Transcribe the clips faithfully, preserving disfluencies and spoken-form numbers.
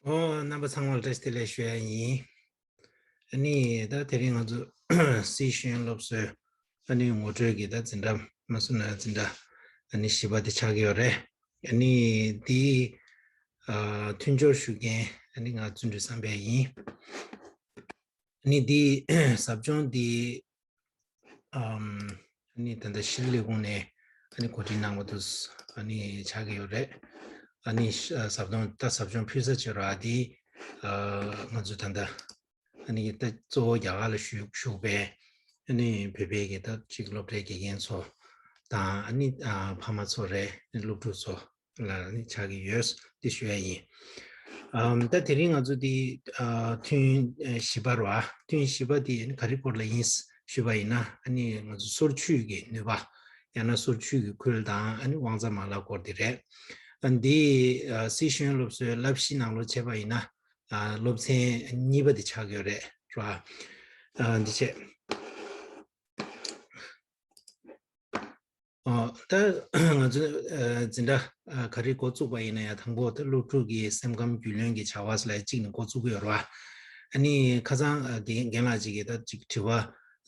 ཨོ། རྣམ་པ་ཚང་མར་བཀྲ་ཤིས་བདེ་ལེགས་ཞུ་ཡ་ཡིན། ཨ་ནི་ད་དེ་རིང་ང་ཚོ་སྲིད་གཞུང་སློབ་གསོའི་ཨ་ནི་ངོ་སྤྲོད་ཀྱི་ད་འཛིན་གྲྭ་མ་སུ་ན་འཛིན་གྲྭ་ཨ་ནི་བཞི་པ་དེ་ཆགས་ཀྱི་ཡོད་རེད། ཨ་ནི་དེའི་ཨ་མཐུན་སྦྱོར་ཞུ་མཁན་ཨ་ནི་ང་བརྩོན་འགྲུས་བསམ་འཕེལ་ཡིན། ཨ་ནི་དེའི་ཟབ་སྦྱོང་དེ་ཨམ། ཨ་ནི་ད་ལྟ་ཤེས་རིག་ལས་ཁུངས་ནས་ཨ་ནི་གོ་སྒྲིག་གནང་བ་དུ་ཨ་ནི་ཆགས་ཀྱི་ཡོད་རེད། ཨ་ནི་ཤ- ཟབ་སྦྱོང་ད་ཟབ་སྦྱོང་ཕུལ་ས་བྱེད་ར་དེ་ཨ་ང་ཚོ་ད་ལྟ་ཨ་ནི་ད་གཙོ་བོ་རྒྱ་གར་ལ་བཞུགས་བཞུགས་པའི་ཨ་ནི་བོད་པའི་གི་ད་ཅིག་སློབ་གྲྭའི་དགེ་རྒན་ཚོ་དང་ཨ་ནི་ཨ་ཕ་མ་ཚོ་རེད། ཨ་ནི་སློབ་ཕྲུག་ཚོ་ལ་ནི་ཆགས་ཀྱི་ཡོད་འདི་ཞུ་ཡ་ཡིན། ཨམ། ད་དེ་རིང་ང་ཚོ་འདི་ཨ་ཐུན་ཨ་བཞི་པ་རེད་བ། ཐུན་བཞི་པ་འདི་ནི་ག་རེ་སྐོར་ལ་ཡིན་ཞུས་པ་ཡིན་ན། ཨ་ནི་ང་ཚོ་སོར་ཆུད་ཀྱི་ནུས་པ། ཡང་ན་སོར་ཆུད་ཀྱི་ཁུལ་དང་ཨ་ནི་དབང་རྩ་མ་ལག་སྐོར་འདི་རེད། ཨ་འདི་ཨ་སྲིད་གཞུང་སློབ་གསོའི་བསླབ་གཞི་ནང་ལོགས་བྱས་པ་ཡིན་ན་ཨ་སློབ་ཚན་གཉིས་པ་འདི་ཆགས་ཀྱི་ཡོད་རེད་རེད་བ། ཨ་འདི་བྱས། ཨོ། ད་ང་ཚོ་ཨ་འཛིན་གྲྭ་ཨ་ག་རེ་འགོ་བཙུགས་པ་ཡིན་ན་ཡང་དང་པོ་ད་སློབ་ཕྲུག་གི་སེམས་ཁམས་རྒྱུས་ལོན་གྱི་བྱ་བ་ལ་གཅིག་ནས་འགོ་བཙུགས་ཀྱི་ཡོད་རེད་བ། ཨ་ནི་ཁ་སང་ཨ་རྒན་རྒན་ལགས་གཅིག་གིས་ད་ཅིག་དྲི་བ་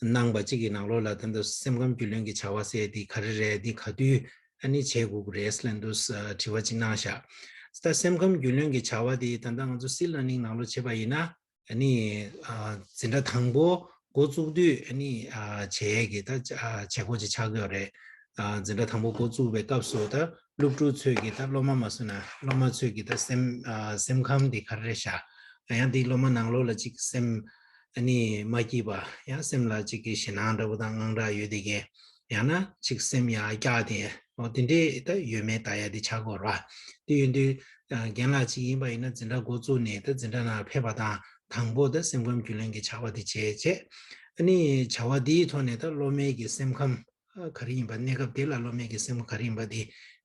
གནང་པ་གཅིག་གི་ནང་ལོགས་ལ་ད་ལྟ་སེམས་ཁམས་རྒྱུས་ལོན་གྱི་བྱ་བ་ཟེར་དེ་ག་རེ་རེད། དེ་ག་དུས་ཨ་ནི་བྱེད་དགོས་ཀྱི་རེད་ལབ་འདུག་ཨ་དྲི་བ་གཅིག་གནང་ཤག་ད་སེམས་ཁམས་རྒྱུས་ལོན་གྱི་བྱ་བ་དེ་ད་ལྟ་ང་ཚོ་སིལ་ལར་ནིང་ནང་ལོགས་བྱས་པ་ཡིན་ན། ཨ་ནི་ཨ་འཛིན་གྲྭ་དང་པོ་འགོ་བཙུགས་དུས་ཨ་ནི་ཨ་བྱེད་ཡས་ཀྱི་ད་ཨ་བྱེད་སྒོ་ཅིག་ཆགས་ཀྱི་ཡོད་རེད། ཨ་འཛིན་གྲྭ་དང་པོ་འགོ་བཙུགས་པའི་སྐབས་སུ་ད་སློབ་ཕྲུག་ཚོས་ཀྱི་ད་སློབ་མ་མ་སུ་ན་སློབ་མ་ཚོས་ཀྱི་ད་སེམས་ཨ་སེམས་ཁམས་འདི་ག་རེ་རེད་ཤག་ཡང་འདི་སློབ་མ་ནང་ལོགས་ལ་ཅིག་སེམས་ཨ་ནི་མ་སྐྱིད་པ། ཡང་སེམས་ལ་ཅིག་གི་ཞེད་སྣང་འདྲ་པོ་དང་དངངས་སྐྲག་ཡོད་དེ་གས། ཡང་ན་ཅིག་སེམས་ཡང་སྐྱག་དེ་འོ་དེ་འདྲས་ད་ཡོད་མེད་ལྟ་ཡ་དེ་ཆགས་ཀྱི་ཡོད་རེད་བ། དེ་ཡིན་དུས་ཨ་རྒན་ལགས་ཅིག་ཡིན་པ་ཡིན་ན་འཛིན་གྲྭ་འགོ་བཙུགས་ནས་ད་འཛིན་གྲྭ་ནང་ཕེབས་པ་དང་དང་པོ་ད་སེམས་ཁམས་རྒྱུས་ལོན་གྱི་བྱ་བ་དེ་བྱས་བྱས། ཨ་ནི་བྱ་བ་དེའི་ཐོག་ནས་ད་སློབ་མའི་གི་སེམས་ཁམས་ཨ་ག་རེ་ཡིན་པ། གནས་སྐབས་དེ་ལ་སློབ་མའི་གི་སེམས་ཁམས་ག་རེ་ཡིན་པ་དེ་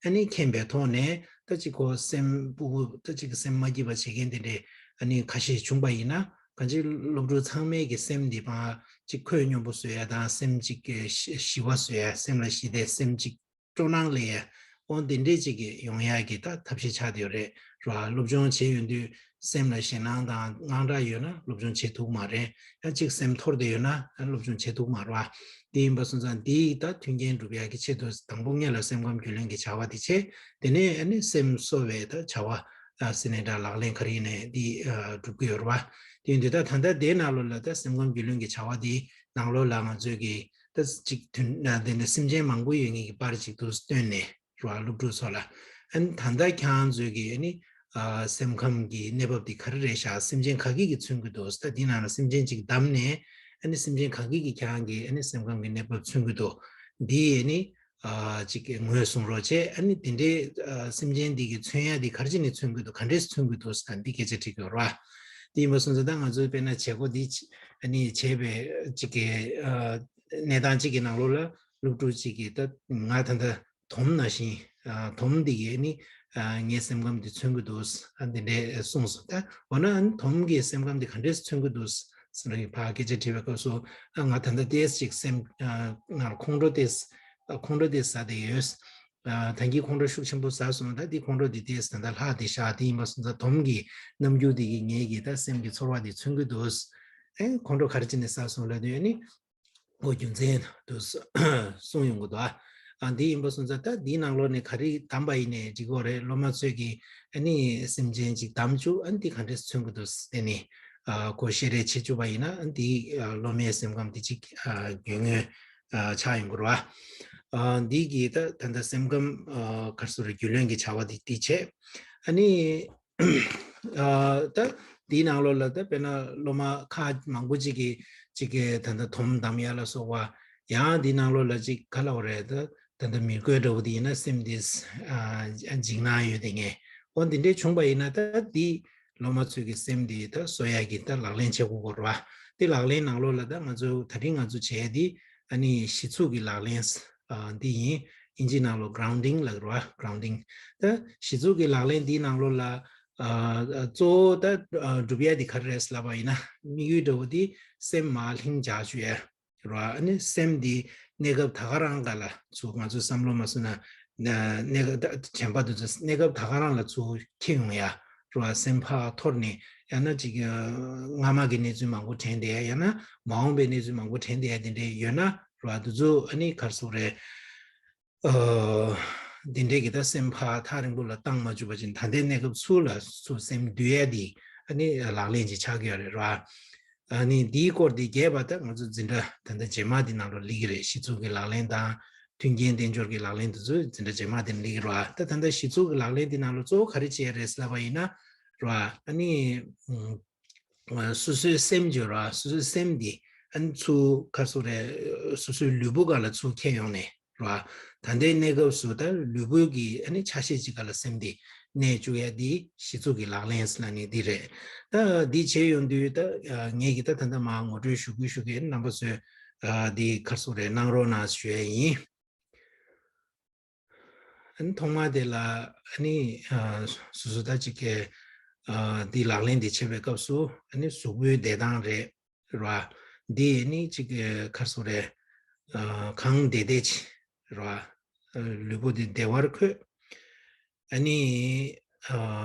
ཨ་ནི་མཁྱེན་པའི་ཐོག་ནས་ད་ཅིག་ཁོ་སེམས་སྤུ་གུ་ད་ཅིག་གི་སེམས་མ་སྐྱིད་པ་བྱེད་མཁན་དེ་འདྲས་ཨ་ནི་ཁ་ཤས་བྱུང་པ་ཡིན་ན། གང་ཅི་སློབ་ཕྲུག་ཚང་མའི་གི་སེམས་འདི་ཕར་ཅིག་ཁོད་སྙོམས་པོ་བཟོ་ཡ་དང་། སེམས་ཅིག་གི་ཞི་ཞི་བ་བཟོ་ཡ། སེམས་ལ་ཞི་བདེ། སེམས་ཅིག་སྤྲོ་སྣང་སླེབས་ཡ། འོ་འདི་འདྲས་ཅིག་གི་ཡོང་ཡ་གི་ད་ཐབས་ཤེས་ཆགས་བསྡད་ཡོད་རེད་ར། སློབ་སྦྱོང་བྱས་ཡོང་དུས་སེམས་ལ་ཞེད་སྣང་དང་དངངས་སྐྲག་ཡོད་ན་སློབ་སྦྱོང་བྱེད་ཐུབ་མ་རེད། ཡང་ཅིག་སེམས་འཐོར་བསྡད་ཡོད་ན་སློབ་སྦྱོང་བྱེད་ཐུབ་མ་རེད་བ། དེ་ཡིན་པ་སོང་ཙང་འདིའི་ད་མཐུན་རྐྱེན་སྒྲུབ་ཡ་གི་ཆེད་དུ་དང་པོ་སྔོན་ལ་སེམས་ཁམས་རྒྱུས་ལོན་གྱི་བྱ་བ་དེ་བྱས། དེ་ནས་ཨ་ནི་སེམས་གསོ་བའི་ད་བྱ་བ། ཨ་སེམས་ནས་ད་ལག་ལེན་ག་རེ་ཡིན་ནའི་འདི་ཨ་སྒྲུབ་ཀྱི་ཡོད་རེད་བ། དེ་ཡིན་དུས་ད་ད་ལྟ་དེའི་ནང་ལོགས་ལ་ད་སེམས་ཁམས་རྒྱུས་ལོན་གྱི་བྱ་བ་དེའི་ནང་ལོགས་ལ་ང་ཚོས་ཀྱི་ད་ཅིག་དུས་ན་དེ་འདྲ་སེམས་ཅན་མང་པོ་ཡོད་མཁན་གྱི་པར་ཅིག་ཏུ་བཏོན་ནས་རེད་བ། སློབ་ཕྲུག་ཚོ་ལ་ཨ་ནི་ད་ལྟ་ཁྱེད་རང་ཚོས་ཀྱི་ཨ་ནི་ཨ་སེམས་ཁམས་ཀྱི་གནས་བབ་དེ་ག་རེ་རེད་ཤག་སེམས་ཅན་ག་གི་གིས་མཚོན་གྱི་འདུག་ད་དེའི་ནང་ལ་སེམས་ཅན་ཅིག་བདམས་ནས་ཨ་ནི་སེམས་ཅན་ག་གི་གིས་ཁྱེད་རང་གི་ཨ་ནི་སེམས་ཁམས་ཀྱི་གནས་བབ་མཚོན་གྱི་འདུག་འདི་ཨ་ནི། ཨ་ཅིག་གི་ངོས་བཟུང་རོགས་བྱས། ཨ་ནི་དེ་འདྲའི་ཨ་སེམས་ཅན་འདི་གི་མཚོན་ཡ་འདི་ག་རེ་བྱས་ནས་མཚོན་གྱི་འདུག་ག་འདྲས་མཚོན་གྱི་འདུག་ཟེར་ན་འདི་སྐད་ཆ་དྲིས་ཀྱི་ཡོད་རེད་བ། དེ་ཡིན་པ་སོང་ཙང་ད་ང་ཚོས་དཔེར་ན་བྱེད་སྒོ་འདི་ཨ་ནི་བྱས་པའི་ཅིག་གི་ཨ་གནས་སྟངས་ཅིག་གི་ནང་ལོགས་ལ་སློབ་ཕྲུག་ཅིག་གིས་ད་ང་ད་ལྟ་དོམ་ནང་བཞིན་ཨ་དོམ་འདི་གིས་ཨ་ནི་ཨ་ངའི་སེམས་ཁམས་འདི་མཚོན་གྱི་འདུག་ཨ་འདི་འདྲས་གསུངས་སོང་། ད་འོ་ན་ཨ་ནི་དོམ་གྱི་སེམས་ཁམས་འདི་ག་འདྲས་མཚོན་གྱི་འདུག་ཟེར་ནས་ཕར་སྐད་ཆ་དྲིས་པའི་སྐབས་སུ། ཨ་ང་ད་ལྟ་ཏོག་ཙམ་ཅིག་སེམས་ཨ་ནང་ལ་ཁོང་ཁྲོ་ཏོག་ཙམ་ཨ་ཁོང་ཁྲོ་ཏོག་ཙམ་ཟ་བསྡད་ཡོད། ཨ་ད་གིན་ཁོང་ཁྲོ་ཤུགས་ཆེན་པོ་ཟ་སོང་། ད་འདི་ཁོང་ཁྲོ་འདི་ཏོག་ཙམ་ད་ལྟ་ལྷག་བསྡད་ཤག་དེ་ཡིན་པ་སོང་ཙང་དོམ་གྱི་རྣམ་འགྱུར་འདི་གིས་ངའི་གི་ད་སེམས་ཀྱི་ཚོར་བ་འདི་མཚོན་གྱི་འདུག་ཨེ་ཁོང་ཁྲོ་ག་རེ་བྱས་ནས་ཟ་སོང་ལབ་དུས་ཨ་ནི། ཨོ་རྒྱུ་མཚན་དུ་གསུངས་ཡོང་གི་འདུག་ཨ་འདི་ཡིན་པ་སོང་ཙང་ད་འདིའི་ནང་ལོགས་ནས་ག་རེ་བདམས་པ་ཡིན་ནའི་འགྲིག་གི་རེད། སློབ་མ་ཚོས་ཀྱིས་ཨ་ནི་སེམས་ཅན་ཅིག་བདམས་བཅུག་ཨ་ནི་འདི་ག་འདྲས་མཚོན་གྱི་འདུག་ཟེར་ནས་ཨ་ཁོ་བཤད་རེས་བྱེད་བཅུག་པ་ཡིན་ན། ཨ་འདི་ཨ་སློབ་མའི་སེམས་ཁམས་འདི་ཅིག་ཨ་རྒྱུས་མངའ་ཨ་ཆགས་ཡོང་གི་རེད་བ། ཨ་འདི་གིས་ད་ད་ལྟ་སེམས་ཁམས་ཨ་ག་རེ་ཟེར་རྒྱུས་ལོན་གྱི་བྱ་བ་འདི་འདི་བྱས། ཨ་ནི། ཨ་ད་འདིའི་ནང་ལོགས་ལ་ད་དཔེར་ན་སློབ་མ་ཁག་མང་པོ་ཅིག་གིས་ཅིག་གིས་ད་ལྟ་དོམ་བདམས་ཡ་ལ་སོགས་པ། ཡང་འདིའི་ནང་ལོགས་ལ་ཅིག་ག་ལབ་དགོས་རེད། ད་ད་ལྟ་མི་རྒོད་འདྲ་བོ་དེ་ཡིན་ན་སེམས་དེ་ཨ་འཇིགས་སྣང་ཡོད་དེ་ངས། འོ་འདི་འདྲས་བྱུང་པ་ཡིན་ན་ད་འདི་སློབ་མ་ཚོའི་གི་སེམས་དེ་ད་གསོ་ཡ་གི་ད་ལག་ལེན་བྱེད་དགོས་ཀྱི་རེད་བ། འདི་ལག་ལེན་ནང་ལོགས་ལ་ད་ང་ཚོ་ད་རིང་ང་ཚོ་བྱས་དེ་ཨ་ནི་གཞི་ཚུགས་ཀྱི་ལག་ལེན་ཨ་འདི་ཡིན། ཨིན་ཇི་ནང་ལོགས་གྷ་རའུན་ཌིང་ལབ་ཀྱི་རེད་བ། གྷ་རའུན་ཌིང་། ད་གཞི་ཚུགས་ཀྱི་ལག་ལེན་འདིའི་ནང་ལོགས་ལ་ཨ་གཙོ་བོ་ད་ཨ་སྒྲུབ་ཡ་འདི་ག་རེ་རེད་ལབ་པ་ཡིན་ན། དམིགས་ཡུལ་འདྲ་བོ་འདི་སེམས་མར་ལྷིང་འཇགས་བཅུག་ཡ་རེད་བ། ཨ་ནི་སེམས་འདི་གནས་སྐབས་ད་ག་རང་ག་ལ་ཚུར་ང་ཚོའི་བསམ་བློ་མ་སོང་ན་གནས་སྐབས་ད་དྲན་པ་འདི་ཚོ་གནས་སྐབས་ད་ག་རང་ལ་ཚུར་འཁྱེར་ཡོང་ཡ། ར་སེམས་ཕར་འཐོར་ནས་ཡང་ན་ཅིག་སྔ་མ་གི་གནས་ཚུལ་མང་པོ་དྲན་བསྡད་ཡ་ཡང་ན་མ་འོངས་པའི་གནས་ཚུལ་མང་པོ་དྲན་བསྡད་ཡ་དེ་འདྲས་ཡོད་ན་ར་དེ་ཚོ་ཨ་ནི་ག་རེ་ཟེར་དགོས་རེད། ཨ། འདི་འདྲའི་གི་ད་སེམས་ཕར་ཐག་རིང་པོ་ལ་བཏང་མ་བཅུག་པ་ཅིག་ད་ལྟའི་གནས་སྐབས་ཚུར་ལ་ཚུར་སེམས་འདུལ་ཡ་འདི་ཨ་ནི་ལག་ལེན་ཅིག་ཆགས་ཀྱི་ཡོད་རེད་ར། ཨ་ནི་འདིའི་སྐོར་འདི་རྒྱས་པ་ད་ང་ཚོ་འཛིན་གྲྭ་ད་ལྟ་རྗེས་མ་འདི་ནང་ལ་སླེབས་ཀྱི་རེད། གཞི་ཚུགས་ཀྱི་ལག་ལེན་དང་མཐུན་རྐྱེན་བསྟེན་སྦྱོར་གྱི་ལག་ལེན་དེ་ཚོ་འཛིན་གྲྭ་རྗེས་མ་འདི་ནང་སླེབས་ཀྱི་རེད་བ། ད་ད་ལྟ་གཞི་ཚུགས་ཀྱི་ལག་ལེན་འདི་ནང་ལ་གཙོ་བོ་ག་རེ་བྱས་རེད་ཟེར་ལབ་པ་ཡིན་ན་ར་ཨ་ནི། སོ་སོའི་སེམས་ཀྱི་ར་སོ་སོའི་སེམས་འདི་ཨ་ནི་ཚུར་ག་རེ་ཟེར་དགོས་རེད། སོ་སོའི་ལུས་པོ་སྒང་ལ་ཚུར་འཁྱེར་ཡོང་ནས་ར་ད་ལྟའི་གནས་སྐབས་སུ་ད་ལུས་པོ་གི་ཨ་ནི་ཆ་ཤས་ཅིག་སྒང་ལ་སེམས་འདི་གནས་བཅུག་ཡ་འདི་གཞི་ཚུགས་ཀྱི་ལག་ལེན་ཟེར་ན་ནི་འདི་རེད། ད་འདི་བྱས་ཡོང་དུས་ད་ངས་ཀྱི་ད་ད་ལྟ་མར་ངོ་སྤྲོད་ཞུ་དགོས་ཞུ་གི་རྣམ་པ་ཚོས་འདི་ག་རེ་ཟེར་དགོས་རེད་གནང་རོགས་གནང་ཞུ་ཡ་ཡིན། ཨ་ནི་ཐོག་མ་དེ་ལ་ཨ་ནི་ཨ་སོ་སོ་ད་ཅིག་གི་ཨ་འདི་ལག་ལེན་འདི་བྱེད་པའི་སྐབས་སུ་ཨ་ནི་གཟུགས་པོའི་བདེ་ཐང་རེད་ར། འདི་ཨ་ནི་ཅིག་གི་ག་རེ་ཟེར་དགོས་རེད། ཨ་གང་བདེ་བདེ་ཅིག་ར། ཨ་ལུས་པོ་འདི་བདེ་བར་འཁོད། ཨ་ནི་ཨ་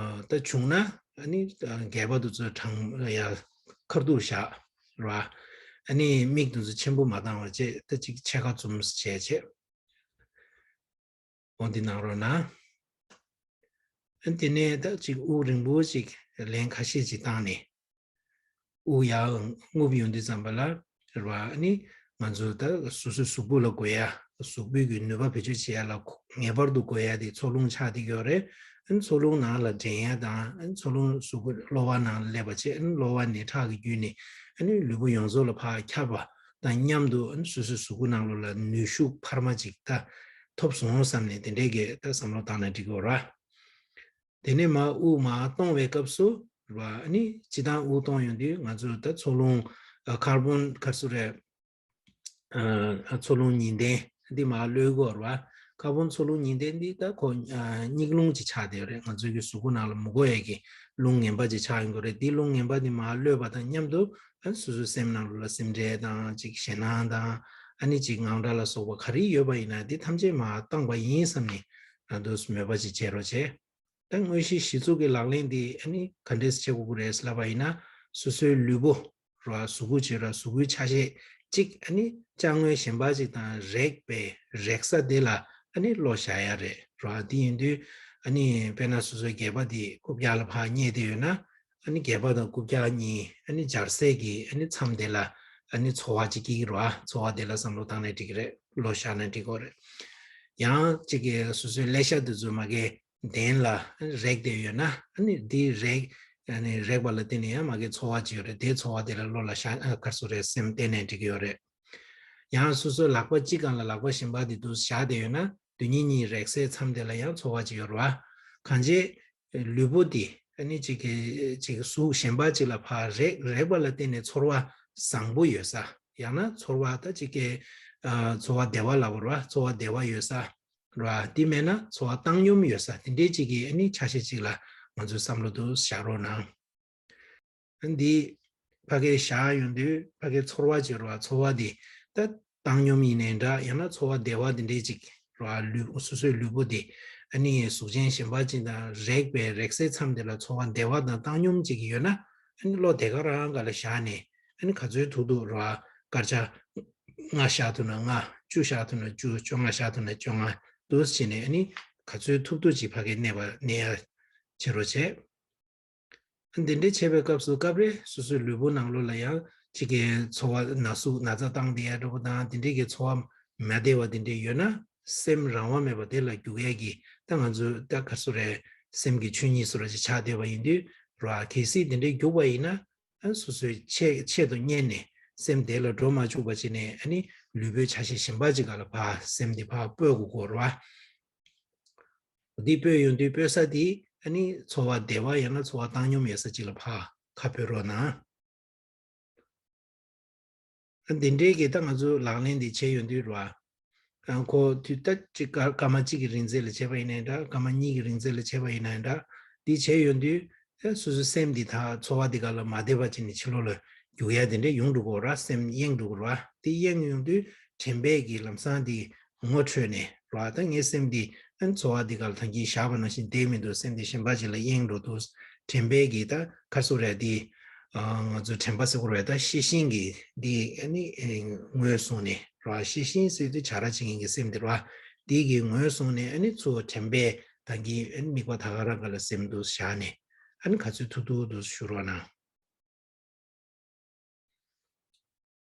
ད་བྱུང་ན་ཨ་ནི་སྒལ་པ་དེ་ཚོ་དྲང་ཡ་ཁ་ཐུག་བཞག་ར། ཨ་ནི་མིག་དེ་ཚོ་ཆེན་པོ་མ་བཏང་བ་བྱས་ད་ཅིག་ཕྱེད་ཀ་བཙུམ་བྱས་བྱས། འོ་འདི་གནང་རོགས་གནང་། ཨ་དེ་ནས་ད་ཅིག་དབུགས་རིང་པོ་ཅིག་ལན་ཁ་ཤས་ཅིག་བཏང་ནས་དབུགས་ཡར་རྔུབ་ཡོང་དུས་ཙམ་པ་ལ་རེད་བ། ཨ་ནི་ང་ཚོ་ད་སོ་སོའི་གཟུགས་པོ་ལ་དགོས་ཡ་གཟུགས་པོའི་གི་ནུས་པ་བེད་སྤྱོད་བྱེད་ཡ་ལ་ངེས་པར་དུ་དགོས་ཡ་དེ་འཚོ་རླུང་ཆགས་བསྡད་ཡོད་རེད། ཨ་ནི་འཚོ་རླུང་ནང་ལ་འདྲེན་ཡ་དང་ཨ་ནི་འཚོ་རླུང་གཟུགས་པོ་གློ་བ་ནང་ལ་སླེབས་པ་བྱས་ཨ་ནི་གློ་བ་ནད་ཁྲག་གི་བརྒྱུད་ནས་ཨ་ནི་ལུས་པོ་ཡོངས་རྫོགས་ལ་ཕར་ཁྱབ་པ་དང་མཉམ་དུ་ཨ་ནི་སོ་སོའི་གཟུགས་པོ་ནང་ལོགས་ལ་ནུས་ཤུགས་འཕར་མ་ཅིག་ད་ཐོབ་སོང་བསམ་ནས་དེ་འདྲའི་གི་ད་བསམ་བློ་བཏང་ན་འགྲིག་གི་རེད་བ། དེ་ནས་མར་དབུགས་མར་གཏོང་བའི་སྐབས་སུ་རེད་བ། ཨ་ནི་སྤྱིར་བཏང་དབུགས་གཏོང་ཡོང་དུས་ང་ཚོ་ད་འཚོ་རླུང་ཨ་ཀར་བོན་ག་རེ་ཟེར་དགོས་རེད། ཨ་འཚོ་རླུང་ཉི་གདན་འདི་མར་གློད་དགོས་རེད་བ། ཀར་བོན་འཚོ་རླུང་ཉི་གདན་འདི་ད་ཁོ་ཨ་སྙིགས་རླུང་ཅིག་ཆགས་བསྡད་ཡོད་རེད། ང་ཚོའི་གི་གཟུགས་པོ་ནང་ལ་མི་དགོས་ཡས་ཀྱི་རླུང་ངན་པ་ཅིག་ཆགས་ཡོང་གི་རེད། འདི་རླུང་ངན་པ་འདི་མར་གློད་པ་དང་མཉམ་དུ་ཨ་སོ་སོའི་སེམས་ནང་ལོགས་ལ་སེམས་ཁྲལ་དང་ཅིག་ཞེད་སྣང་དང་ཨ་ནི་ཅིག་དངངས་སྐྲག་ལ་སོགས་པ་ག་རེ་ཡོད་པ་ཡིན་ན་འདི་ཐམས་ཅད་མར་བཏང་པ་ཡིན་བསམ་ནས་ང་ཚོས་མོས་པ་ཅིག་བྱེད་རོགས་བྱེད། ད་དངོས་གཞི་གཞི་ཚུགས་ཀྱི་ལག་ལེན་འདི་ཨ་ནི་ག་འདྲས་བྱེད་དགོས་ཀྱི་རེད་ལབ་པ་ཡིན་ན་སོ་སོའི་ལུས་པོ་ར་གཟུགས་པོ་བྱས་ར་གཟུགས་པོའི་ཆ་ཤས་གཅིག་ཨ་ནི་ཅ་དངོས་གཞན་པ་ཅིག་དང་རེག་པའི་རེག་ས་དེ་ལ་ཨ་ནི་བློ་བཞག་ཡ་རེད་ར། དེ་ཡིན་དུས་ཨ་ནི་དཔེར་ན་སོ་སོའི་སྒལ་པ་འདི་རྐུབ་བཀྱག་ལ་ཕར་བསྙེས་བསྡད་ཡོད་ན་ཨ་ནི་སྒལ་པ་དང་རྐུབ་བཀྱག་གཉིས་ཨ་ནི་སྦྱར་སའི་གི་ཨ་ནི་མཚམས་དེ་ལ་ཨ་ནི་ཚོར་བ་ཅིག་སྐྱེ་གི་རེད་བ། ཚོར་བ་དེ་ལ་བསམ་བློ་བཏང་ན་འགྲིག་གི་རེད། བློ་བཞག་ན་འགྲིག་གི་རེད། ཡང་གཅིག་གི་སོ་སོའི་ཀླད་ཤ་དེ་ཚོ་མ་གི་གདན་ལ་རེག་བསྡད་ཡོད་ན་ཨ་ནི་འདི་རེག་ཨ་ནི་རེག་པ་ལ་བརྟེན་ནས་ཡང་མ་གི་ཚོར་བ་ཅིག་ཡོད་རེད། དེ་ཚོར་བ་དེ་ལ་བློ་ལ་བཞག་ཨ་ག་རེ་ཟེར་དགོས་རེད། སེམས་གཏད་ནས་འགྲིག་གི་ཡོད་རེད། ཡང་སོ་སོའི་ལག་པ་གཅིག་སྒང་ལ་ལག་པ་གཞན་པ་དེ་འདུག་བཞག་བསྡད་ཡོད་ན་དེ་གཉིས་གཉིས་རེག་སའི་མཚམས་དེ་ལ་ཡང་ཚོར་བ་ཅིག་ཡོད་རེད་བ། གང་བྱས་ལུས་པོ་འདི་ཨ་ནི་གཅིག་གི་གཅིག་གཟུགས་གཞན་པ་གཅིག་ལ་ཕར་རེག་རེག་པ་ལ་བརྟེན་ནས་ཚོར་བ་བཟང་པོ་ཡོད་ས་ཡང་ན་ཚོར་བ་ད་གཅིག་གི་ཨ་ཚོར་བ་བདེ་བ་ལབ་དགོས་རེད་བ། ཚོར་བ་བདེ་བ་ཡོད་ས་རེད་བ། དེ་མེད་ན་ཚོར་བ་བཏང་སྙོམས་ཡོད་ས་དེ་འདྲའི་གཅིག་གི་ཨ་ནི་ཆ་ཤས་གཅིག་ལ་ང་ཚོས་བསམ་བློ་དུ་བཞག་རོགས་གནང་། འདི་ཕ་གིར་བཞག་ཡོང་དུས་ཕ་གིར་ཚོར་བ་ཅིག་རེད་བ། ཚོར་བ་འདི་ད་བཏང་སྙོམས་ཡིན་ནའི་འདྲ་ཡང་ན་ཚོར་བ་བདེ་བ་འདི་འདྲའི་ཅིག་རེད་བ། ལུས་སོ་སོའི་ལུས་པོ་འདི་ཨ་ནི་གཟུགས་ཅན་གཞན་པ་ཅིག་དང་རེག་པའི་རེག་སའི་མཚམས་དེ་ལ་ཚོར་བ་བདེ་བ་དང་བཏང་སྙོམས་ཅིག་ཡོད་ན་ཨ་ནི་བློ་དེ་ག་རང་སྒང་ལ་བཞག་ནས་ཨ་ནི་ག་ཚོད་ཐུབ་ཐུབ་རེད་བ། སྐར་ཆ་ལྔ་བཞག་ཐུབ་ན་ལྔ། བཅུ་བཞག་ཐུབ་ན་བཅུ། བཅོ་ལྔ་བཞག་ཐུབ་ན་བཅོ་ལྔ་འདུག་བྱས་ནས་ཨ་ནི་ག་ཚོད་ཐུབ་ཐུབ་ཅིག་ཕ་གིར་གནས་པ་གནས་ཡ་བྱེད་རོགས་བྱེད། འདི་འདྲའི་བྱེད་པའི་སྐབས་སུ་སྐབས་རེ་སོ་སོའི་ལུས་པོ་ནང་ལོགས་ལ་ཡང་གཅིག་གི་ཚོར་བ་ན་ཟུག་ན་ཚ་བཏང་བསྡད་ཡ་འདྲ་པོ་དང་དེ་འདྲའི་གི་ཚོར་བ་མ་བདེ་བ་དེ་འདྲའི་ཡོད་ན་སེམས་རང་དབང་མེད་པ་དེ་ལ་རྒྱུག་ཡས་ཀྱི་ད་ང་ཚོ་ད་ག་རེ་ཟེར་དགོས་རེད། སེམས་ཀྱི་ཆོས་ཉིད་བཟོ་འདྲ་ཅིག་ཆགས་བསྡད་པ་ཡིན་དུས་ར་གལ་སྲིད་དེ་འདྲའི་རྒྱུག་པ་ཡིན་ན་ཨ་སོ་སོའི་ཆེད་ཆེད་དུ་གཉེར་ནས་སེམས་དེ་ལ་འགྲོ་མ་བཅུག་པ་བྱས་ནས་ཨ་ནི་ལུས་པོའི་ཆ་ཤས་གཞན་པ་ཅིག་སྒང་ལ་ཕར་སེམས་དེ་ཕར་སྤོས་དགོས་ཀྱི་རེད་བ། འདི་སྤོས་ཡོང་དུས་སྤོས་ས་དེ་ཨ་ནི་ཚོར་བ་བདེ་བ་ཡང་ན་ཚོར་བ་བཏང་སྙོམས་ཡོད་ས་ཅིག་ལ་ཕར་ཁ་ཕོད་རོགས་གནང་། ཨ་འདི་འདྲའི་གི་ད་ང་ཚོ་ལག་ལེན་འདི་བྱས་ཡོང་དུས་རེད་བ། ཨ་ཁོ་དུས་ད་ཅིག་སྐར་སྐར་མ་གཅིག་གི་རིང་ཚད་ལ་བྱས་པ་ཡིན་ནའི་འདྲ། སྐར་མ་གཉིས་ཀྱི་རིང་ཚད་ལ་བྱས་པ་ཡིན་ནའི་འདྲ། འདི་བྱས་ཡོང་དུས་ཨ་སོ་སོའི་སེམས་འདི་ད་ཚོར་བ་འདི་སྒང་ལ་མ་བདེ་བ་ཅིག་ནས་ཕྱི་ལོགས་ལ་རྒྱུག་ཡ་དེ་འདྲ་ཡོང་འགྲོ་གི་རེད་བ། སེམས་གཡེང་འགྲོ་གི་རེད་བ། དེ་གཡེང་ཡོང་དུས་དྲན་པས་ཀྱི་ལམ་སང་དེ་ངོ་འཕྲོད་ནས་རེད་བ། ད་ངའི་སེམས་འདི་ཨ་ཚོར་བ་འདི་སྒང་ལ་ད་གིན་བཞག་པ་ནང་བཞིན་བསྡད་མི་འདུག་སེམས་འདི་གཞན་པ་ཅིག་ལ་གཡེང་འགྲོ་འདུག་དྲན་པའི་གི་ད་ག་རེ་ཟེར་རེད་དེ། ང་ཚོ་དྲན་པ་ཟེར་དགོས་རེད། ད་ཤེས་བཞིན་གྱི་འདི་ཨ་ནི་ངོས་བཟུང་ནས་ར། ཤེས་བཞིན་ཟེར་དུས་བྱ་ར་བྱེད་མཁན་གྱི་སེམས་དེ་ར། འདི་གི་ངོས་བཟུང་ནས་ཨ་ནི་ཚུར་དྲན་པས་ད་གིན་ཨ་ནི་དམིགས་པ་ད་ག་རང་ག་ལ་སེམས་འདུ་བཞག་ནས་ཨ་ནི་ག་ཚོད་ཐུབ་ཐུབ་འདུ་ཞུ་རོགས་གནང་།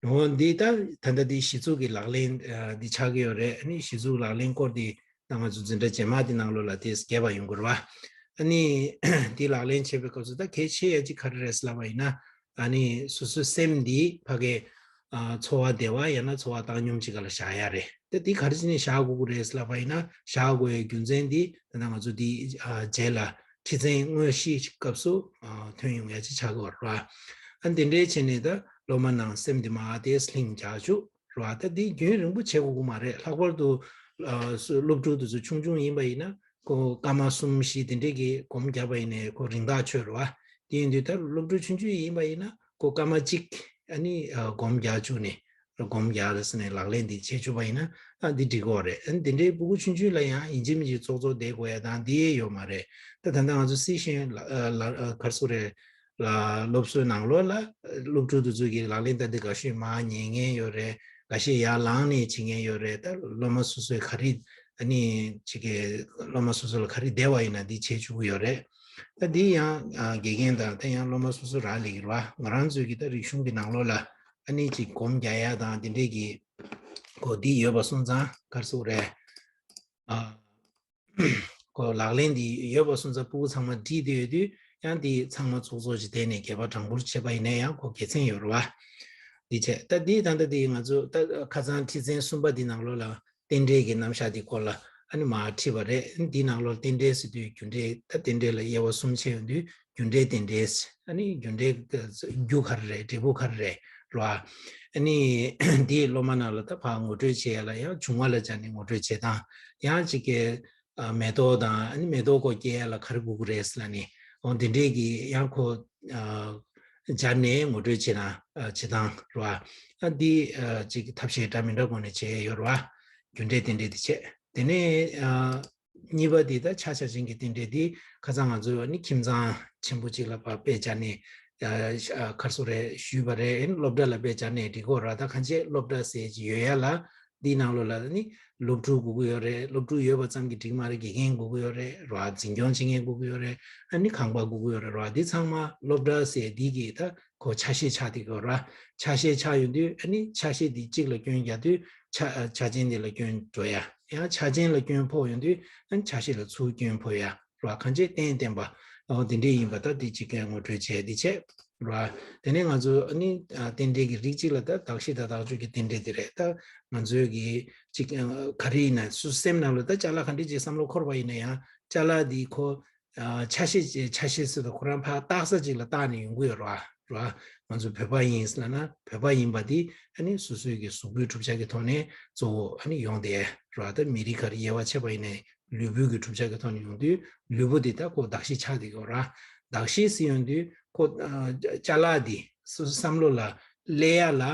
འོ་འདི་ད་ད་ལྟ་འདི་གཞི་ཚུགས་ཀྱི་ལག་ལེན་འདི་ཆགས་ཀྱི་ཡོད་རེད། ཨ་ནི་གཞི་ཚུགས་ལག་ལེན་སྐོར་འདི་ད་ང་ཚོ་འཛིན་གྲྭ་རྗེས་མ་འདི་ནང་ལོགས་ལ་དེ་རྒྱས་པ་ཡོང་དགོས་རེད་བ། ཨ་ནི་འདི་ལག་ལེན་བྱེད་པའི་སྐབས་སུ་ད་གལ་ཆེ་ཡ་གཅིག་ག་རེ་རེད་ལབ་པ་ཡིན་ན། ཨ་ནི་སོ་སོའི་སེམས་འདི་ཕ་གི་ཚོར་བ་བདེ་བ་ཡང་ན་ཚོར་བ་བཏང་སྙོམས་ཅིག་ག་ལ་བཞག་ཡ་རེད། ད་འདི་ག་རེ་བྱས་ནས་བཞག་དགོས་ཀྱི་རེད་ལབ་པ་ཡིན་ན། བཞག་དགོས་ཡའི་རྒྱུ་མཚན་འདི་ད་ང་ཚོ་འདི་རྗེས་ལ་ཁྲིད་ཚན་དངོས་གཞིའི་སྐབས་སུ་ཐོན་ཡོང་ཡ་ཅིག་ཆགས་ཀྱི་ཡོད་རེད་བ། ཨ་འདི་འདྲའི་བྱས་ནས་ད་སློབ་མ་ནང་སེམས་འདི་མར་དེ་ལྷིང་འཇགས་བཅུག་རེད་བ། ད་འདི་རྒྱུན་རིང་པོ་བྱེད་དགོས་ཀྱི་མ་རེད། ལྷག་པར་དུ་སློབ་ཕྲུག་དེ་ཚོ་ཆུང་ཆུང་ཡིན་པ་ཡིན་ན་ཁོ་སྐར་མ་གསུམ་བཞི་དེ་འདྲས་ཀྱི་སྒོམ་བརྒྱབ་པ་ཡིན་ནའི་ཁོ་རིན་ཐང་ཆོད་རེད་བ། དེ་ཡིན་དུས་ད་སློབ་ཕྲུག་ཆུང་ཆུང་ཡིན་པ་ཡིན་ན་ཁོ་སྐར་མ་གཅིག་ཨ་ནི་སྒོམ་རྒྱག་བཅུག་ནས་སྒོམ་རྒྱག་རེད་ཟེར་ནས་ལག་ལེན་འདི་བྱེད་བཅུག་པ་ཡིན་ན་ཨ་འདི་འགྲིག་གི་རེད། ཨ་ནི་འདི་འདྲའི་ཕྲུ་གུ་ཆུང་ཆུང་ལ་ཡང་ཡིན་གཅིག་མིན་གཅིག་ཙོག་ཙོག་བསྡད་དགོས་ཡ་དང་འདི་ཡོད་མ་རེད། ད་ད་ལྟ་ང་ཚོ་སི་ཤེས་ཡོན་ལ་ལ་ག་རེ་ཟེར་རེད། ལ་སློབ་གསོའི་ནང་ལོགས་ལ་སློབ་ཕྲུག་དེ་ཚོ་གིས་ལག་ལེན་ད་འདི་འགའ་ཤས་མར་ཉན་མཁན་ཡོད་རེད། འགའ་ཤས་ཡར་ལངས་ནས་བྱེད་མཁན་ཡོད་རེད། ད་སློབ་མ་སོ་སོའི་ག་རེ་ཨ་ནི་ཅིག་གི་སློབ་མ་སོ་སོ་ལ་ག་རེ་བདེ་བ་ཡིན་ན་འདི་བྱེད་བཅུག་གི་ཡོད་རེད། ད་འདི་ཡང་དགེ་རྒན་དང་ད་ཡང་སློབ་མ་སོ་སོ་རག་ལས་ཀྱི་རེད་བ། ང་རང་ཚོའི་གི་ད་རིག་གཞུང་གི་ནང་ལོགས་ལ་ཨ་ནི་ཅིག་སྒོམ་རྒྱག་ཡ་དང་འདི་འདྲས་ཀྱི་གོ་འདི་ཡོད་པ་སོང་ཙང་ག་རེ་ཟེར་རེད། ཨ། ཁོ་ལག་ལེན་འདི་ཡོད་པ་སོང་ཙང་ཕྲུ་གུ་ཚང་མ་འགྲིག་བསྡད་ཡོད་དུས་ཡང་འདི་ཚང་མ་ཚོགས་གཙོ་ཅིག་བསྡད་ནས་སྒལ་པ་དྲང་པོར་བྱས་པ་ཡིན་ན་ཡང་ཁོ་དགེ་མཚན་ཡོད་རེད་བ། འདི་བྱས་ད་འདི་ད་ལྟ་འདི་ང་ཚོ་ད་ཁ་སང་ཁྲིད་ཚན་གསུམ་པ་འདི་ནང་ལོགས་ལ་རྟེན་འབྲེལ་གྱི་རྣམ་གཞག་འདི་སྐོར་ལ་ཨ་ནི་མར་ཁྲིད་པ་རེད། འདི་ནང་ལོགས་རྟེན་འབྲེལ་ཟེར་དུས་རྒྱུ་འབྲས་ད་རྟེན་འབྲེལ་ལ་དབྱེ་བ་གསུམ་ཕྱེ་ཡོང་དུས་རྒྱུ་འབྲས་རྟེན་འབྲེལ་ཨ་ནི་རྒྱུ་འབྲས་རྒྱུ་ག་རེ་རེད། འབྲས་བུ་ག་རེ་རེད་རེད་བ། ཨ་ནི་འདིའི་སློབ་མ་རྣམས་ལ་ད་ཕར་ངོ་སྤྲོད་བྱེད་ཡ་ལ་ཡང་བྱུང་བ་ལ་སྦྱར་ནས་ངོ་སྤྲོད་བྱེད་སྟངས་ཡང་གཅིག་གི་ཨ་མེ་ཏོག་དང་ཨ་ནི་མེ་ཏོག་ཁོ་སྐྱེ་ཡ་ལ་ག་རེ་དགོས་ཀྱི་རེད་ཟེར་ལབ་ནས་འོ་འདི་འདྲས་ཀྱི་ཡང་ཁོ་ཨ་སྦྱར་ནས་ངོ་སྤྲོད་བྱེད་སྟངས་ཨ་བྱེད་སྟངས་རེད་བ། ཨ་འདི་ཨ་གཅིག་གི་ཐབས་ཤེས་འདྲ་མི་འདྲ་སྒོ་ནས་བྱས་ཡོད་རེད་བ། རྒྱུ་འབྲས་རྟེན་འབྲེལ་འདི་བྱས། དེ་ནས་ཨ་གཉིས་པ་འདི་ད་ཆ་ཆ་ཅན་གྱི་རྟེན་འབྲེལ་འདི་ཁ་སང་ང་ཚོས་ནི་ཁྱིམ་ཚང་ཆེན་པོ་གཅིག་ལ་ཕར་དཔེ་སྦྱར་ནས་ཨ་ག་རེ་ཟེར་རེད་ཞུས་པ་རེད། ཨེ་སློབ་གྲྭ་ལ་དཔེ་སྦྱར་ནས་འགྲིག་གི་རེད། ད་གང་ཅི་སློབ་གྲྭ་ཟེར་གྱི་ཡོད་ཡ་ལ་འདིའི་ནང་ལོགས་ལ་ནི་སློབ་ཕྲུག་དགོས་ཀྱི་ཡོད་རེད། སློབ་ཕྲུག་ཡོད་པ་ཙམ་གྱིས་འགྲིག་མ་རེད། དགེ་རྒན་དགོས་ཀྱི་ཡོད་རེད་ར། འཛིན་སྐྱོང་བྱེད་མཁན་དགོས་ཀྱི་ཡོད་རེད། ཨ་ནི་ཁང་པ་དགོས་ཀྱི་ཡོད་རེད་ར། འདི་ཚང་མ་སློབ་གྲྭ་ཟེར་འདི་གི་ད་ཁོ་ཆ་ཤས་ཆགས་བསྡད་ཀྱི་ཡོད་ར། ཆ་ཤས་ཆགས་ཡོང་དུས་ཨ་ནི་ཆ་ཤས་འདི་གཅིག་ལ་སྐྱོན་རྒྱག་དུས་ཆ་ཆ་ཅན་འདི་ལ་སྐྱོན་འགྲོ་ཡ། ཡང་ཆ་ཅན་ལ་སྐྱོན་ཕོག་ཡོང་དུས་ཨ་ནི་ཆ་ཤས་ལ་ཚུར་སྐྱོན་ཕོག་ཡ་ར། གང་ཅི་གཏན་གཏན་པ་འོ་འདི་འདྲས་ཡིན་པ་ད་འདི་གཅིག་གི་ངོ་སྤྲོད་བྱས་འདི་བྱས་ར། དེ་ནས་ང་ཚོ་ཨ་ནི་རྟེན་འབྲེལ་གྱི་རིགས་གཅིག་ལ་ད་གདགས་གཞི་དང་བདག་ཆོས་ཀྱི་རྟེན་འབྲེལ་འདི་རེད། ད་ང་ཚོའི་གི་གཅིག་ག་རེ་ཡིན་ན་སུ་སེམས་ནང་ལ་ད་ཅ་ལག་ག་འདྲས་ཅིག་བསམ་བློ་འཁོར་བ་ཡིན་ན་ཡང་ཅ་ལག་འདི་ཁོ་ཆ་ཤས་ཅིག་ཆ་ཤས་ཟེར་དུས་ཁོ་རང་ཕར་བཏགས་ས་ཅིག་ལ་བཏགས་ནས་ཡོང་གི་ཡོད་རེད་བ། རེད་བ། ང་ཚོ་བོད་པ་ཡིན་ཟེར་ན་བོད་པ་ཡིན་པ་འདི་ཨ་ནི་སོ་སོའི་གི་གཟུགས་པོའི་གྲུབ་ཆ་གི་ཐོག་ནས་གཙོ་བོ་ཨ་ནི་ཡོང་བསྡད་རེད་བ། ད་མི་རིགས་ག་རེ་དབྱེ་བ་ཕྱེ་བ་ཡིན་ནའི་ལུས་པོའི་གི་གྲུབ་ཆ་གི་ཐོག་ནས་ཡོང་དུས་ལུས་པོ་འདི་ད་ཁོ་གདགས་གཞི་ཆགས་བསྡད་ཀྱི་ཡོད་རེད་བ། གདགས་གཞི་ཟེར་ཡོང་དུས་ཁོ་ཅ་ལག་འདི་སོ་སོའི་བསམ་བློ་ལ་སླེབས་ཡ་ལ།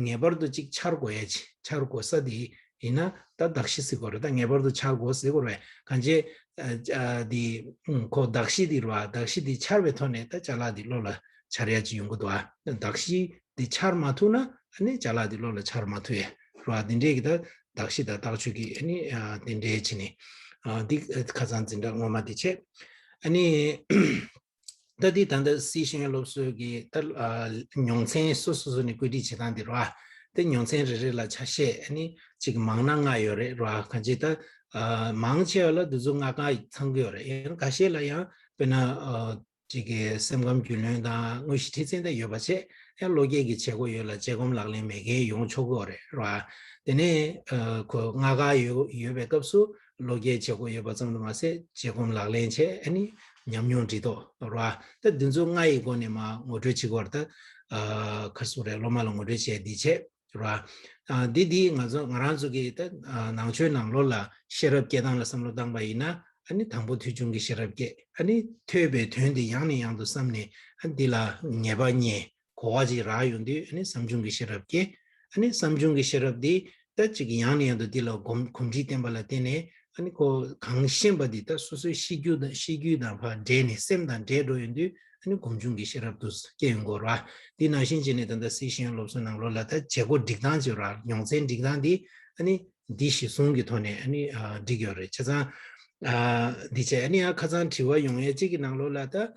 ངེས་པར་དུ་གཅིག་འཆར་དགོས་ཡ་ཅིག་འཆར་དགོས་ས་དེ་ཡིན་ན་ད་གདགས་གཞི་ཟེར་དགོས་རེད། ད་ངེས་པར་དུ་འཆར་དགོས་ཟེར་དགོས་རེད། གང་ཅི་ཨ་ཨ་དེ་ཁོ་གདགས་གཞི་དེ་རེད་བ། གདགས་གཞི་དེ་འཆར་བའི་ཐོག་ནས་ད་ཅ་ལག་དེ་བློ་ལ་འཆར་ཡ་ཅིག་ཡོང་གི་འདུག་ཨ། གདགས་གཞི་དེ་འཆར་མ་ཐུབ་ན་ཨ་ནི་ཅ་ལག་དེ་བློ་ལ་འཆར་མ་ཐུབ་ཡ་རེད་བ། དེ་འདྲས་ཀྱི་ད་གདགས་གཞི་དང་བདག་ཆོས་ཀྱི་ཨ་ནི་ཨ་དེ་འདྲས་བྱས་ནས་ཨ་འདི་ཁ་སང་འཛིན་གྲྭ་སྔོན་མ་དེ་བྱས། ཨ་ནི། ད་འདི་ད་ལྟ་སི་ཤེས་ཡོན་སློབ་གསོའི་གི་ད་ཨ་མྱོང་ཚན་སོ་སོ་སོ་ནས་བཀོད་སྒྲིག་བྱེད་སྟངས་འདི་རེད་བ། དེ་མྱོང་ཚན་རེ་རེ་ལ་ཆ་ཤས་ཨ་ནི་གཅིག་མང་ན་ལྔ་ཡོད་རེད་རེད་བ། གང་ཅི་ད་ཨ་མང་ཆེ་བ་ལ་འདི་ཚོ་ལྔ་ཀ་ཚང་གི་ཡོད་རེད། ཡང་ཁ་ཤས་ལ་ཡང་དཔེར་ན་ཨ་གཅིག་གི་སེམས་ཁམས་རྒྱུས་ལོན་དང་དངོས་གཞི་ཁྲིད་ཚན་དེ་ཡོད་པ་བྱས། ཡང་བློ་སྐྱེད་ཀྱི་བྱེད་སྒོ་ཡོད་ལ་བྱེད་སྒོམ་ལག་ལེན་མེད་མཁན་ཡོང་ཆོག་གི་ཡོད་རེད་རེད་བ། དེ་ནས་ཨ་ཁོ་ལྔ་ཀ་ཡོད་ཡོད་པའི་སྐབས་སུ། བློ་སྐྱེད་བྱེད་སྒོ་ཡོད་པ་ཙམ་དུ་མ་ཟད་བྱེད་སྒོམ་ལག་ལེན་བྱས་ཨ་ནི་ཉམས་མྱོང་འདྲི་རྟོག་རེད་བ། ད་འདི་ཚོ་ལྔ་ཡི་སྒོ་ནས་མར་ངོ་སྤྲོད་བྱེད་དགོས་རེད། ད་ཨ་ག་རེ་ཟེར་རེད། སློབ་མ་ལ་ངོ་སྤྲོད་བྱས་འདི་བྱས་རེད་བ། ཨ་འདི་འདི་ང་ཚོ་ང་རང་ཚོ་གི་ད་ཨ་ནང་ཆོས་ནང་ལོགས་ལ་ཤེས་རབ་སྐྱེ་སྟངས་ལ་བསམ་བློ་བཏང་པ་ཡིན་ན་ཨ་ནི་དང་པོ་ཐོས་བྱུང་གི་ཤེས་རབ་སྐྱེ། ཨ་ནི་ཐོས་པའི་དོན་དེ་ཡང་ནས་ཡང་དུ་བསམ་ནས་ཨ་འདི་ལ་ངེས་པ་རྙེད། གོ་བ་ཅིག་རག་ཡོང་དུས་ཨ་ནི་བསམ་བྱུང་གི་ཤེས་རབ་སྐྱེ། ཨ་ནི་བསམ་བྱུང་གི་ཤེས་རབ་འདི་ད་ཅིག་ཡང་ནས་ཡང་དུ་འདི་ལ་གོམས་གོམས་འདྲིས་བསྟེན་པ་ལ་བརྟེན་ནས་ ཨ་ནི་ཁོ་གང་ཤེས་པ་འདི་ད་སོ་སོའི་ཤེས་རྒྱུད་དང་ཤེས་རྒྱུད་དང་ཕར་འདྲེས་ནས་སེམས་དང་འདྲེས་འགྲོ་ཡོང་དུས་ཨ་ནི་སྒོམ་བྱུང་གི་ཤེས་རབ་ཏུ་སྐྱེ་ཡོང་གི་རེད་བ། འདི་ནང་བཞིན་བྱས་ནས་ད་ལྟ་སྲིད་ཤེས་ཡོན་སློབ་གསོའི་ནང་ལོགས་ལ་ད་བྱེད་སྒོ་སྒྲིག་སྟངས་བྱེད་ར་མྱོང་ཚན་སྒྲིག་སྟངས་འདི་ཨ་ནི་འདི་གཞི་བཟུང་གི་ཐོག་ནས་ཨ་ནི་ཨ་སྒྲིག་ཡོད་རེད། བྱས་ཙང་ཨ་འདི་བྱས་ཨ་ནི་ཡང་ཁ་སང་དྲི་བ་ཡོང་ཡས་གཅིག་གི་ནང་ལོགས་ལ་ད།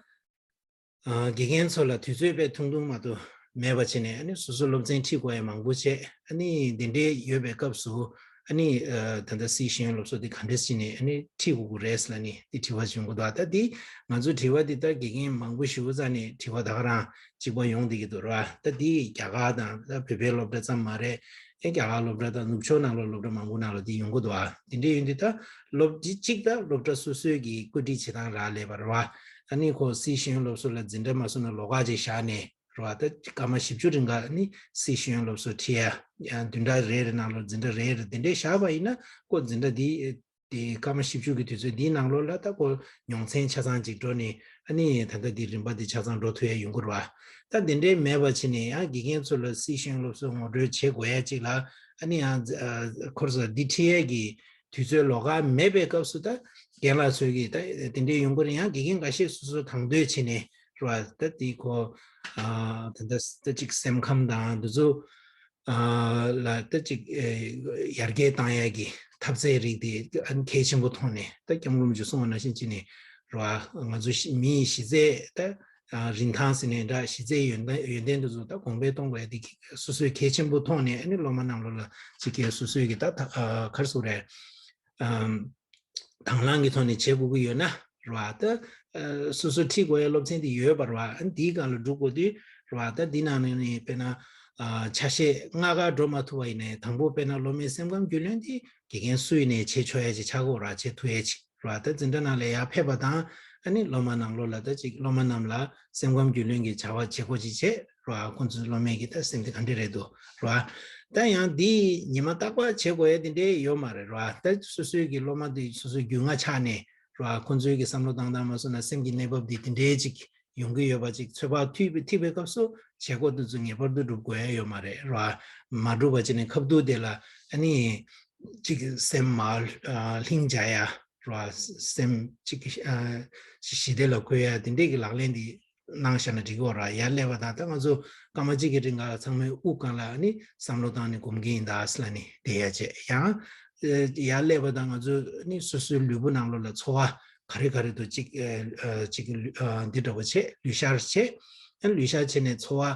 ཨ་དགེ་རྒན་ཚོ་ལ་དུས་ཚོད་དཔེ་ཐུང་ཐུང་མ་གཏོགས་མེད་པ་བྱས་ནས་ཨ་ནི་སོ་སོ་སློབ་ཚན་ཁྲིད་དགོས་ཡ་མང་པོ་བྱས། ཨ་ནི་འདི་འདྲའི་ཡོད་པའི་སྐབས་སུ་ཨ་ནི་ཨ་ད་ལྟ་སྲིད་ཤེས་ཡོན་སློབ་གསོ་འདི་ག་འདྲས་བྱས་ནས་ཨ་ནི་ཁྲིད་དགོས་ཀྱི་རེད་ལབ་ནས་འདི་དྲི་བ་བྱུང་གི་འདུག་ད་འདི་ང་ཚོའི་དྲི་བ་འདི་ད་དགེ་རྒན་མང་པོ་ཞེ་པོ་རྩ་ནས་དྲི་བ་ད་ག་རང་གཅིག་པ་ཡོང་བསྡད་ཀྱི་འདུག་ར། ད་འདི་རྒྱ་གར་དང་ད་བོད་པའི་སློབ་གྲྭ་ཙམ་མ་རེད། ཨེ་རྒྱ་གར་སློབ་གྲྭ་དང་ནུབ་ཕྱོགས་ནང་ལོགས་སློབ་གྲྭ་མང་པོ་ནང་ལ་འདི་ཡོང་གི་འདུག་ཨ། འདི་འདྲའི་ཡོད་དུས་ད་སློབ་སྤྱི་གཅིག་ད་སློབ་གྲྭ་སོ་སོའི་གི་བཀོད་སྒྲིག་བྱེད་སྟངས་རག་ལས་པ་རེད་བ། ཨ་ནི་ཁོ་སྲིད་ཤེས་ཡོན་སློབ་གསོ་ལ་འཛིན་གྲྭ་མ་བཟོ་ན་ལོགས་ཀ་ཅིག་བཞག་ནས་རེད་བ། ད་སྐར་མ་བཞི་བཅུ་རིང་ག་ཨ་ནི་སྲིད་ཤེས་ཡོན་སློབ་གསོ་ཁྲིད་ཡ་ཡང་བདུན་ཕྲག་རེ་རེ་ནང་ལོགས་འཛིན་གྲྭ་རེ་རེ་འདི་འདྲའི་བཞག་པ་ཡིན་ན་ཁོ་འཛིན་གྲྭ་འདི་དེ་སྐར་མ་བཞི་བཅུ་གི་དུས་ཚོད་འདིའི་ནང་ལོགས་ལ་ད་ཁོ་མྱོང་ཚན་ཆ་ཚང་ཅིག་འགྲོ་ནས་ཨ་ནི་ད་ལྟ་འདི་རིམ་པ་འདི་ཆ་ཚང་འགྲོ་ཐུབ་ཡ་ཡོང་གི་རེད་བ། ད་འདི་འདྲའི་མེད་པ་བྱས་ནས་ཡང་དགེ་རྒན་ཚོ་ལ་སྲིད་ཤེས་ཡོན་སློབ་གསོ་ངོ་སྤྲོད་བྱེད་དགོས་ཡ་ཅིག་ལ་ཨ་ནི་ཡང་ཁོ་ར་ས་འདི་ཁྲིད་ཡས་ཀྱི་དུས་ཚོད་ལོགས་ཀ་མེད་པའི་སྐབས་སུ་ད་རྒན་ལགས་ཚོས་ཀྱིས་ད་དེ་འདྲའི་ཡོང་གི་རེད། ཡང་དགེ་རྒན་འགའ་ཤས་སོ་སོ་དང་དོད་བྱས་ནས་རེད་བ། ད་དེ་ཁོ་ད་ད་ཅིག་སེམས་ཁམས་དང་འདི་ཚོ་ལ་ད་ཅིག་ཡར་རྒྱས་བཏང་ཡས་ཀྱི་འཐབ་རྩལ་རིགས་དེ་གལ་ཆེན་པོ་མཐོང་ནས་ད་སྐྱབས་མགོན་རིན་པོ་ཆེས་གསུངས་པ་ནང་བཞིན་བྱས་ནས་རེད་བ། ང་ཚོ་མིའི་གཞི་རྩའི་ད་རིན་ཐང་ཟེར་ནས་འདྲ་གཞི་རྩའི་ཡོན་ཏན་ཡོན་ཏན་དེ་ཚོ་ད་གོང་འཕེལ་གཏོང་དགོས་ཡ་དེ་སོ་སོའི་གལ་ཆེན་པོ་མཐོང་ནས་ཨ་ནི་སློབ་མ་རྣམས་ལ་ཅིག་གི་སོ་སོའི་གི་ད་ག་རེ་ཟེར་དགོས་རེད། དང་བླངས་ཀྱི་ཐོག་ནས་བྱེད་དགོས་ཀྱི་ཡོད་ན་རེད་བ། ད་སོ་སོ་ཁྲིད་དགོས་ཡ་སློབ་ཚན་དེ་ཡོད་པ་རེད་བ། ཨ་ནི་དེའི་སྒང་ལ་འགྲོ་དགོས་དུས་རེད་བ། ད་འདི་ནང་ནས་དཔེར་ན་ཆ་ཤས་ལྔ་ཀ་འགྲོ་མ་ཐུབ་པ་ཡིན་ནའི་དང་པོ་དཔེར་ན་སློབ་མའི་སེམས་ཁམས་རྒྱུས་ལོན་དེ་དགེ་རྒན་སུ་ཡིན་ནའི་བྱེད་ཆོག་ཡ་ཅིག་ཆགས་ཀྱི་ཡོད་རེད་བ། བྱེད་ཐུབ་ཡ་ཅིག་རེད་བ། ད་འཛིན་གྲྭ་ནང་ལ་ཡར་ཕེབས་པ་དང་ཨ་ནི་སློབ་མ་ནང་ལོགས་ལ་ད་ཅིག་སློབ་མ་རྣམས་ལ་སེམས་ཁམས་རྒྱུས་ལོན་གྱི་བྱ་བ་བྱེད་སྒོ་ཅིག་བྱེད་རེད་བ། ཁོང་ཚོའི་སློབ་མའི་གི་ད་སེམས་དེ་ག་འདྲ་རེད་འདུག་རེད་བ། ད་ཡང་འདི་ཉི་མ་རྟག་པར་བྱེད་དགོས་ཡ་དེ་འདྲའི་ཡོད་མ་རེད་རེད་བ། ད་སོ་སོའི་གི་སློབ་མ་དེ་སོ་སོའི་རྒྱུས་མངའ་ཆགས་ནས་རེད་བ། ཁོང་ཚོའི་གི་བསམ་བློ་བཏང་སྟངས་མ་སོང་ན་སེམས་ཀྱི་གནས་བབ་དེ་དེ་འདྲའི་ཅིག་ཡོང་གི་ཡོད་པ་ཅིག་ཚོད་དཔག་ཐུབ་པའི་ཐུབ་པའི་སྐབས་སུ་བྱེད་སྒོ་དེ་ཚོ་ངེས་པར་དུ་སྒྲུབ་དགོས་ཡ་ཡོད་མ་རེད་ར། མ་སྒྲུབ་པ་བྱས་ནས་ཁ་ཐུག་དེ་ལ་ཨ་ནི་ཅིག་སེམས་མ་ལྷིང་འཇགས་ཡ་ར། སེམས་ཅིག་ཞི་བདེ་ལ་འཁོད་ཡ་དེ་འདྲས་ཀྱི་ལག་ལེན་དེ་གནང་བཞག་ན་འགྲིག་གི་ར། ཡར་སླེབས་པ་དང་ད་ང་ཚོ་སྐར་མ་གཅིག་གི་རིང་ག་ཚང་མའི་དབུགས་སྒང་ལ་ཨ་ནི་བསམ་བློ་བཏང་ནས་སྒོམ་གྱི་ཡིན་ད་ཟེར་ལབ་ནས་བསྡད་ཡ་བྱས། ཡང་ཡར་སླེབས་པ་དང་ང་ཚོ་ཨ་ནི་སོ་སོའི་ལུས་པོ་ནང་ལོགས་ལ་ཚོར་བ་ག་རེ་ག་རེ་འདུག་ཅིག་ཨ་ཅིག་ཨ་འདི་འདྲ་པོ་བྱས། ལུས་ཤར་བྱས། ཨ་ལུས་ཤར་བྱས་ནས་ཚོར་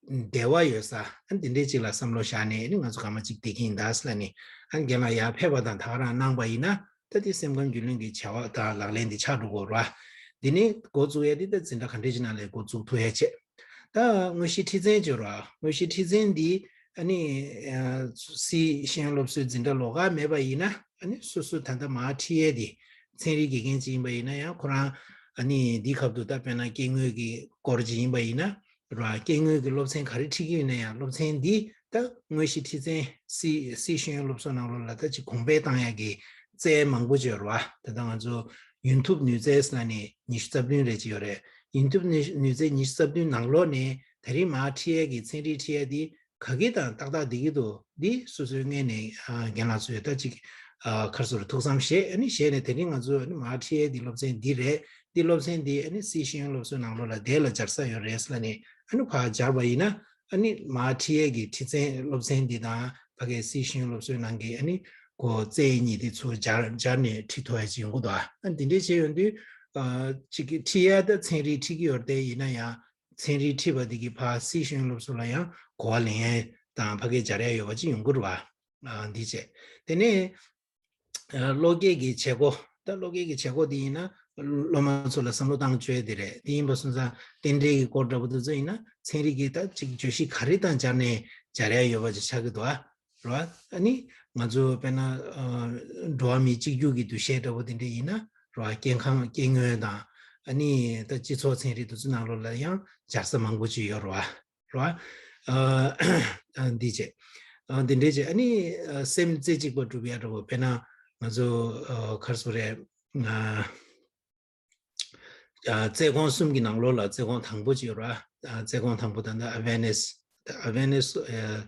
བ་བདེ་བ་ཡོད་ས་ཨ་འདི་འདྲའི་ཅིག་ལ་བསམ་བློ་བཞག་ནས་ཨ་ནི་ང་ཚོ་སྐར་མ་གཅིག་བསྡད་ཀྱི་ཡིན་ད་ཟེར་ལབ་ནས། ཨ་རྒན་ལགས་ཡར་ཕེབས་པ་དང་ད་ག་རང་གནང་པ་ཡིན་ན་ད་དེ་སེམས་ཁམས་རྒྱུས་ལོན་གྱི་བྱ་བ་དང་ལག་ལེན་དེ་ཆགས་འགྲོ་གི་ར། འདི་ནས་འགོ་བཙུགས་ཡ་དེ་ད་འཛིན་གྲྭ་ག་འདྲ་ཅིག་ནང་ལས་འགོ་བཙུགས་ཐུབ་ཡ་བྱས། ད་དངོས་གཞི་ཁྲིད་ཚན་བརྗོད་ར། དངོས་གཞི་ཁྲིད་ཚན་འདི་ཨ་ནི་ཨ་སྲིད་ཤེས་ཡོན་སློབ་གསོའི་འཛིན་གྲྭ་ལོགས་ཀ་མེད་པ་ཡིན་ན་ཨ་ནི་སོ་སོ་ད་ལྟ་མར་ཁྲིད་ཡས་དེ་ཚན་རིག་དགེ་རྒན་ཅིག་ཡིན་པ་ཡིན་ན་ཡང་ཁོ་རང་ཨ་ནི་འདི་ཁབ་ཏུ་ད་དཔེར་ན་སྐྱེ་དངོས་ཀྱི་སྐོར་ཅིག་ཡིན་པ་ཡིན་ན་ར། སྐྱེ་དངོས་ཀྱི་སློབ་ཚན་ག་རེ་ཁྲིད་ཀྱི་ཡོད་ན་ཡང་སློབ་ཚན་འདི་ད་དངོས་གཞི་ཁྲིད་ཚན་སྲིད་སྲིད་ཤེས་ཡོན་སློབ་གསོ་ནང་ལོགས་ལ་ད་ཅིག་གོང་འཕེལ་བཏང་ཡས་ཀྱི་རྩལ་མང་པོ་ཅིག་ཡོད་རེད་བ། ད་ལྟ་ང་ཚོ་ཡོན་ཐུབ་ནུས་རྩལ་ཟེར་ནས་ཉི་ཤུ་རྩ་བདུན་རེ་ཅིག་ཡོད་རེད། ཡོན་ཐུབ་ནུས་ནུས་རྩལ་ཉི་ཤུ་རྩ་བདུན་ནང་ལོགས་ནས་ད་རིང་མར་ཁྲིད་ཡས་ཀྱི་ཚན་རིག་ཁྲིད་ཡས་དེ་ག་གི་དང་ཏག་ཏག་བསྡད་ཀྱི་འདུག་འདི་སོ་སོའི་ངོས་ནས་ཨ་རྒན་ལགས་ཚོས་ད་ཅིག་ཨ་ག་རེ་ཟེར་ཐུགས་བསམ་བཞེས། ཨ་ནི་བཞེས་ནས་དེ་རིང་ང་ཚོ་ཨ་ནི་མར་ཁྲིད་ཡས་འདི་སློབ་ཚན་འདི་རེད། འདི་སློབ་ཚན་འདི་ཨ་ནི་སྲིད་ཤེས་ཡོན་སློབ་གསོའི་ནང་ལོགས་ལ་དེ་ལ་སྦྱར་ས་ཡོད་རེད་ཟེར་ནས་ཨ་ནི་ཕར་སྦྱར་བ་ཡིན་ན། ཨ་ནི་མར་ཁྲིད་ཡས་ཀྱི་ཁྲིད་ཚན་སློབ་ཚན་འདི་དང་ཕ་གའི་སྲིད་ཤེས་ཡོན་སློབ་གསོའི་ནང་གི་ཨ་ནི་གོ་རྩལ་གཉིས་དེ་ཚོ་སྦྱར་སྦྱར་ནས་ཁྲིད་ཐུབ་ཡ་ཅིག་ཡོང་གི་འདུག་ཨ་འདི་འདྲས་བྱས་ཡོང་དུས་ཨ་ཅིག་གི་ཁྲིད་ཡ་ད་ཚན་རིག་ཁྲིད་ཀྱི་ཡོད་རེད། དེ་ཡིན་ན་ཡང་ཚན་རིག་ཁྲིད་པ་འདི་གི་ཕར་སྲིད་ཤེས་ཡོན་སློབ་གསོ་ལ་ཡང་གོ་བ་ལེན་ཡ་དང་ཕ་གའི་སྦྱར་ཡ་ཡོད་པ་ཅིག་ཡོང་གི་རེད་བ། ཨ་འདི་བྱས། དེ་ནས་ཨ་བློ་སྐྱེད་ཀྱི་བྱེད་སྒོ། ད་བློ་སྐྱེད་ཀྱི་བྱེད་སྒོ་དེ་ཡིན་ན་སློབ་མ་ཚོ་ལ་བསམ་བློ་བཏང་བཅུག་ཡ་དེ་རེད། དེ་ཡིན་པ་སོང་ཙང་རྟེན་འབྲེལ་གྱི་སྐོར་འདྲ་པོ་དེ་ཚོ་ཡིན་ན་ཚན་རིག་གི་ད་ཅིག་བརྗོད་གཞི་ག་རེ་དང་སྦྱར་ནས་སྦྱར་ཡ་ཡོད་པ་ཅིག་ཆགས་ཀྱི་འདུག་ཨ། རེད་བ། ཨ་ནི་ང་ཚོ་དཔེར་ན་ཨ་འགྲོ་བ་མི་གཅིག་གྱུར་གྱི་འདུ་ཤེས་འདྲ་པོ་དེ་འདྲ་ཡིན་ན་རེད་བ། སྐྱེ་ཁམས་སྐྱེ་དངོས་དང་ཨ་ནི་ད་སྤྱི་ཚོགས་ཚན་རིག་དེ་ཚོ་ནང་ལོགས་ལ་ཡང་སྦྱར་ས་མང་པོ་ཅིག་ཡོད་རེད་བ། རེད་བ། ཨ་འདི་བྱས། ཨ་འདི་འདྲས་བྱས། ཨ་ནི་ཨ་སེམས་རྩེ་གཅིག་པ་སྒྲུབ་ཡ་འདྲ་པོ། དཔེར་ན་ང་ཚོ་ཨ་ག་རེ་ཟེར་དགོས་རེད། ཨ་ཨ་རྩལ་ཁོངས་གསུམ་གྱི་ནང་ལོགས་ལ་རྩལ་ཁོངས་དང་པོ་ཅིག་ཡོད་རེད་བ། ཨ་རྩལ་ཁོངས་དང་པོ་ད་ལྟ་awareness། awareness ཨ་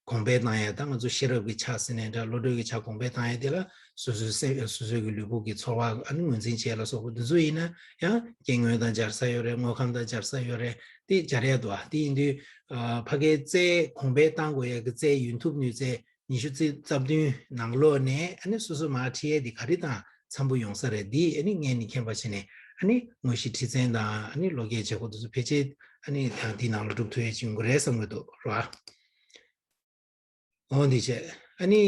གོང་འཕེལ་བཏང་ཡ་དང་། ང་ཚོ་ཤེས་རབ་ཀྱི་ཆ་ཟེར་ནའི་འདྲ། བློ་གྲོས་ཀྱི་ཆ་གོང་འཕེལ་བཏང་ཡ་དེ་ལ་སོ་སོའི་སེམས། སོ་སོའི་གི་ལུས་པོ་གི་ཚོར་བ་ཨ་ནི་ངོས་འཛིན་བྱེད་ལ་སོགས་པ་འདི་ཚོ་ཡིན་ན་ཡང་སྐྱེ་དངོས་དང་སྦྱར་ས་ཡོད་རེད། དངོས་ཁམས་དང་སྦྱར་ས་ཡོད་རེད། དེ་སྦྱར་ཡ་འདུག་ཨ། དེ་ཡིན་དུས་ཨ་ཕ་གིའི་རྩལ་གོང་འཕེལ་བཏང་དགོས་ཡ་གི་རྩལ། ཡོན་ཐུབ་ནུས་རྩལ་ཉི་ཤུ་རྩ་བདུན་ནང་ལོགས་ནས་ཨ་ནི་སོ་སོ་མར་ཁྲིད་ཡས་དེ་ག་རེ་དང་འཚམ་པོ་ཡོང་ས་རེད། འདི་ཨ་ནི་ངས་ནི་མཁྱེན་པ་བྱས་ནས་ཨ་ནི་དངོས་གཞི་ཁྲིད་ཚན་དང་ཨ་ནི་བློ་སྐྱེད་བྱེད་སྒོ་དེ་ཚོ་ཕལ་ཆེར་ཨ་ནི་ད་འདི་ནང་ལ་སྒྲུབ་ཐུབ་ཡས་ཅིག་ཡོང་གི་རེད་བསམ་གྱི་འདུག་ར། འོ་འདི་བྱས་ཨ་ནི་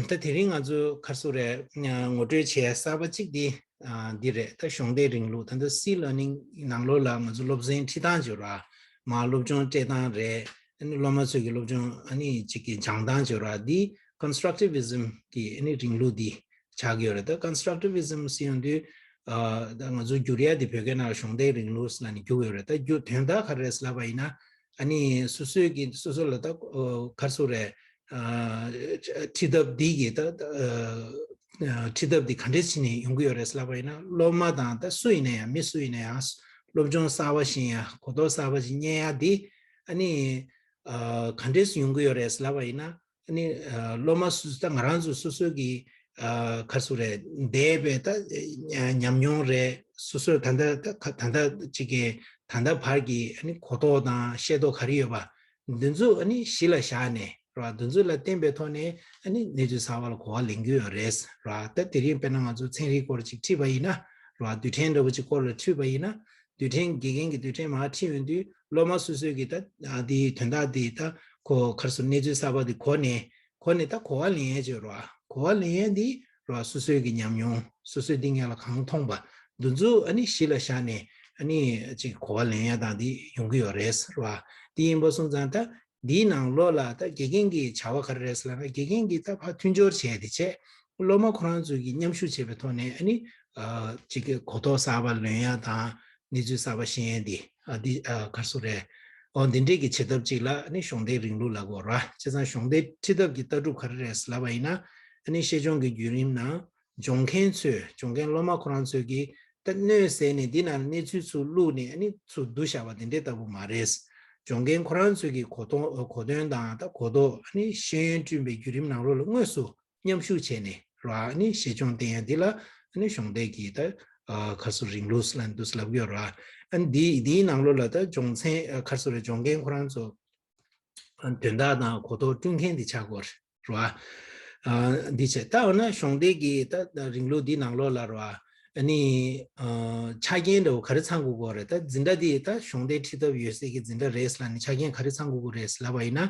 ད་དེ་རིང་ང་ཚོ་ག་རེ་ཟེར་དགོས་རེད། ངོ་སྤྲོད་བྱེད་ཡས་གསར་པ་གཅིག་འདི་ཨ་འདི་རེད། ད་གཞོགས་འདེགས་རིང་ལུགས། ད་ལྟ་སི་ལར་ནིང་ནང་ལོགས་ལ་ང་ཚོ་སློབ་ཚན་ཁྲིད་སྟངས་བྱས་ར། མར་སློབ་སྦྱོང་སྤྲད་སྟངས་རེད། ཨ་ནི་སློབ་མ་ཚོས་ཀྱི་སློབ་སྦྱོང་ཨ་ནི་གཅིག་གི་སྦྱང་སྟངས་བྱས་ར། འདི་Constructivism་གི་ཨ་ནི་རིང་ལུགས་འདི་ཆགས་ཀྱི་ཡོད་རེད། ད་Constructivism་ཟེར་ཡོང་དུས་ཨ་ད་ང་ཚོ་བསྒྱུར་ཡ་དེ་བོད་སྐད་ནང་ལ་གཞོགས་འདེགས་རིང་ལུགས་ལབ་ནས་བསྒྱུར་ཡོད་རེད། ད་བསྒྱུར་དོན་དག་ག་རེ་རེད་ལབ་པ་ཡིན་ན། ཨ་ནི་སོ་སོའི་གི་སོ་སོ་ལ་ད་ཨོ་ག་རེ་ཟེར་དགོས་རེད། ཨ་ཁྲིད་ཐབས་འདི་གི་ད་ཨ་ཁྲིད་ཐབས་འདི་ག་འདྲས་བྱས་ནས་ཡོང་གི་ཡོད་རེད་ལབ་པ་ཡིན་ན། སློབ་མ་དང་ད་སུ་ཡིན་ན་ཡང་། མི་སུ་ཡིན་ན་ཡང་། སློབ་སྦྱོང་གསར་པ་ཞིག་ཡིན་ཡང་། གོ་རྟོགས་གསར་པ་ཞིག་རྙེད་ཡ་འདི་ཨ་ནི་ཨ་ག་འདྲས་ཡོང་གི་ཡོད་རེད་ལབ་པ་ཡིན་ན། ཨ་ནི་ཨ་སློབ་མ་སུ། ད་ང་རང་ཚོ་སོ་སོ་གི་ཨ་ག་རེ་ཟེར་དགོས་རེད། འདས་པའི་ད་ཉམས་མྱོང་རེད། སོ་སོའི་ད་ལྟ་ད་ད་ལྟ་གཅིག་གི་ད་ལྟ་བར་གྱི་ཨ་ནི་གོ་རྟོགས་དང་ཤེས་རྟོགས་ག་རེ་ཡོད་པ་འདི་ཚོ་ཨ་ནི་གཞི་ལ་བཞག་ནས་ར། འདི་ཚོ་ལ་བརྟེན་པའི་ཐོག་ནས་ཨ་ནི་གནས་ཚུལ་གསར་པ་ལ་གོ་བ་ལེན་གྱི་ཡོད་རེད་ར། ད་དེ་རིང་དཔེར་ན་ང་ཚོ་ཚན་རིག་སྐོར་ཅིག་ཁྲིད་པ་ཡིན་ན་ར། རྡུལ་ཕྲན་འདྲ་པོ་ཅིག་སྐོར་ལ་ཁྲིད་པ་ཡིན་ན། རྡུལ་ཕྲན་དགེ་རྒན་གྱིས་རྡུལ་ཕྲན་མར་ཁྲིད་ཡོང་དུས། སློབ་མ་སོ་སོས་ཀྱིས་ད་ཨ་འདིའི་དོན་དག་འདི་ད་གོ་ག་རེ་ཟེར། གནས་ཚུལ་གསར་པ་འདི་གོ་ནས་གོ་ནས་ད་གོ་བ་ལེན་ཡས་ཅིག་ར། གོ་བ་ལེན་ཡས་འདི་ར་སོ་སོའི་གི་ཉམས་མྱོང་། སོ་སོས་འདི་སྔོན་ལ་གང་མཐོང་པ་འདི་ཚོ་ཨ་ནི་གཞི་ལ་བཞག་ནས་ཨ་ནི་ཅིག་གོ་བ་ལེན་ཡས་དང་འདི་ཡོང་གི་ཡོད་རེད་ར། འདི་ཡིན་པ་སོང་ཙང་ད་འདིའི་ནང་ལོགས་ལ་ད་དགེ་རྒན་གྱི་བྱ་བ་ག་རེ་རེད་ཟེར་ལབ་ན། དགེ་རྒན་གྱིས་ད་ཕར་མཐུན་སྦྱོར་བྱས་ཏེ་བྱས། སློབ་མ་ཁོ་རང་ཚོས་ཀྱིས་མཉམ་ཞུགས་བྱས་པའི་ཐོག་ནས་ཨ་ནི་ཨ་ཅིག་གི་གོ་རྟོགས་གསར་པ་ལོན་ཡ་དང་། གནས་ཚུལ་གསར་པ་ཤེས་ཡ་འདི་ཨ་འདི་ཨ་ག་རེ་ཟེར་དགོས་རེད། འོ་འདི་འདྲས་ཀྱི་བྱེད་ཐབས་ཅིག་ལ་ཨ་ནི་གཞོགས་འདེགས་རིང་ལུགས་ལབ་དགོས་ར། བྱས་ཙང་གཞོགས་འདེགས་ཁྲིད་ཐབས་ཀྱི་ལྟ་གྲུབ་ག་རེ་རེད་ལབ་པ་ཡིན་ན། ཨ་ནི་ཤེས་སྦྱོང་གི་བརྒྱུད་རིམ་ནང་སྦྱོང་མཁན་ཚོས། སྦྱོང་མཁན་སློབ་མ་ཁོ་རང་ཚོས་ཀྱིས་ད་སྣོད་ཟས་ནས་འདི་ནང་གནས་ཚུལ་ཚུར་བླུགས་ནས་ཨ་ནི་ཚུར་བསྡུ་བཞག་པ་འདི་འདྲས་ལྟ་བུ་མ་རེད། སྦྱོང་མཁན་ཁོ་རང་ཚོས་ཀྱིས་གོ་དོན་གོ་དོན་དང་ད་གོ་རྟོགས། ཨ་ནི་ཤེས་ཡོན་བསྐྲུན་པའི་བརྒྱུད་རིམ་ནང་ལོགས་ལ་དངོས་སུ་མཉམ་ཞུགས་བྱས་ནས་ར། ཨ་ནི་ཤེས་སྦྱོང་བསྟན་ཡ་འདི་ལ་ཨ་ནི་གཞོགས་འདེགས་ཀྱི་ད་ཨ་ག་རེ་ཟེར། རིང་ལུགས་ལབ་འདུག་ལབ་ཀྱི་ཡོད་ར། ཨ་ནི་འདི་འདིའི་ནང་ལོགས་ལ་ད་སྦྱོང་ཚན་ཨ་ག་རེ་ཟེར། སྦྱོང་མཁན་ཁོ་རང་ཚོ་ཨ་དོན་དག་དང་གོ་རྟོགས་བསྐྲུན་མཁན་འདི་ཆགས་དགོས་ར། ཨ་འདི་བྱས། ད་འོ་ན་གཞོགས་འདེགས་ཀྱི་ད་རིང་ལུགས་འདི་ནང་ལོགས་ལ་ར། ཨ་ནི་ཨ་ཆ་རྐྱེན་འདྲ་བོ་ག་རེ་ཚང་དགོས་ཀྱི་ཡོད་རེད། ད་འཛིན་གྲྭ་འདི་ད་གཞོགས་འདེགས་ཁྲིད་ཐབས་ཡོད་སའི་གི་འཛིན་གྲྭ་རེད་ལབ་ནས་ཆ་རྐྱེན་ག་རེ་ཚང་དགོས་ཀྱི་ཡོད་རེད་ལབ་པ་ཡིན་ན།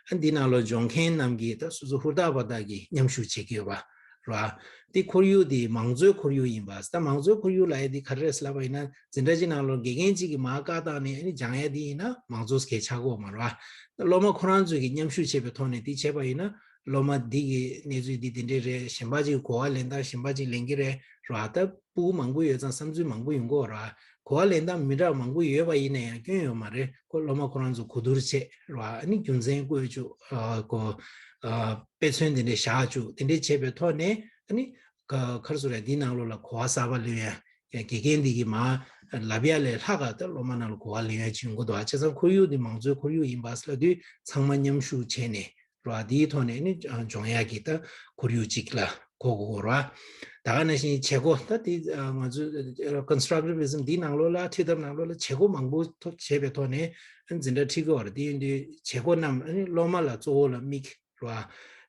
ཨ་འདི་ནང་ལོགས་སྦྱོང་མཁན་རྣམས་ཀྱིས་ད་སོ་སོ་ཧུར་ཐག་པ་དག་གིས་མཉམ་ཞུགས་བྱེད་ཀྱི་ཡོད་པ་ར། འདི་ཁོར་ཡུག་འདི་མང་གཙོའི་ཁོར་ཡུག་ཡིན་པ། ད་མང་གཙོའི་ཁོར་ཡུག་ལབ་ཡ་འདི་ག་རེ་རེད་ལབ་པ་ཡིན་ན། འཛིན་གྲྭ་གཅིག་ནང་ལོགས་དགེ་རྒན་གཅིག་གིས་མར་བཀའ་བཏང་ནས་ཨ་ནི་སྦྱང་ཡ་འདི་ཡིན་ན་མང་གཙོ་གལ་ཆགས་ཀྱི་ཡོད་མ་རེད་པ། སློབ་མ་ཁོ་རང་ཚོས་ཀྱིས་མཉམ་ཞུགས་བྱས་པའི་ཐོག་ནས་འདི་བྱས་པ་ཡིན་ན། སློབ་མ་འདི་གི་གནས་ཚུལ་འདི་འདི་འདྲས་རེད། གཞན་པ་ཅིག་གོ་བ་ལེན་སྟངས་གཞན་པ་ཅིག་ལེན་གྱི་རེད་ར། ད་ཕྲུ་གུ་མང་པོ་ཡོད་ཙང་བསམ་ཚུལ་མང་པོ་ཡོང་གི་ཡོད་ར། གོ་བ་ལེན་སྟངས་མི་འདྲ་བ་མང་པོ་ཡོད་པ་ཡིན་ན་ཡང་སྐྱོན་ཡོད་མ་རེད། ཁོ་སློབ་མ་ཁོ་རང་ཚོ་གོ་བསྡུར་བྱས་ར། ཨ་ནི་རྒྱུ་མཚན་བཀོད་བཅུག་ཨ་གོ་ཨ་དཔེ་མཚོན་འདི་འདྲས་བཞག་བཅུག་དེ་འདྲས་བྱས་པའི་ཐོག་ནས་ཨ་ནི་ག་ག་རེ་ཟེར་དགོས་རེད། འདིའི་ནང་ལོགས་ལ་གོ་བ་གསར་པ་ལོན་ཡ། ཡང་དགེ་རྒན་འདི་གིས་མར་ལབ་ཡ་ལས་ལྷག་ག་ད་སློབ་མ་ནང་ལ་གོ་བ་ལེན་ཡ་ཅིག་ཡོང་གི་འདུག་ཨ། བྱས་ཙང་ཁོར་ཡུག་འདི་མང་གཙོའི་ཁོར་ཡུག་ཡིན་པ་ལབ་དུས་ཚང་མ་མཉམ་ཞུགས་བྱས་ནས་ར། འདིའི་ཐོག་ནས་ནི་སྦྱོང་ཡ་གི་ད་ཁོར་ཡུག་ཅིག་ལ་གོ་དགོས་ར། ད་ག་ནང་བཞིན་བྱེད་སྒོ། ད་འདི་ང་ཚོ་Constructivism་འདིའི་ནང་ལོགས་ལ་ཁྲིད་ཐབས་ནང་ལོགས་ལ་བྱེད་སྒོ་མང་པོ་ཐོབ་བྱས་པའི་ཐོག་ནས་འཛིན་གྲྭ་ཁྲིད་ཀྱི་ཡོད་རེད། དེ་ཡིན་དུས་བྱེད་སྒོ་རྣམས་ནི་སློབ་མ་ལ་གཙོ་བོ་ལ་དམིགས་ར།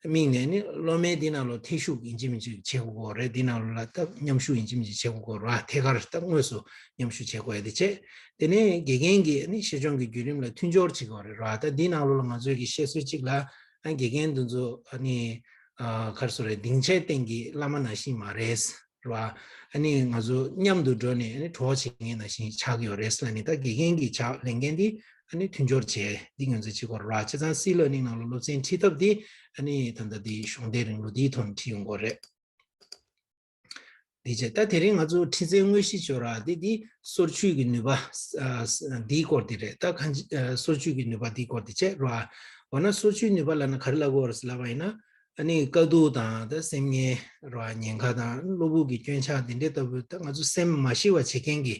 དམིགས་ནས་ནི་སློབ་མའི་འདི་ནང་ལོགས་ཐེ་ཞུགས་ཡིན་གཅིག་མིན་གཅིག་བྱེད་དགོས་རེད། འདི་ནང་ལོགས་ལ་ད་མཉམ་ཞུགས་ཡིན་གཅིག་མིན་གཅིག་བྱེད་དགོས་ར། ཐད་ཀར་ད་དངོས་སུ་མཉམ་ཞུགས་བྱེད་དགོས་ཡ་དེ་བྱས། དེ་ནས་དགེ་རྒན་གྱིས་ནི་ཤེས་སྦྱོང་གི་བརྒྱུད་རིམ་ལ་མཐུན་སྦྱོར་བྱེད་དགོས་རེད་ར། ད་འདི་ནང་ལོགས་ལ་ང་ཚོས་ཀྱི་བཤད་སྲོལ་གཅིག་ལ། ཨ་དགེ་རྒན་འདི་ཚོ་ཨ་ནི་ཨ་ག་རེ་ཟེར་དགོས་རེད། སྡིངས་ཆའི་སྟེང་གི་བླ་མ་ནང་བཞིན་མ་རེད། ར། ཨ་ནི་ང་ཚོ་མཉམ་དུ་འགྲོ་ནས་ཨ་ནི་གྲོགས་བྱེད་མཁན་ནང་བཞིན་ཆགས་ཀྱི་ཡོད་རེད་ཟེར་ལབ་ནས། ད་དགེ་རྒན་གྱི་ཕྱག་ལས་འགན་འདི་ཨ་ནི་མཐུན་སྦྱོར་བྱས་འདི་ང་ཚོས་བྱེད་དགོས་ར། བྱས་ཙང་སི་ལར་ནིང་ནང་ལ་སློབ་ཚན་ཁྲིད་ཐབས་འདི་ཨ་ནི་ད་ལྟ་འདི་གཞོགས་འདེགས་རིང་ལུགས་འདིའི་ཐོག་ནས་ཁྲིད་ཡོང་དགོས་རེད། འདི་བྱས། ད་དེ་རིང་ང་ཚོ་ཁྲིད་ཚན་དངོས་གཞི་བྱས་ར་འདི་འདི་སོར་ཆུད་ཀྱི་ནུས་པ། ཨ་འདིའི་སྐོར་འདི་རེད། ད་གང་ཅི་ཨ་སོར་ཆུད་ཀྱི་ནུས་པ་འདིའི་སྐོར་འདི་བྱས་ར། འོ་ན་སོར་ཆུད་ནུས་པ་ལབ་ན་ག་རེ་ལབ་དགོས་རེད་ཟེར་ལབ་པ་ཡིན་ན། ཨ་ནི་དཀའ་སྡུག་དང་ད་སེམས་ངལ་ར། ཉེན་ཁ་དང་གློ་བུར་གྱི་སྐྱོན་ཆག་འདི་འདྲའི་ལྟ་བུ། ད་ང་ཚོ་སེམས་མ་ཞི་བ་བྱེད་མཁན་གྱི་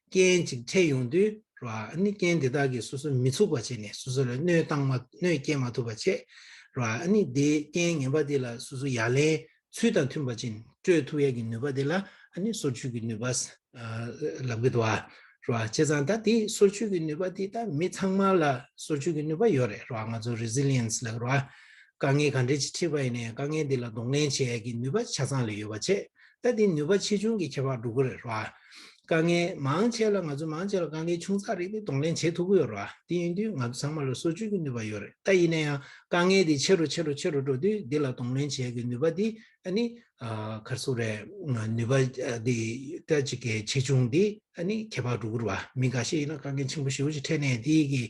རྐྱེན་ཅིག་འཕྲད་ཡོང་དུས། རེད་བ། ཨ་ནི་རྐྱེན་དེ་དག་གིས་སོ་སོ་མི་ཚུགས་པ་བྱས་ནས་སོ་སོ་ལ་གནོད་བཏང་མ་གནོད་སྐྱེལ་མ་ཐུབ་པ་བྱས་རེད་བ། ཨ་ནི་དེ་རྐྱེན་ངན་པ་དེ་ལ་སོ་སོ་ཡ་ལན་ཚུལ་དང་མཐུན་པ་ཅིག་སྤྲོད་ཐུབ་ཡས་ཀྱི་ནུས་པ་དེ་ལ་ཨ་ནི་སོར་ཆུད་ཀྱི་ནུས་པ་ལབ་ཀྱི་འདུག་བ། རེད་བ། བྱས་ཙང་ད་དེ་སོར་ཆུད་ཀྱི་ནུས་པ་དེ་ད་མི་ཚང་མ་ལ་སོར་ཆུད་ཀྱི་ནུས་པ་ཡོད་རེད། རེད་བ། ང་ཚོ་རི་ཟི་ལི་ཡན་སི་ལབ་རེད་བ། དཀའ་ངལ་ག་འདྲ་ཅིག་འཕྲད་པ་ཡིན་ནའི་དཀའ་ངལ་འདི་ལ་གདོང་ལེན་བྱེད་ཡས་ཀྱི་ནུས་པ་ཆ་ཚང་ལ་ཡོད་པ་བྱས། ད་དེ་ནུས་པ་ཆེ་ཆུང་གི་ཁྱད་པར་འགྲོ་གི་རེད། རེད་བ། དཀའ་ངལ་མང་ཆེ་ལ་ང་ཚོ་མང་ཆེ་ལ་དཀའ་ངལ་ཆུང་ཙག་རེད་དེ་གདོང་ལེན་བྱེད་ཐུབ་ཀྱི་ཡོད་རེད་བ། དེ་ཡིན་དུས་ང་ཚོ་ཚང་མ་ལ་སོར་ཆུད་ཀྱི་ནུས་པ་ཡོད་རེད། ད་ཡིན་ན་ཡང་དཀའ་ངལ་དེ་ཆེ་རུ་ཆེ་རུ་ཆེ་རུ་འགྲོ་དུས་འདི་ལ་གདོང་ལེན་བྱེད་ཡས་ཀྱི་ནུས་པ་དེ་ཨ་ནི་ག་རེ་ཟེར་དགོས་རེད། ནུས་པ་དེ་ད་ཅིག་གི་ཆེ་ཆུང་དེ་ཨ་ནི་ཁྱད་པར་འགྲོ་གི་རེད་བ། མི་འགའ་ཤས་ཡིན་ན་དཀའ་ངལ་ཆེན་པོ་ཞེ་པོ་ཅིག་འཕྲད་ནས་དེ་གི་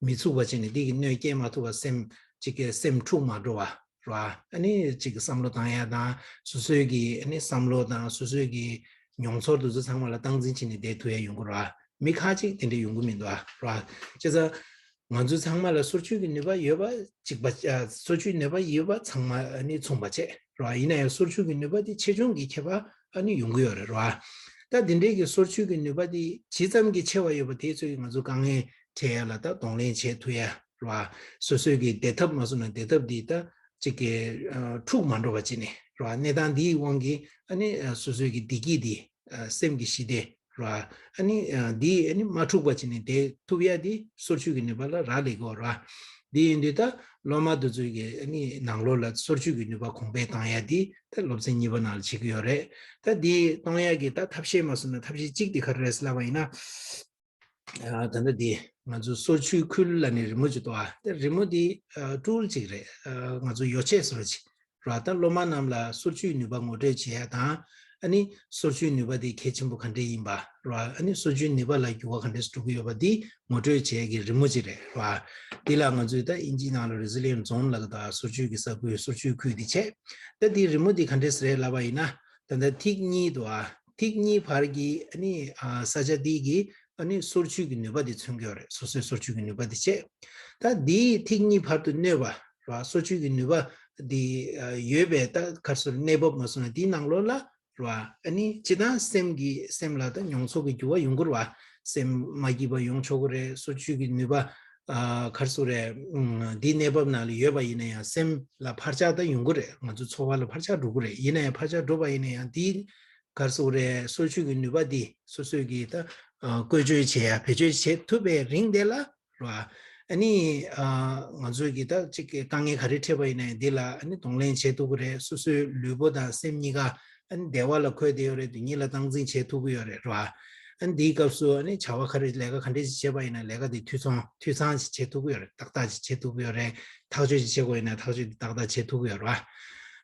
མི་ཚུགས་པ་བྱས་ནས་དེ་གི་གནོད་སྐྱེལ་མ་ཐུབ་པ་སེམས་ཅིག་གི་སེམས་འཁྲུག་མ་འགྲོ་བ། རེད་བ། ཨ་ནི་ཅིག་བསམ་བློ་བཏང་ཡ་དང་སོ་སོའི་གི་ཨ་ནི་བསམ་བློ་དང་སོ་སོའི་གི་མྱོང་ཚོར་དེ་ཚོ་ཚང་མ་ལ་སྟངས་འཛིན་བྱས་ནས་བསྡད་ཐུབ་ཡ་ཡོང་གི་རེད་བ། མི་ཁ་ཅིག་དེ་འདྲ་ཡོང་གི་མི་འདུག་ཨ། རེད་བ། བྱས་ཙང་ང་ཚོ་ཚང་མ་ལ་སོར་ཆུད་ཀྱི་ནུས་པ་ཡོད་པ་གཅིག་པ། ཨ། སོར་ཆུད་ནུས་པ་ཡོད་པ་ཚང་མ་ཨ་ནི་མཚུངས་པ་བྱས་རེད་བ། ཡིན་ན་ཡང་སོར་ཆུད་ཀྱི་ནུས་པ་དེ་ཆེ་ཆུང་གི་ཁྱད་པར་ཨ་ནི་ཡོང་གི་ཡོད་རེད། རེད་བ། ད་དེ་འདྲའི་གི་སོར་ཆུད་ཀྱི་ནུས་པ་དེ་ཇི་ཙམ་གྱི་ཆེ་བ་ཡོད་པ་དེ་ཚོས་ང་ཚོ་དཀའ་ངལ་འཕྲད་ཡ་ལ་ད་གདོང་ལེན་བྱེད་ཐུབ་ཡ། རེད་བ། སོ་སོའི་གི་བདེ་ཐབས་མ་སོང་ན་བདེ་ཐབས་འདི་ད་ཅིག་གི་ཨ་འཁྲུག་མ་འགྲོ་བ་བྱས་ནས་རེད་བ། གནས་སྟངས་འདིའི་དབང་གིས་ཨ་ནི་ཨ་སོ་སོའི་གི་བདེ་སྐྱིད་འདི་ཨ་སེམས་ཀྱི་ཞི་བདེ་རེད་བ། ཨ་ནི་ཨ་འདི་ཨ་ནི་མ་འཁྲུག་པ་བྱས་ནས་བསྡད་ཐུབ་ཡ་འདི་སོར་ཆུད་ཀྱི་ནུས་པ་ལ་རག་ལས་ཀྱི་ཡོད་རེད་བ། འདི་ཡིན་དུས་ད་སློབ་མ་དེ་ཚོའི་གི་ཨ་ནི་ནང་ལོགས་ལ་སོར་ཆུད་ཀྱི་ནུས་པ་གོང་འཕེལ་བཏང་ཡ་འདི་ད་སློབ་ཚན་གཉིས་པ་ནང་ལ་བྱེད་ཀྱི་ཡོད་རེད། ད་འདི་གཏོང་ཡ་གི་ད་ཐབས་ཤེས་མ་སོང་ན་ཐབས་ཤེས་གཅིག་འདི་ག་རེ་རེད་ལབ་པ་ཡིན་ན། ཨ། ད་ལྟ་འདི་ང་ཚོ་སོར་ཆུད་ཁུལ་ལབ་ནས་རི་མོ་ཅིག་འདུག་ཨ། ད་རི་མོ་འདི་ཨ་ཊུལ་ཅིག་རེད། ཨ། ང་ཚོ་ཡོ་བྱད་བཟོ་འདྲ་ཅིག་རེད། ད་སློབ་མ་རྣམས་ལ་སོར་ཆུད་ནུས་པ་ངོ་སྤྲོད་བྱེད་ཡ་དང་། ཨ་ནི་སོར་ཆུད་ནུས་པ་དེ་གལ་ཆེན་པོ་ག་འདྲས་ཡིན་པ་རེད། ཨ་ནི་སོར་ཆུད་ནུས་པ་ལ་འགྱུར་བ་ག་འདྲས་འགྲོ་གི་ཡོད་པ་འདི་ངོ་སྤྲོད་བྱེད་ཡ་གི་རི་མོ་ཅིག་རེད། རེད། འདི་ལ་ང་ཚོས་ད་དབྱིན་ཇིའི་ནང་ལ་Resilient Zone་ལབ་ཀྱི་འདུག། སོར་ཆུད་ཀྱི་ས་ཁུལ། སོར་ཆུད་ཁུལ་འདི་བྱས། ད་འདི་རི་མོ་འདི་ག་འདྲས་རེད་ལབ་པ་ཡིན་ན། ད་ལྟ་ཐིག་གཉིས་འདུག་ཨ། ཐིག་གཉིས་བར་གྱི་ཨ་ནི་ཨ་ས་ཆ་འདི་གི་ཨ་ནི་སོར་ཆུད་ཀྱི་ནུས་པ་འདི་མཚོན་གྱི་ཡོད་རེད། སོ་སོའི་སོར་ཆུད་ཀྱི་ནུས་པ་འདི་བྱས། ད་འདིའི་ཐིག་གཉིས་བར་དུ་གནོད་པ་རེད་བ། སོར་ཆུད་ཀྱི་ནུས་པ་འདི་ཨ་ཡོད་པའི་ད་ག་རེ་ཟེར་གནས་བབ་མ་སོང་ན་འདིའི་ནང་ལོགས་ལ་རེད་བ། ཨ་ནི་སྤྱིར་བཏང་སེམས་ཀྱི་སེམས་ལ་ད་མྱོང་ཚོར་གྱི་འགྱུར་བ་ཡོང་གི་རེད་བ། སེམས་མ་སྐྱིད་པ་ཡོང་ཆོག་གི་རེད། སོར་ཆུད་ཀྱི་ནུས་པ་ཨ་ག་རེ་ཟེར་རེད། ཨུམ། འདིའི་གནས་བབ་ནང་ལ་ཡོད་པ་ཡིན་ན་ཡང་སེམས་ལ་འཕར་ཆག་ད་ཡོང་གི་རེད། ང་ཚོ་ཚོར་བ་ལ་འཕར་ཆག་འགྲོ་གི་རེད། ཡིན་ན་ཡང་འཕར་ཆག་འགྲོ་བ་ཡིན་ན་ཡང་འདིའི་ག་རེ་ཟེར་རེད། སོར་ཆུད་ཀྱི་ནུས་པ་འདི་སོ་སོས་ཀྱིས་ད་ཨ་བཀོལ་སྤྱོད་བྱེད་ཡ་བེད་སྤྱོད་བྱེད་ཐུབ་པའི་རིང་དེ་ལ་རེད་བ། ཨ་ནི་ཨ་ང་ཚོས་ཀྱིས་ད་ཅིག་གི་དཀའ་ངལ་ག་རེ་འཕྲད་པ་ཡིན་ན་ཡང་འདི་ལ་ཨ་ནི་གདོང་ལེན་བྱེད་ཐུབ་ཀྱི་རེད། སོ་སོའི་ལུས་པོ་དང་སེམས་གཉིས་ཀ་ཨ་ནི་བདེ་བ་ལ་འཁོད་བསྡད་ཡོད་རེད། སྡུག་བསྔལ་ལ་སྟངས་འཛིན་བྱེད་ཐུབ་ཀྱི་ཡོད་རེད། རེད་བ། ཨ་ནི་འདིའི་སྐབས་སུ་ཨ་ནི་བྱ་བ་ག་རེ་ལས་ཀ་ག་འདྲས་ཤིག་བྱས་པ་ཡིན་ན་ལས་ཀ་དེ་འཐུས་ཚང་འཐུས་ཚང་ཞིག་བྱེད་ཐུབ་ཀྱི་ཡོད་རེད། ཏག་ཏག་ཅིག་བྱེད་ཐུབ་ཀྱི་ཡོད་རེད། ཐག་གཅོད་ཅིག་བྱེད་དགོས་ཡིན་ན་ཐག་གཅོད་དེ་ཏག་ཏག་བྱེད་ཐུབ་ཀྱི་ཡོད་རེད་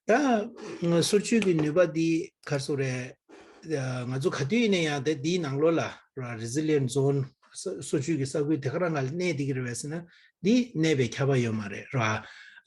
བ། ད་སོར་ཆུད་ཀྱི་ནུས་པ་འདི་ག་རེ་ཟེར་རེད། ང་ཚོ་ག་དུས་ཡིན་ན་ཡང་དེ་འདིའི་ནང་ལོགས་ལ་རེད་བ། Resilient Zone། སོ་སོར་ཆུད་ཀྱི་ས་ཁུལ་དེ་ག་རང་ལ་གནས་བསྡད་ཀྱི་རེད་བས་ཟེར་ན་འདི་གནས་པའི་ཁྱབ་པ་ཡོད་མ་རེད། རེད་བ།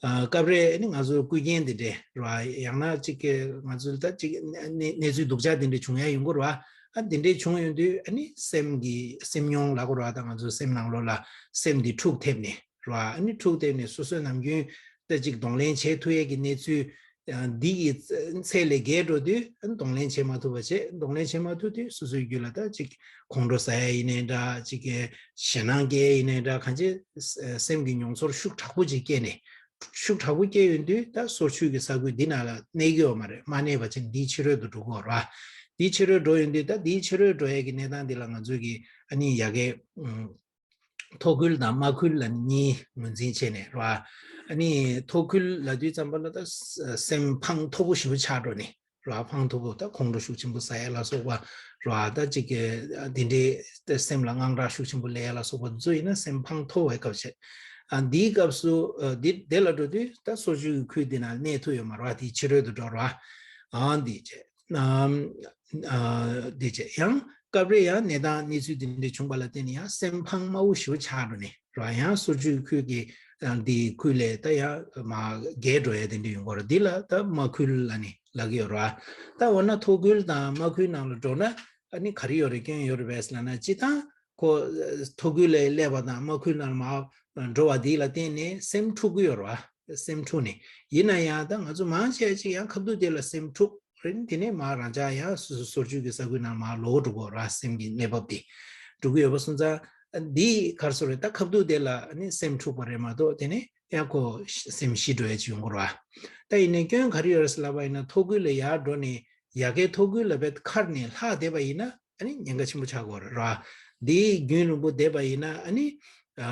ཨ། སྐབས་རེ་ཨ་ནི་ང་ཚོ་སྐུ་རྐྱེན་དེ་འདྲས་རེད་བ། ཡང་ན་གཅིག་གི་ང་ཚོ་ད་གཅིག་གནས་གནས་ཚུལ་སྡུག་ཅག་དེ་འདྲས་བྱུང་ཡ་ཡོང་གི་རེད་བ། ཨ་དེ་འདྲས་བྱུང་ཡོང་དུས་ཨ་ནི་སེམས་ཀྱི་སེམས་མྱོང་ལབ་དགོས་རེད་བ། ད་ང་ཚོ་སེམས་ནང་ལོགས་ལ་སེམས་འདི་འཁྲུག་ཐེབས་ནས་རེད་བ། ཨ་ནི་འཁྲུག་ཐེབས་ནས་སོ་སོའི་ནམ་རྒྱུན་ད་གཅིག་གདོང་ལེན་བྱེད་ཐུབ་ཡས་ཀྱི་གནས་ཚུལ་ཨ་འདི་ཡི་ཚད་ལས་བརྒལ་འགྲོ་དུས་ཨ་ནི་གདོང་ལེན་བྱེད་མ་ཐུབ་པ་བྱས། གདོང་ལེན་བྱེད་མ་ཐུབ་དུས་སོ་སོའི་རྒྱུད་ལ་ད་གཅིག་ཁོང་ཁྲོ་ཟ་ཡས་ཡིན་ནའི་འདྲ། གཅིག་གི་ཞེད་སྣང་སྐྱེ་ཡས་ཡིན་ནའི་འདྲ། གང་ཅི་སེམས་ཀྱི་མྱོང་ཚོར་ཤུགས་དྲག་པོ་ཅིག་སྐྱེས་ནས། ཤུགས་དྲག་པོ་སྐྱེ་ཡོང་དུས་ད་སོར་ཆུད་ཀྱི་ས་ཁུལ་འདི་ནང་ལ་གནས་ཀྱི་ཡོད་མ་རེད། མ་གནས་པ་ཅིག་འདིའི་ཕྱི་རོལ་དུ་འགྲོ་གི་ཡོད་རེད་བ། འདིའི་ཕྱི་རོལ་འགྲོ་ཡོང་དུས་ད་འདིའི་ཕྱི་རོལ་འགྲོ་ཡས་ཀྱི་གནས་སྟངས་འདི་ལ་ང་ཚོས་ཀྱི་ཨ་ནི་ཡ་གི་ཨུམ། མཐོ་ཁུལ་དང་དམའ་ཁུལ་ལ་གཉིས་ངོས་འཛིན་བྱས་ནས་རེད་བ། ཨ་ནི་མཐོ་ཁུལ་ལབ་དུས་ཙམ་པ་ལ་ད་སེམས་ཕངས་མཐོ་པོ་ཞེ་པོ་ཆགས་འགྲོ་ནས། རེད་བ། ཕངས་མཐོ་པོ། ད་ཁོང་ཁྲོ་ཤུགས་ཆེན་པོ་ཟ་ཡ་ལ་སོགས་པ་རེད་བ། ད་ཅིག་གི་དེ་འདྲའི་ད་སེམས་ལ་དངངས་སྐྲག་ཤུགས་ཆེན་པོ་སླེབས་ཡ་ལ་སོགས་པ་འདི་ཚོ་ཡིན་ན་སེམས་ཕངས་མཐོ་བའི་སྐབས་བྱས། ཨ་འདིའི་སྐབས་སུ་ཨ་འདི་དེ་ལ་འགྲོ་དུས་ད་སོར་ཆུད་ཀྱི་ཁུལ་འདི་ནང་གནས་ཐུབ་ཡོད་མ་རེད་བ། དེའི་ཕྱི་རོལ་དུ་འགྲོ་རེད་བ། ཨ་འདི་བྱས། ཨ་འདི་བྱས། ཡང་སྐབས་རེ་ཡང་གནས་སྟངས་གནས་ཚུལ་འདི་འདྲ་བྱུང་བ་ལ་བརྟེན་ནས་ཡང་སེམས་ཕངས་དམའ་བོ་ཞེ་པོ་ཆགས་འགྲོ་ནས། རེད་བ། ཡང་སོར་ཆུད་ཁུལ་གྱི་ཨ་འདི་ཁུལ་ལས་ད་ཡང་མར་བརྒལ་འགྲོ་ཡ་དེ་འདྲ་ཡོང་གི་རེད། འདི་ལ་ད་དམའ་ཁུལ་ལབ་ནས་ལབ་ཀྱི་ཡོད་རེད་བ། ད་འོ་ན་མཐོ་ཁུལ་དང་དམའ་ཁུལ་ནང་ལ་འགྲོ་ན་ཨ་ནི་ག་རེ་ཡོད་རེད། སྐྱོན་ཡོད་རེད་བས་ལབ་ན། སྤྱིར་བཏང་ཁོ་མཐོ་ཁུལ་ལ་སླེབས་པ་དང་དམའ་ཁུལ་ནང་ལ་མར་འགྲོ་བ་འདི་ལ་བརྟེན་ནས་སེམས་འཁྲུག་གི་ཡོད་རེད་བ། སེམས་འཁྲུག་ནས། ཡིན་ན་ཡང་ད་ང་ཚོ་མང་ཆེ་ཅིག་ཡང་ཁ་ཐུག་དེ་ལ་སེམས་འཁྲུག་རེད། དེ་ནས་མར་རང་ཅག་ཡང་སོ་སོ་སོར་ཆུད་ཀྱི་ས་ཁུལ་ནང་མར་ལོག་འགྲོ་གི་ཡོད་རེད་བ། སེམས་ཀྱི་གནས་བབ་དེ་འགྲོ་གི་ཡོད་པ་སོང་ཙང་ འདི་ག་རེ་ཟེར་རེད། ད་ཁ་ཐུག་དེ་ལ་ཨ་ནི་སེམས་འཁྲུགས་པ་རེད་མ་གཏོགས། དེ་ནས་ཡང་ཁོ་སེམས་ཞི་འགྲོ་ཡ་ཅིག་ཡོང་གི་རེད་བ། ད་ཡིན་ནའི་སྐྱོན་ག་རེ་ཡོད་རེད་ཟེར་ལབ་པ་ཡིན་ན། ཐོག་ཁུལ་ལ་ཡར་འགྲོ་ནས་ཡ་གིའི་ཐོག་ཁུལ་ལ་བས་འཁར་ནས་ལྷག་བསྡད་པ་ཡིན་ན། ཨ་ནི་ཉེན་ཁ་ཆེན་པོ་ཆགས་ཀྱི་ཡོད་རེད་བ། འདི་རྒྱུན་རིང་པོ་བསྡད་པ་ཡིན་ན། ཨ་ནི་ཨ་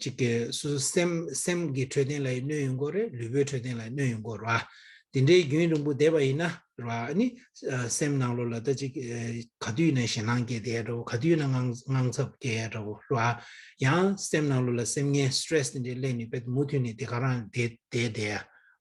ཅིག་གི་སོ་སོ་སེམས་སེམས་ཀྱི་འཕྲོད་བསྟེན་ལ་ཡང་གནོད་ཡོང་གི་ཡོད་རེད། ལུས་པོའི་འཕྲོད་བསྟེན་ལ་ཡང་གནོད་ཡོང་གི་ཡོད་རེད་བ། དེ་འདྲའི་རྒྱུན་རིང་པོ་བསྡད་པ་ཡིན་ན་རེད་བ། ཨ་ནི་ཨ་སེམས་ནང་ལོགས་ལ་ད་ཅིག་ཨ་ག་དུས་ཡིན་ན་ཞེད་སྣང་སྐྱེ་བསྡད་ཡ་འདྲ་བོ། ག་དུས་ཡིན་ན་དངངས་དངངས་འཚབ་སྐྱེ་ཡ་འདྲ་བོ་རེད་བ། ཡང་སེམས་ནང་ལོགས་ལ་སེམས་ངལ་སི་ཊེ་རེ་སི་དེ་འདྲའི་སླེབས་ནས་དཔེ་མུ་མཐུད་ནས་དེ་ག་རང་བསྡད་བསྡད་བསྡད་ཡ་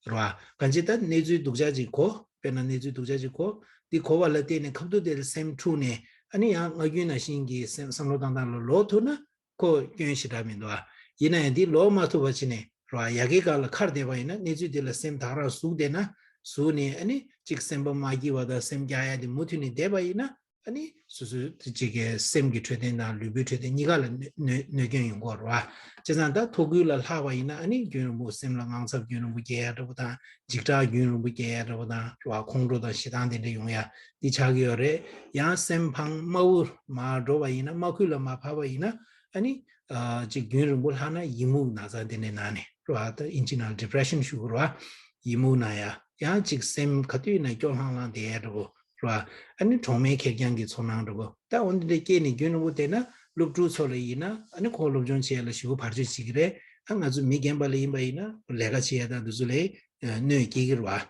རེད་བ། གང་ཅི་ད་གནས་ཚུལ་སྡུག་ཅག་ཅིག་གོ། དཔེར་ན་གནས་ཚུལ་སྡུག་ཅག་ཅིག་གོ། འདི་གོ་བ་ལ་བརྟེན་ནས་ཁ་ཐུག་དེ་ལ་སེམས་འཁྲུགས་ནས། ཨ་ནི་ཡང་སྔ་རྒྱུན་ནང་བཞིན་གྱི་སེམས་བསམ་བློ་བཏང་སྟངས་ལ་ལོག་ཐུབ་ན། ཁོ་སྐྱོན་ཞེ་དྲག་མི་འདུག་ཨ། ཡིན་ན་ཡང་འདི་ལོག་མ་ཐུབ་པ་བྱས་ནས་རེད་བ། ཡ་གིའི་སྒང་ལ་འཁར་བསྡད་པ་ཡིན་ན། གནས་ཚུལ་དེ་ལ་སེམས་ད་ག་རང་ཟུག་བསྡད་ན། ཟུག་ནས་ཨ་ནི་ཅིག་སེམས་པ་མ་སྐྱིད་པ་དང་སེམས་རྒྱགས་ཡ་དེ་མུ་མཐུད་ནས་བསྡད་པ་ཡིན་ན། ཨ་ནི་སོ་སོ་ཅིག་གི་སེམས་ཀྱི་འཕྲོད་བསྟེན་དང་ལུས་པོའི་འཕྲོད་བསྟེན་གཉིས་ཀ་ལ་གནོད་གནོད་གནོད་སྐྱོན་ཡོང་གི་ཡོད་རེད་བ། བྱས་ཙང་ད་ཐོག་ཁུལ་ལ་ལྷག་པ་ཡིན་ན། ཨ་ནི་རྒྱུན་རིང་པོ་སེམས་ལ་དངངས་འཚབ་རྒྱུན་རིང་པོ་སྐྱེ་ཡ་འདྲ་བོ་དང་། འཇིགས་སྐྲག་རྒྱུན་རིང་པོ་སྐྱེ་ཡ་འདྲ་བོ་དང་རེད་བ། ཁོང་ཁྲོ་དང་ཞེ་སྡང་དེ་འདྲ་ཡོང་ཡ་འདི་ཆགས་ཀྱི་ཡོད་རེད། ཡང་སེམས་ཕངས་དམའ་བོ་མར་འགྲོ་བ་ཡིན་ན། དམའ་ཁུལ་ལ་མར་བབས་པ་ཡིན་ན། ཨ་ནི་ཨ་ཅིག་རྒྱུན་རིང་པོ་ལྷག་ན་ཡི་མུག་ན་ཚ་དེ་འདྲའི་ནང་ནས་རེད་བ། ད་ཨིན་ཇི་ནང་ལ་ཌི་པི་རེ་ཤན་ཞུ་གི་རེད་བ། ཡི་མུག་ན་ཡ། ཡང་ཅིག་སེམས་ག་དུས་ཡིན་ན་སྐྱོ་ལྷང་ལྷང་བསྡད་ཡ་འདྲ་བོ་རེད་བ། ཨ་ནི་གྲོགས་མེད་ཁེར་རྐྱང་གི་ཚོར་སྣང་འདྲ་བོ། ད་འོ་འདི་འདྲ་སྐྱེས་ནས་རྒྱུན་རིང་པོ་བསྡད་ན། སློབ་ཕྲུག་ཚོ་ལ་ཡིན་ན། ཨ་ནི་ཁོ་སློབ་སྦྱོང་བྱེད་ཡ་ལ་ཞེ་པོ་བར་ཆད་བྱེད་ཀྱི་རེད། ཨ་ང་ཚོ་མི་རྒན་པ་ལ་ཡིན་པ་ཡིན་ན། ལས་ཀ་བྱེད་ཡ་དང་དེ་ཚོ་ལ་ཨ་གནོད་སྐྱེལ་གྱི་རེད་བ།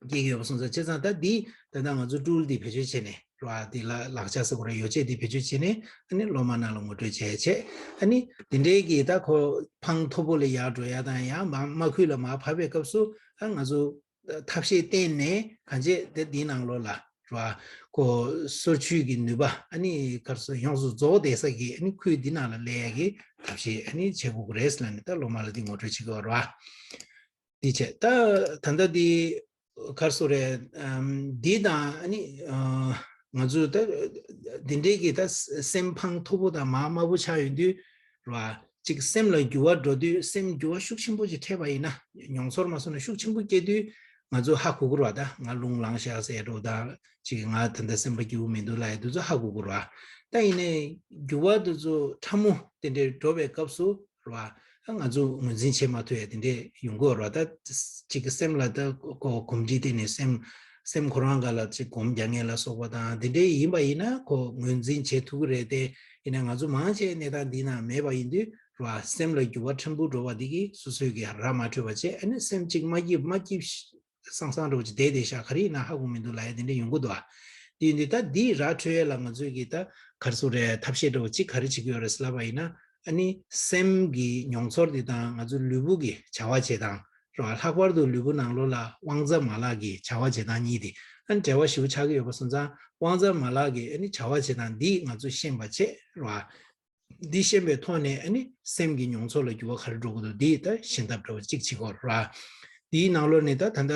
སྐྱེལ་གྱི་ཡོད་པ་སོང་ཙང་། བྱས་ཙང་ད་འདི་ད་ལྟ་ང་ཚོ་ཊུལ་འདི་བེད་སྤྱོད་བྱས་ནས་རེད་བ། འདི་ལ་ལག་ཆ་ཟེར་དགོས་རེད། ཡོ་བྱད་འདི་བེད་སྤྱོད་བྱས་ནས། ཨ་ནི་སློབ་མ་རྣམས་ལ་ངོ་སྤྲོད་བྱས་བྱས། ཨ་ནི་འདི་འདྲའི་གི་ད་ཁོ་ཕངས་མཐོ་པོ་ལ་ཡར་འགྲོ་ཡ་དང་། ཡང་མ་དམའ་ཁུལ་ལ་མར་བབས་པའི་སྐབས་སུ། ཨ་ང་ཚོ་ཐབས་ཤེས་བསྟེན་ནས། གང་བྱས་དེ་འདི་ནང་ལོགས་ལ་རེད་བ། ཁོ་སོར་ཆུད་ཀྱི་ནུས་པ་ཨ་ནི་ག་རེ་ཟེར། ཡོངས་སུ་རྫོགས་བསྡད་ས་གི་ཨ་ནི་ཁུལ་འདི་ནང་ལ་སླེབས་ཡ་གི་ཐབས་ཤེས་ཨ་ནི་བྱེད་དགོས་ཀྱི་རེད་ཟེར་ལབ་ནས། ད་སློབ་མ་ལ་འདི་ངོ་སྤྲོད་བྱེད་དགོས་རེད་བ། འདི་བྱས། ད་ད་ལྟ་འདི་ག་རེ་ཟེར་རེད། ཨམ། འདི་དང་ཨ་ནི་ཨ་ང་ཚོ་ད་འདི་འདྲའི་གི་ད་སེམས་ཕངས་མཐོ་པོ་དང་མར་དམའ་པོ་ཆགས་ཡོང་དུས་རེད་བ། ཅིག་སེམས་ལ་འགྱུར་བ་འགྲོ་དུས། སེམས་འགྱུར་བ་ཤུགས་ཆེན་པོ་ཅིག་འཕྲད་པ་ཡིན་ན། མྱོང་ཚོར་མ་སོང་ན་ཤུགས་ཆེན་པོ་སྐྱེ་དུས། ང་ཚོ་ཧ་གོ་གི་རེད་བ། ད་ང་རླུང་ལངས་ཤག་ཟེར་འགྲོ་དང་། ཅིག་ང་ད་ལྟ་སེམས་པ་སྐྱིད་པོ་མི་འདུག་ལབ་ཡ་དེ་ཚོ་ཧ་གོ་གི་རེད་བ། ད་ཡིན་ནའི་འགྱུར་བ་དེ་ཚོ་ཕྲ་མོ་དེ་འདྲའི་འགྲོ་བའི་སྐབས་སུ་རེད་བ། ང་ཚོ་ངོས་འཛིན་བྱེད་མ་ཐུབ་ཡ་དེ་འདྲས་ཡོང་གི་ཡོད་རེད་བ། ད་ཅིག་གི་སེམས་ལ་ད་གོ་གོམས་འདྲིས་བསྟེན་ནས། སེམས་སེམས་ཁོ་རང་སྒང་ལ་ཅིག་གོམས་རྒྱག་མཁན་ལ་སོགས་པ་དང་། དེ་འདྲས་ཡིན་པ་ཡིན་ན་ཁོ་ངོས་འཛིན་བྱེད་ཐུབ་ཀྱི་རེད་དེ། ཡིན་ན་ང་ཚོ་མང་ཆེ་གནས་སྟངས་འདི་ནང་མེད་པ་ཡིན་དུས་རེད་བ། སེམས་ལ་འགྱུར་བ་ཕྲན་བུ་འགྲོ་བ་འདི་གིས་སོ་སོའི་གི་ར་མ་འཕྲོད་པ་བྱས། ཨ་ནི་སེམས་ཅིག་མ་སྐྱིད་མ་སྐྱིད་སང་སང་འདྲ་བོ་ཅིག་བསྡད་བསྡད་ཤག་ག་རེ་ཡིན་ན་ཧ་གོ་མི་འདུག་ལབ་ཡ་དེ་འདྲ་ཡོང་གི་འདུག་ཨ། དེ་ཡིན་དུས་ད་འདི་ར་འཕྲོད་ཡ་ལ་ང་ཚོས་ཀྱི་ད་ག་རེ་ཟེར་རེད། ཐབས་ཤེས་འདྲ་བོ་ཅིག་ག་རེ་བྱེད་ཀྱི་ཡོད་རེད་ཟེར་ལབ་པ་ཡིན་ན། ཨ་ནི་སེམས་ཀྱི་མྱོང་ཚོར་འདི་དང་ང་ཚོ་ལུས་པོ་གི་བྱ་བ་བྱེད་སྟངས་རེད་བ། ལྷག་པར་དུ་ལུས་པོ་ནང་ལོགས་ལ་དབང་རྩ་མ་ལག་གི་བྱ་བ་བྱེད་སྟངས་གཉིས་དེ་ཨ་ནི་འབྲེལ་བ་ཞེ་པོ་ཆགས་ཀྱི་ཡོད་པ་སོང་ཙང་། དབང་རྩ་མ་ལག་གི་ཨ་ནི་བྱ་བ་བྱེད་སྟངས་འདི་ང་ཚོས་ཤེས་པ་བྱས་རེད་བ། འདི་ཤེས་པའི་ཐོག་ནས་ཨ་ནི་སེམས་ཀྱི་མྱོང་ཚོར་ལ་འགྱུར་བ་ག་རེ་འགྲོ་གི་འདུག་འདི་ད་ཤེས་ཐབས་འདྲ་བོ་གཅིག་བྱེད་དགོས་རེད་བ། འདིའི་ནང་ལོགས་ནས་ད་ད་ལྟ་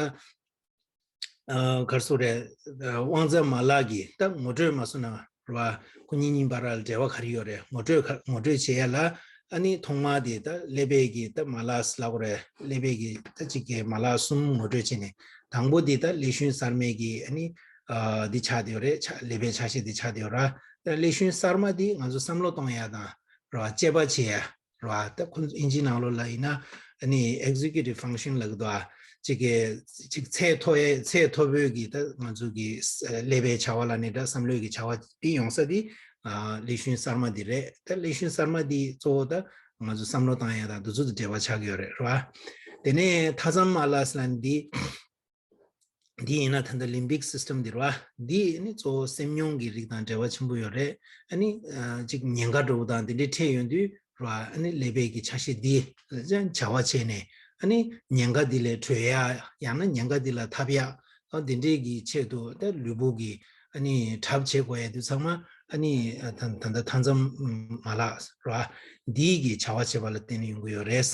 ཨ་ག་རེ་ཟེར་རེད། ཨ་དབང་རྩ་མ་ལག་གི་ད་ངོ་སྤྲོད་མ་སོང་ན་རེད་བ། ཁོ་གཉིས་གཉིས་བར་ལ་འབྲེལ་བ་ག་རེ་ཡོད་རེད། ངོ་སྤྲོད་ག་ངོ་སྤྲོད་བྱེད་ཡ་ལ། ཨ་ནི་ཐོག་མ་དེ་ད་ཀླད་པའི་གི་ད་མ་ལག་ཟེར་ལབ་དགོས་རེད། ཀླད་པའི་གི་ད་གཅིག་གི་མ་ལག་གསུམ་ངོ་སྤྲོད་བྱས་ནས། དང་པོ་དེ་ད་ཀླད་ཤུན་གསར་མའི་གི་ཨ་ནི་ཨ་འདི་ཆགས་བསྡད་ཡོད་རེད། ཆ་ཀླད་པའི་ཆ་ཤས་འདི་ཆགས་བསྡད་ཡོད་ར། ད་ཀླད་ཤུན་གསར་མ་འདི་ང་ཚོ་བསམ་བློ་གཏོང་ཡ་དང་རེད་བ། དཔྱད་པ་བྱེད་ཡ་རེད་བ། ད་ཁོ་ཚོ་ཨིན་ཇིའི་ནང་ལོགས་ལ་ཡིན་ན་ཨ་ནི་executive function ལབ་ཀྱི་འདུག་ཨ། ཅིག་གི་ཅིག་ཚད་མཐོ་ཡས་ཚད་མཐོ་པོའི་གི་ད་ང་ཚོ་གི་ཀླད་པའི་བྱ་བ་ལབ་ནས་འདྲ། བསམ་བློའི་གི་བྱ་བ་འདི་ཡོང་ས་འདི་ཨ་ཀླད་ཤུན་གསར་མ་འདི་རེད། ད་ཀླད་ཤུན་གསར་མ་འདི་གཙོ་བོ་ད་ང་ཚོ་བསམ་བློ་བཏང་ཡ་དང་དེ་ཚོ་དང་འབྲེལ་བ་ཆགས་ཀྱི་ཡོད་རེད་རེད་བ། དེ་ནས་མཐའ་མཚམས་མ་ལག་ཟེར་ན་འདི། འདི་ཡིན་ན་ད་ལྟ་ལིམ་བིག་སིས་ཊམ་འདི་རེད་བ། འདི་ནི་གཙོ་བོ་སེམས་མྱོང་གི་རིགས་དང་འབྲེལ་བ་ཆེན་པོ་ཡོད་རེད། ཨ་ནི་ཨ་ཅིག་ཉེན་ཁ་འདྲ་བོ་དང་འདི་འདྲའི་འཕྲད་ཡོང་དུས་རེད་བ། ཨ་ནི་ཀླད་པའི་གི་ཆ་ཤས་འདི་བྱ་བ་བྱས་ནས། ཨ་ནི་ཉེན་ཁ་འདི་ལས་གྲོལ་ཡ། ཡང་ན་ཉེན་ཁ་འདི་ལ་འཐབ་ཡ། ཨ་འདི་འདྲའི་གི་ཆེད་དུ་ད་ལུས་པོ་གི་ཨ་ནི་གྲབས་བྱེད་དགོས་ཡ་དེ་ཚང་མ་ཨ་ནི་ཨ་ད་ད་ལྟ་མཐའ་མཚམས་མ་ལག་རེད་བ། འདིའི་གི་བྱ་བ་བྱེད་པ་ལ་བརྟེན་ནས་ཡོང་གི་ཡོད་རེད།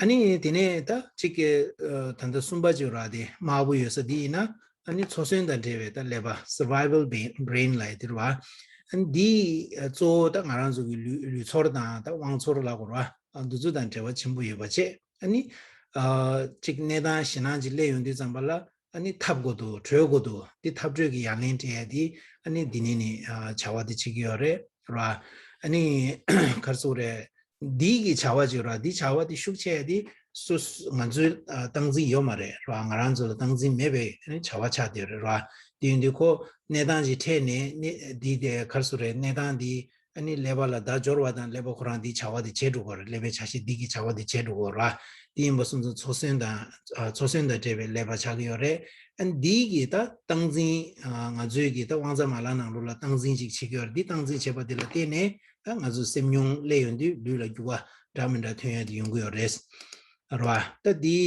ཨ་ནི་དེ་ནས་ད་གཅིག་གི་ཨ་ད་ལྟ་གསུམ་པ་ཅིག་ར། དེ་དམར་པོ་ཡོད་ས་འདི་ཡིན་ན། ཨ་ནི་འཚོ་གསོན་དང་འབྲེལ་བའི་ད་ཀླད་པ་survival brain ལབ་ཡ་དེ་རེད་བ། ཨ་ནི་འདི་གཙོ་བོ་ད་ང་རང་ཚོ་གི་ལུས་ལུས་ཚོར་དང་ད་དབང་ཚོར་ལབ་དགོས་རེད་བ། ཨ་འདི་ཚོ་དང་འབྲེལ་བ་ཆེན་པོ་ཡོད་པ་བྱས། ཨ་ནི་ཨ་གཅིག་གནས་སྟངས་ཞེད་སྣང་ཅིག་སླེབས་ཡོང་དུས་ཙམ་པ་ལ། ཨ་ནི་ཐབས་དགོས་འདུག་གྲོལ་དགོས་འདུག་འདི་ཐབས་གྲོལ་གྱི་ཡ་ལན་སྤྲད་ཡ་འདི་ཨ་ནི་འདི་ནས་ནི་ཨ་བྱ་བ་འདི་བྱེད་ཀྱི་ཡོད་རེད་ར། ཨ་ ཨ་ནི་ག་རེ་ཟེར་དགོས་རེད། འདི་གི་བྱ་བ་ཅིག་ར། འདི་བྱ་བ་འདི་ཤུགས་ཆེ་ཡ་འདི་སོ་སོ་ང་ཚོའི་ཨ་སྟངས་འཛིན་ཡོད་མ་རེད་ར། ང་རང་ཚོ་ལ་སྟངས་འཛིན་མེད་པའི་ཨ་ནི་བྱ་བ་ཆགས་བསྡད་ཡོད་རེད་ར། དེ་ཡིན་དུས་ཁོ་གནས་སྟངས་ཅིག་འཕྲད་ནས་གནས་འདི་དེ་ག་རེ་ཟེར་དགོས་རེད། གནས་སྟངས་འདི་ཨ་ནི་ཀླད་པ་ལ་བརྡ་འབྱོར་བ་དང་ཀླད་པ་ཁོ་རང་འདིའི་བྱ་བ་དེ་བྱེད་འགྲོ་གི་རེད། ཀླད་པའི་ཆ་ཤས་འདི་གི་བྱ་བ་དེ་བྱེད་འགྲོ་གི་རེད། དེ་ཡིན་པ་སོང་ཙང་ཚོར་སེམས་དང་ཨ་ཚོར་སེམས་དང་འབྲེལ་བའི་ཀླད་པ་ཆགས་ཀྱི་ཡོད་རེད། ཨ་ནི་འདི་གི་ད་སྟངས་འཛིན་ཨ་ང་ཚོའི་གི་ད་དབང་རྩ་མ་ལག་ནང་ལོགས་ལ་སྟངས་འཛིན་ཅིག་བྱེད་ཀྱི་ཡོད་རེད། འདི་སྟངས་འཛིན་བྱེད་པ་དེ་ལ་བརྟེན་ནས་ད་ང་ཚོ་སེམས་མྱོང་སླེབས་ཡོང་དུས་ལུས་ལ་འགྱུར་བ་འདྲ་མི་འདྲ་ཐོན་ཡ་དེ་ཡོང་གི་ཡོད་རེད། རེད་བ། ད་འདི་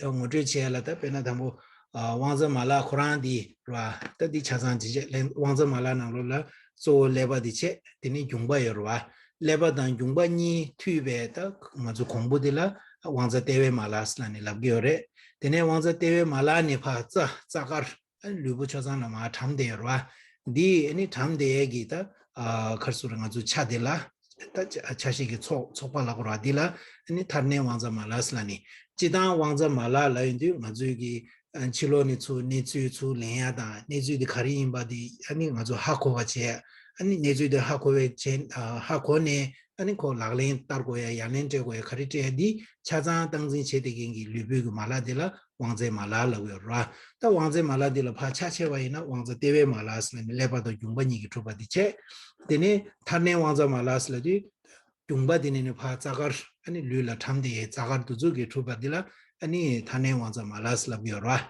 ངོ་སྤྲོད་བྱས་ལ་ད་དཔེར་ན་དང་པོ་ཨ་དབང་རྩ་མ་ལག་ཁོ་རང་འདི་རེད་བ། ད་འདི་ཆ་ཚང་འདི་བྱས་ལན་དབང་རྩ་མ་ལག་ནང་ལོགས་ལ་གཙོ་བོ་ཀླད་པ་འདི་བྱས། དེ་ནས་རྒྱུངས་པ་ཡོད་རེད་བ། ཀླད་པ་དང་རྒྱུངས་པ་གཉིས་མཐུད་པའི་ད་ང་ཚོ་གོང་བུ་འདི་ལ་དབང་རྩ་ལྟེ་བའི་མ་ལག་ཟེར་ལབ་ནས་ལབ་ཀྱི་ཡོད་རེད། དེ་ནས་དབང་རྩ་ལྟེ་བའི་མ་ལག་ནས་ཕར་རྩ་རྩ་དཀར་ཨ་ནི་ལུས་པོ་ཆ་ཚང་ལ་མར་གྲམ་བསྡད་ཡོད་རེད་བ། འདི་ཨ་ནི་གྲམ་བསྡད་ཡས་ཀྱི་ད་ཨ་ག་རེ་ཟེར་དགོས་རེད། ང་ཚོ་ཆ་དེ་ལ་ད་ཆ་ཆ་ཤས་ཀྱི་ཚོགས་ཚོགས་པ་ལབ་དགོས་རེད་བ། འདི་ལ་ཨ་ནི་མཐར་གནས་དབང་རྩ་མ་ལག་ཟེར་ལབ་ནས། སྤྱིར་བཏང་དབང་རྩ་མ་ལག་ལབ་ཡོང་དུས་ང་ཚོའི་གི་ཨ་ཕྱི་ལོགས་ནས་ཚུར་གནས་ཚུལ་ཚུར་ལེན་ཡ་དང་། གནས་ཚུལ་དེ་ག་རེ་ཡིན་པ་དེ་ཨ་ནི་ང་ཚོ་ཧ་གོ་བ་བྱས། ཨ་ནི་གནས་ཚུལ་དེ་ཧ་གོ་བའི་བྱས་ཨ་ཧ་གོ་ནས་ཨ་ནི་ཁོ་ལག་ལེན་བསྟར་དགོས་ཡ། ཡ་ལན་སྤྲད་དགོས་ཡ། ག་རེ་སྤྲད་ཡ། འདི་ཆ་ཚང་སྟངས་འཛིན་བྱེད་བསྡད་མཁན་གྱི་ལུས་པོའི་གི་མ་ལག་དེ་ལ་དབང་རྩའི་མ་ལག་ལབ་ཀྱི་ཡོད་རེད་བ། ད་དབང་རྩའི་མ་ལག་འདི་ལ་ཕར་ཆ་ཕྱེ་བ་ཡིན་ན་དབང་རྩ་ལྟེ་བའི་མ་ལག་ཟེར་ནས་ཀླད་པ་དང་རྒྱུངས་པ་གཉིས་ཀྱི་གྲུབ་པ་འདི་བྱས། དེ་ནས་མཐར་གནས་དབང་རྩ་མ་ལག་ཟེར་ལབ་དུས་རྒྱུངས་པ་འདི་ནས་ནི་ཕར་རྩ་དཀར་ཨ་ནི་ལུས་ལ་གྲམ་བསྡད་ཡས་རྩ་དཀར་འདི་ཚོ་གི་གྲུབ་པ་འདི་ལ་ཨ་ནི་མཐར་གནས་དབང་རྩ་མ་ལག་ཟེར་ལབ་ཀྱི་ཡོད་རེད་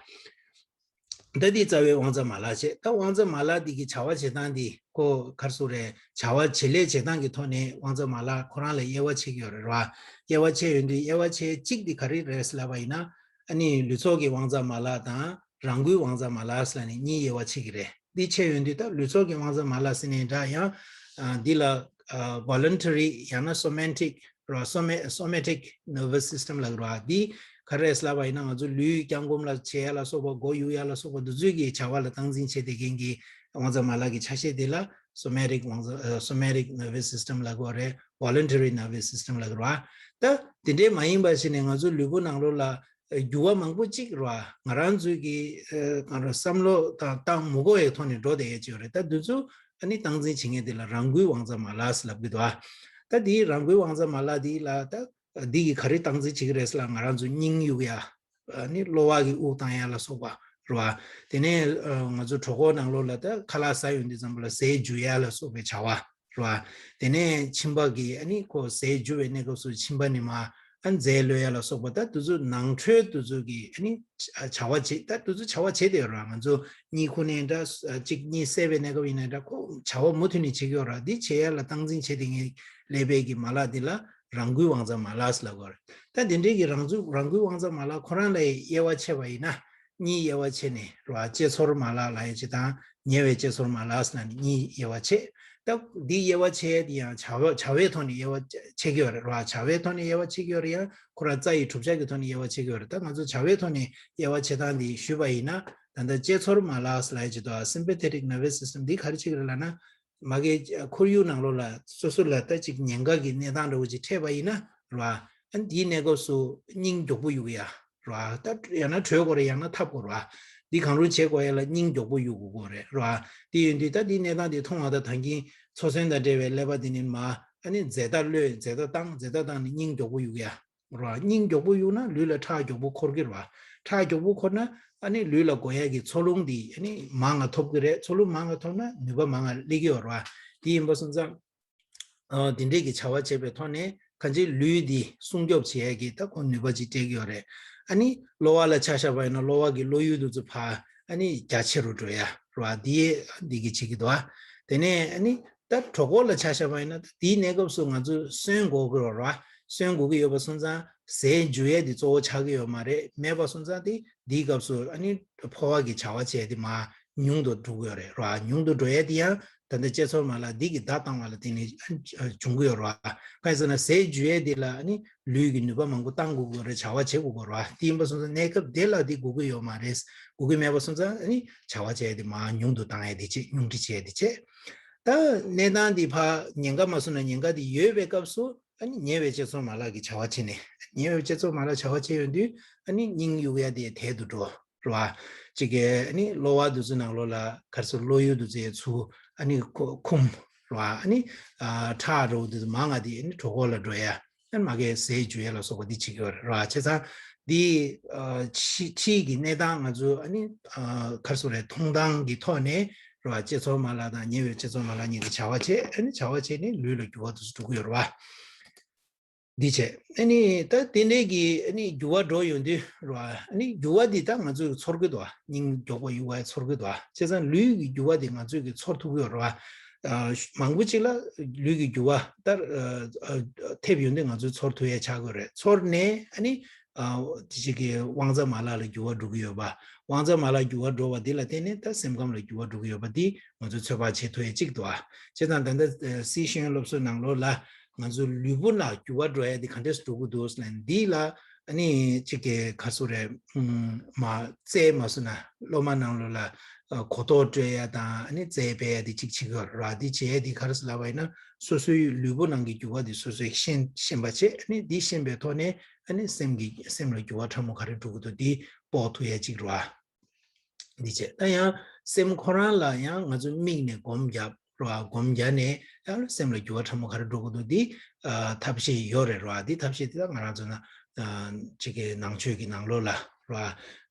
བ། ད་འདི་རྩ་བའི་དབང་རྩ་མ་ལག་བྱས། ད་དབང་རྩ་མ་ལག་འདི་གི་བྱ་བ་བྱེད་སྟངས་འདི་ཁོ་ག་རེ་ཟེར་དགོས་རེད། བྱ་བ་བྱེད་ལས་བྱེད་སྟངས་ཀྱི་ཐོག་ནས་དབང་རྩ་མ་ལག་ཁོ་རང་ལ་དབྱེ་བ་ཕྱེ་གི་ཡོད་རེད་བ། དབྱེ་བ་ཕྱེ་ཡོང་དུས་དབྱེ་བ་ཕྱེ་གཅིག་འདི་ག་རེ་རེད་ཟེར་ལབ་པ་ཡིན་ན། ཨ་ནི་ལུས་ཚོགས་ཀྱི་དབང་རྩ་མ་ལག་དང་རང་འགུལ་དབང་རྩ་མ་ལག་ཟེར་ནས་གཉིས་དབྱེ་བ་ཕྱེ་གི་རེད། འདི་ཕྱེ་ཡོང་དུས་ད་ལུས་ཚོགས་ཀྱི་དབང་རྩ་མ་ལག་ཟེར་ནའི་འདྲ། ཡང་ཨ་འདི་ལ་ཨ་voluntary ཡང་ན་somatic ར། སོ་མེ་somatic nervous system ལབ་ར། འདི་ག་རེ་རེད་ལབ་པ་ཡིན་ན་ང་ཚོ་ལུས་བརྐྱང་བསྐུམ་ལ་བྱེད་ཡ་ལ་སོགས་པ། མགོ་གཡུག་ཡ་ལ་སོགས་པ་འདི་ཚོའི་གི་བྱ་བ་ལ་སྟངས་འཛིན་བྱེད་བསྡད་མཁན་གྱི་དབང་རྩ་མ་ལག་གི་ཆ་ཤས་དེ་ལ་somatic དབང་རྩ་ཨ་somatic nervous system ལབ་དགོས་རེད། voluntary nervous system ལབ་ར། ད་དེ་འདྲའི་མ་ཡིན་པ་ཞིག་ནས་ང་ཚོ་ལུས་པོ་ནང་ལོགས་ལ་འགྱུར་བ་མང་པོ་ཅིག་ར་ང་རང་ཚོའི་གི་ཨ་གང་རེད། བསམ་བློ་དང་བཏང་མི་དགོས་ཡའི་ཐོག་ནས་འགྲོ་བསྡད་ཡས་ཅིག་ཡོད་རེད། ད་འདི་ཚོ་ཨ་ནི་སྟངས་འཛིན་བྱེད་མཁན་དེ་ལ་རང་འགུལ་དབང་རྩ་མ་ལག་ཟེར་ལབ་གི་འདུག་ཨ། ད་དེའི་རང་འགུལ་དབང་རྩ་མ་ལག་དེ་ལ་ད་འདི་གིས་ག་རེ་སྟངས་འཛིན་བྱེད་ཀྱི་རེད་ཟེར་ལ། ང་རང་ཚོ་སྙིང་གཡུག་ཡ། ཨ་ནི་གློ་བ་གི་དབུགས་བཏང་ཡ་ལ་སོགས་པ་རེད་བ། དེ་ནས་ཨ་ང་ཚོ་གྲོད་ཁོག་ནང་ལོགས་ལ་ད་ཁ་ལག་ཟ་ཡོང་དུས་ཙམ་པ་ལ་ཟས་འཇུ་ཡ་ལ་སོགས་པའི་བྱ་བ་རེད་བ། དེ་ནས་མཆིན་པ་གི་ཨ་ནི་ཁོ་ཟས་འཇུ་བའི་གནས་སྐབས་སུ་མཆིན་པ་ནས་མར་ཨ་རྫས་གློད་ཡ་ལ་སོགས་པ། ད་དེ་ཚོ་ནང་ཁྲོལ་དེ་ཚོ་གི་ཨ་ནི་བྱ་བ་བྱེད། ད་དེ་ཚོ་བྱ་བ་བྱེད་བསྡད་ཡོད་རེད་བ། ང་ཚོ་གཉིད་ཁུག་ནའི་འདྲ། གཅིག་གཉིད་སད་པའི་གནས་སྐབས་ཡིན་ནའི་འདྲ། ཁོ་བྱ་བ་མུ་མཐུད་ནས་བྱེད་ཀྱི་ཡོད་རེད་བ། འདི་བྱེད་ཡ་ལ་སྟངས་འཛིན་བྱེད་བསྡད་མཁན་ཀླད་པའི་གི་མ་ལག་འདི་ལ་རང་འགུལ་དབང་རྩ་མ་ལག་ཟེར་ལབ་དགོས་རེད། ད་དེ་འདྲའི་གི་རང་ཚུགས་རང་འགུལ་དབང་རྩ་མ་ལག་ཁོ་རང་ལ་དབྱེ་བ་ཕྱེ་བ་ཡིན་ན། གཉིས་དབྱེ་བ་ཕྱེ་ནས་རེད་བ། དཔྱད་ཚོར་མ་ལག་ལབ་ཡ་ཅིག་དང་ཉེ་བའི་དཔྱད་ཚོར་མ་ལག་ཟེར་ནས་གཉིས་དབྱེ་བ་ཕྱེ། ད་འདི་དབྱེ་བ་ཕྱེ་ཡ་དེ་ཡང་བྱ་བ་བྱ་བའི་ཐོག་ནས་དབྱེ་བ་ཕྱེ་གི་ཡོད་རེད་རེད་བ། བྱ་བའི་ཐོག་ནས་དབྱེ་བ་ཕྱེ་གི་ཡོད་རེད། ཡང་ཁོ་རང་རྩ་ཡི་གྲུབ་ཆ་གི་ཐོག་ནས་དབྱེ་བ་ཕྱེ་གི་ཡོད་རེད། ད་ང་ཚོ་བྱ་བའི་ཐོག་ནས་དབྱེ་བ་ཕྱེ་སྟངས་འདི་ཞུས་པ་ཡིན་ན། ད་ལྟ་དཔྱད་ཚོར་མ་ལག་ཟེར་ལབ་ཡ་ཅིག་འདུག་ཨ། sympathetic nervous system འདི་ག་རེ་བྱེད་ཀྱི་རེད་ལབ་ན། མ་གི་ཁོར་ཡུག་ནང་ལོགས་ལ་སོ་སོ་ལ་ད་ཅིག་ཉེན་ཁ་གི་གནས་སྟངས་འདྲ་བོ་ཅིག་འཕྲད་པ་ཡིན་ན་རེད་བ། ཨ་ནི་དེའི་གནས་སྐབས་སུ་སྙིང་མགྱོགས་པོ་གཡུག་ཡ་རེད་བ། ད་ཡང་ན་བྲོས་དགོས་རེད། ཡང་ན་འཐབ་དགོས་རེད་བ། འདི་གང་རུང་བྱེད་དགོས་ཡ་ལ་སྙིང་མགྱོགས་པོ་གཡུག་དགོས་རེད་རེད་བ། དེ་ཡིན་དུས་ད་འདིའི་གནས་སྟངས་འདི་མཐོང་བ་དང་ད་གིན་ཚོར་སེམས་དང་འབྲེལ་བའི་ཀླད་པ་འདི་ནི་མར་ཨ་ནི་རྫས་དག་གློད། རྫས་དག་བཏང་། རྫས་དག་བཏང་ནས་སྙིང་མགྱོགས་པོ་གཡུག་ཡ། ར། སྙིང་མགྱོགས་པོ་གཡུག་ན་ལུས་ལ་ཁྲག་མགྱོགས་པོ་འཁོར་གྱི་རེད་བ། ཁྲག་མགྱོགས་པོ་འཁོར་ན་ཨ་ནི་ལུས་ལ་དགོས་ཡ་གི་འཚོ་རླུང་འདི་ཨ་ནི་མང་ང་ཐོབ་ཀྱི་རེད། འཚོ་རླུང་མང་ང་ཐོབ་ན་ནུས་པ་མང་ང་སླེབས་ཀྱི་ཡོད་རེད་བ། དེ་ཡིན་པ་སོང་ཙང་ཨ་འདི་འདྲས་ཀྱི་བྱ་བ་བྱེད་པའི་ཐོག་ནས་གང་ཅིའི་ལུས་འདི་སྲུང་སྐྱོབ་བྱེད་ཡ་གི་ད་ཁོ་ནུས་པ་ཅིག་སྤྲད་ཀྱི་ཡོད་རེད། ཨ་ནི་གློ་བ་ལ་ཆ་བཞག་པ་ཡིན་ན་གློ་བ་གི་གློ་ཡུ་དེ་ཚོ་ཕར་ཨ་ནི་རྒྱ་ཆེ་རུ་འགྲོ་ཡ་རེད་བ། འདི་འདི་གི་བྱེད་ཀྱི་འདུག་བ། དེ་ནས་ཨ་ནི། ད་གྲོད་ཁོག་ལ་ཆ་བཞག་པ་ཡིན་ན་ད་དེའི་གནས་སྐབས་སུ་ང་ཚོས་སོན་དགོས་ཀྱི་ཡོད་རེད་བ། སོན་དགོས་ཀྱི་ཡོད་པ་སོང་ཙང་ཟས་འཇུ་ཡས་དེ་གཙོ་བོ་ཆགས་ཀྱི་ཡོད་མ་རེད། མེད་པ་སོང་ཙང་དེ་དེའི་སྐབས་སུ་ཨ་ནི་ཕོ་བ་གི་བྱ་བ་བྱས་དེ་མར་ཉུང་དུ་འགྲོ་གི་ཡོད་རེད་ར། ཉུང་དུ་འགྲོ་ཡས་དེ་ཡང་ད་ལྟ་དཔྱད་ཚོར་མ་ལག་འདི་གི་བརྡ་བཏང་བ་ལ་བརྟེན་ནས་བྱུང་གི་ཡོད་རེད་བ། གང་ཡིན་ཟེར་ན་ཟས་འཇུ་ཡས་དེ་ལ་ཨ་ནི་ལུས་ཀྱི་ནུས་པ་མང་པོ་བཏང་དགོས་ཀྱི་ཡོད་རེད། བྱ་བ་བྱེད་དགོས་ཀྱི་ཡོད་རེད་བ། དེ་ཡིན་པ་སོང་ཙང་གནས་སྐབས་དེ་ལ་དེ་དགོས་ཀྱི་ཡོད་མ་རེད། དགོས་ཀྱི་མེད་པ་སོང་ཙང་ཨ་ནི་བྱ་བ་བྱས་དེ་མར་ཉུང་དུ་བཏང་ཡས་དེ་བྱེད། ཉུང་འཕྲི་བྱས་དེ་བྱེད། ད་གནས་སྟངས་འདི་ཕར་ཉེན་ཁ་མ་སོང་ན་ཉེན་ཁ་འདི་ཡོད་པའི་སྐབས་སུ་ཨ་ནི་ཉེ་བའི་དཔྱད་ཚོར་མ་ལག་གི་བྱ་བ་བྱེད་ནས། ཉེ་བའི་དཔྱད་ཚོར་མ་ལག་བྱ་བ་བྱེད་ཡོང་དུས་ཨ་ནི་སྙིང་གཡུག་ཡ་དེ་དལ་དུ་འགྲོ་རེད་བ། གཅིག་གིས་ཨ་ནི་གློ་བ་འདི་ཚོའི་ནང་ལོགས་ལ་ག་རེ་ཟེར། གློ་ཡུ་འདི་ཚོ་ཚུར་ཨ་ནི་ཁོ་འཁུམ་ རེད་བ། ཨ་ནི་ཨ་ཁྲག་འགྲོ་དུས་མང་ང་དེ་ཨ་ནི་གྲོད་ཁོག་ལ་འགྲོ་ཡ། ཨ་ནི་མ་གི་ཟས་འཇུ་ཡ་ལ་སོགས་པ་འདི་བྱེད་ཀྱི་ཡོད་རེད་ར། བྱས་ཙང་འདི་ཨ་ཕྱི་ཕྱི་གི་གནས་སྟངས་ང་ཚོ་ཨ་ནི་ཨ་ག་རེ་ཟེར་རེད། མཐོང་སྟངས་ཀྱི་ཐོག་ནས་རེད་བ། བསྐྱེད་རྫོགས་མ་ལག་དང་ཉེ་བའི་བསྐྱེད་རྫོགས་མ་ལག་གཉིས་ཀྱི་བྱ་བ་བྱས། ཨ་ནི་བྱ་བ་བྱས་ནས་ལུས་ལ་འགྱུར་བ་དེ་ཚོ་འགྲོ་གི་ཡོད་རེད་བ། འདི་བྱས་ཨ་ནི་ད་དེ་འདྲའི་གི་ཨ་ནི་འགྱུར་བ་འགྲོ་ཡོང་དུས་རེད་བ། ཨ་ནི་འགྱུར་བ་འདི་ད་ང་ཚོས་ཚོར་གི་འདུག་བ། སྙིང་མགྱོགས་པོ་གཡུག་པ་ཚོར་གི་འདུག་བ། བྱས་ཙང་ལུས་ཀྱི་འགྱུར་བ་འདི་ང་ཚོས་གི་ཚོར་ཐུབ་ཀྱི་ཡོད་རེད་བ། ཨ་མང་པོ་ཅིག་ལ་ལུས་ཀྱི་འགྱུར་བ་ལྟར་ཨ་ཨ་ཐེབས་ཡོང་དུས་ང་ཚོས་ཚོར་ཐུབ་ཡ་ཆགས་ཀྱི་རེད། ཚོར་ནས་ཨ་ནི་ཨ་དེ་ཅིག་གི་དབང་རྩ་མ་ལག་ལ་འགྱུར་བ་འགྲོ་གི་ཡོད་པ། དབང་རྩ་མ་ལག་འགྱུར་བ་འགྲོ་བ་འདི་ལ་བརྟེན་ནས་ད་སེམས་ཁམས་ལ་འགྱུར་བ་འགྲོ་གི་ཡོད་པ་འདི་ང་ཚོས་ཚོད་དཔག་བྱེད་ཐུབ་ཡ་གཅིག་འདུག་ཨ། བྱས་ཙང་ད་ལྟ་སི་ཤེས་ཡོན་སློབ་གསོའི་ནང་ལོགས་ལ་ང་ཚོའི་ལུས་པོ་ལ་འགྱུར་བ་འགྲོ་ཡ་འདི་ག་འདྲས་སེ་འགྲོ་གི་འདུག་ཟེར་ན། འདི་ལ་ཨ་ནི་གཅིག་གི་ག་རེ་ཟེར་རེད། ཨུམ་མ་རྩལ་མ་སོང་ན་སློབ་མ་ནང་ལོགས་ལ་ཨ་གོ་རྟོགས་སྤྲོད་ཡ་དང་ཨ་ནི་རྩལ་སྤེལ་ཡ་འདི་གཅིག་བྱེད་ཀྱི་ཡོད་རེད་བ། འདི་བྱེད་ཡ་འདི་ག་རེ་ཟེར་ལབ་པ་ཡིན་ན། སོ་སོའི་ལུས་པོ་ནང་གི་འགྱུར་བ་འདི་སོ་སོས་ཤེས་ཤེས་པ་བྱས། ཨ་ནི་འདི་ཤེས་པའི་ཐོག་ནས་ཨ་ནི་སེམས་ཀྱི་སེམས་ལ་འགྱུར་བ་ཕྲ་མོ་ག་རེ་འགྲོ་གི་འདུག་འདི་དཔོག་ཐུབ་ཡ་གཅིག་རེད་བ། འདི་བྱས་ད་ཡང་སེམས་ཁོ་རང་ལ་ཡང་ང་ཚོ་དམིགས་ནས་སྒོམ་རྒྱབ་རོ། སྒོམ་རྒྱབ་ནས་ཡང་སེམས་ལ་འགྱུར་བ་ཕྲ་མོ་ག་རེ་འགྲོ་གི་འདུག་འདི་ཨ་ཐབས་ཤེས་ཡོད་རེད་རོ། འདི་ཐབས་ཤེས་འདི་ད་ང་རང་ཚོ་ན་ཨ་གཅིག་གི་ནང་ཆོས་ཀྱི་ནང་ལོགས་ལ་རོ།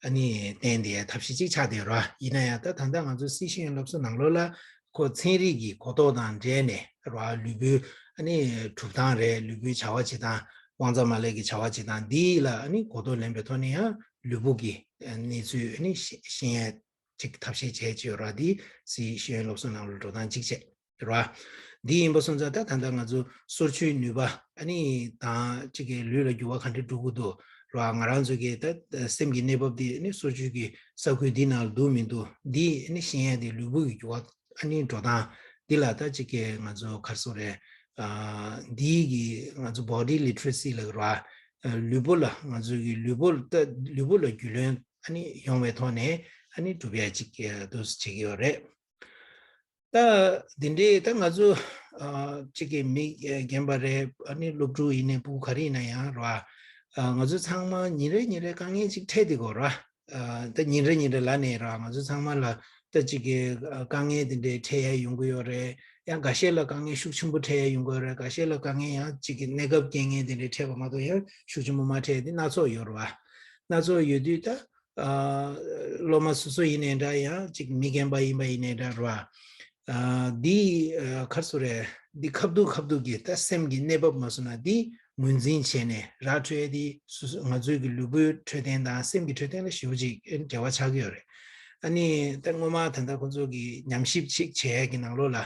ཨ་ནི་བསྟན་དེ་ཐབས་ཤེས་གཅིག་ཆགས་བསྡད་རོ། ཡིན་ན་ཡང་ད་ད་ལྟ་ང་ཚོ་སི་ཤེས་ཡོན་སློབ་གསོ་ནང་ལོགས་ལ་ཁོ་ཚན་རིག་གི་གོ་རྟོགས་དང་འབྲེལ་ནས་རོ། ལུས་པོའི་ཨ་ནི་གྲུབ་སྟངས་རེད། ལུས་པོའི་བྱ་བ་བྱེད་སྟངས། དབང་རྩ་མ་ལག་གི་བྱ་བ་བྱེད་སྟངས་འདི་ལ་ཨ་ནི་གོ་རྟོགས་ལེན་པའི་ཐོག་ནས་ཡང་ལུས་པོ་གི་གནས་ཚུལ་ཨ་ནི་ཤེས་ཤེས་ཡས་ཅིག་ཐབས་ཤེས་བྱས་བྱས་ར། འདི་སི་ཤེས་ཡོན་སློབ་གསོ་ནང་ལ་འགྲོ་སྟངས་གཅིག་བྱས་ར། འདི་ཡིན་པ་སོང་ཙང་ད་ད་ལྟ་ང་ཚོ་སོར་ཆུའི་ནུས་པ་ཨ་ནི་དང་གཅིག་གི་ལུས་ལ་འགྱུར་བ་ག་འདྲ་འགྲོ་གི་འདུག་ར། ང་རང་ཚོ་གི་ད་སེམས་ཀྱི་གནས་བབ་འདི་ཨ་ནི་སོར་ཆུ་གི་ས་ཁུལ་འདི་ནང་ལ་འདུག་མི་འདུག་འདི་ཨ་ནི་ཤེས་ཡས་འདི་ལུས་པོ་གི་འགྱུར་བ་ཨ་ནི་འགྲོ་སྟངས་འདི་ལ་ད་གཅིག་གི་ང་ཚོ་ག་རེ་ཟེར་རེད། ཨ་འདིའི་གི་ང་ཚོ་body literacy་ལབ་ཀྱི་ར། ཨ་ལུས་པོ་ལ་ང་ཚོ་གི་ལུས་པོ་ལ་ལུས་པོ་ལ་རྒྱུས་ལོན་ཨ་ནི་ཡོང་བའི་ཐོག་ནས་ཨ་ནི་སྒྲུབ་ཡ་ཅིག་འདུག་སེ་བྱེད་ཀྱི་ཡོད་རེད། ད་འདི་འདྲའི་ད་ང་ཚོ་ཨ་གཅིག་གི་མི་རྒན་པ་རེད། ཨ་ནི་སློབ་ཕྲུག་ཡིན་ནའི་ཕྲུ་གུ་ག་རེ་ཡིན་ན་ཡང་ར། ཨ་ང་ཚོ་ཚང་མ་ཉིན་རེ་ཉིན་རེ་དཀའ་ངལ་ཅིག་འཕྲད་བསྡད་ཀྱི་ཡོད་ར། ཨ་ད་ཉིན་རེ་ཉིན་རེ་ལ་ནས་ར་ང་ཚོ་ཚང་མ་ལ་ད་ཅིག་གི་ཨ་དཀའ་ངལ་དེ་འདྲའི་འཕྲད་ཡ་ཡོང་གི་ཡོད་རེད། ཡང་འགའ་ཤས་ལ་དཀའ་ངལ་ཤུགས་ཆེན་པོ་འཕྲད་ཡ་ཡོང་གི་ཡོད་རེད། འགའ་ཤས་ལ་དཀའ་ངལ་ཡང་ཅིག་གི་གནས་སྐབས་རྐྱེན་ངན་དེ་འདྲའི་འཕྲད་པ་མ་གཏོགས་ཡང་ཤུགས་ཆེན་པོ་མ་འཕྲད་དེ་སྣ་ཚོགས་ཡོད་རེད་བ། སྣ་ཚོགས་ཡོད་དུས་ད་ཨ་སློབ་མ་སོ་སོ་ཡིན་ནའི་འདྲ། ཡང་ཅིག་མི་རྒན་པ་ཡིན་པ་ཡིན་ནའི་འདྲ་རེད་བ། ཨ་འདི་ཨ་ག་རེ་ཟེར་རེད། འདི་ཁ་ཐུག་ཁ་ཐུག་གི་ད་སེམས་ཀྱི་གནས་བབ་མ་སོང་ན་འདི་ངོས་འཛིན་བྱས་ནས་ར་འཕྲོད་ཡ་འདི་སོ་སོ་ང་ཚོའི་གི་ལུས་པོའི་འཕྲོད་བསྟེན་དང་སེམས་ཀྱི་འཕྲོད་བསྟེན་ལ་ཞེ་པོ་ཅིག་འབྲེལ་བ་ཆགས་ཀྱི་ཡོད་རེད། ཨ་ནི་ད་སྔོན་མ་ད་ལྟ་ཁོང་ཚོ་གི་ཉམས་ཞིབ་ཅིག་བྱས་ཡ་གི་ནང་ལོགས་ལ་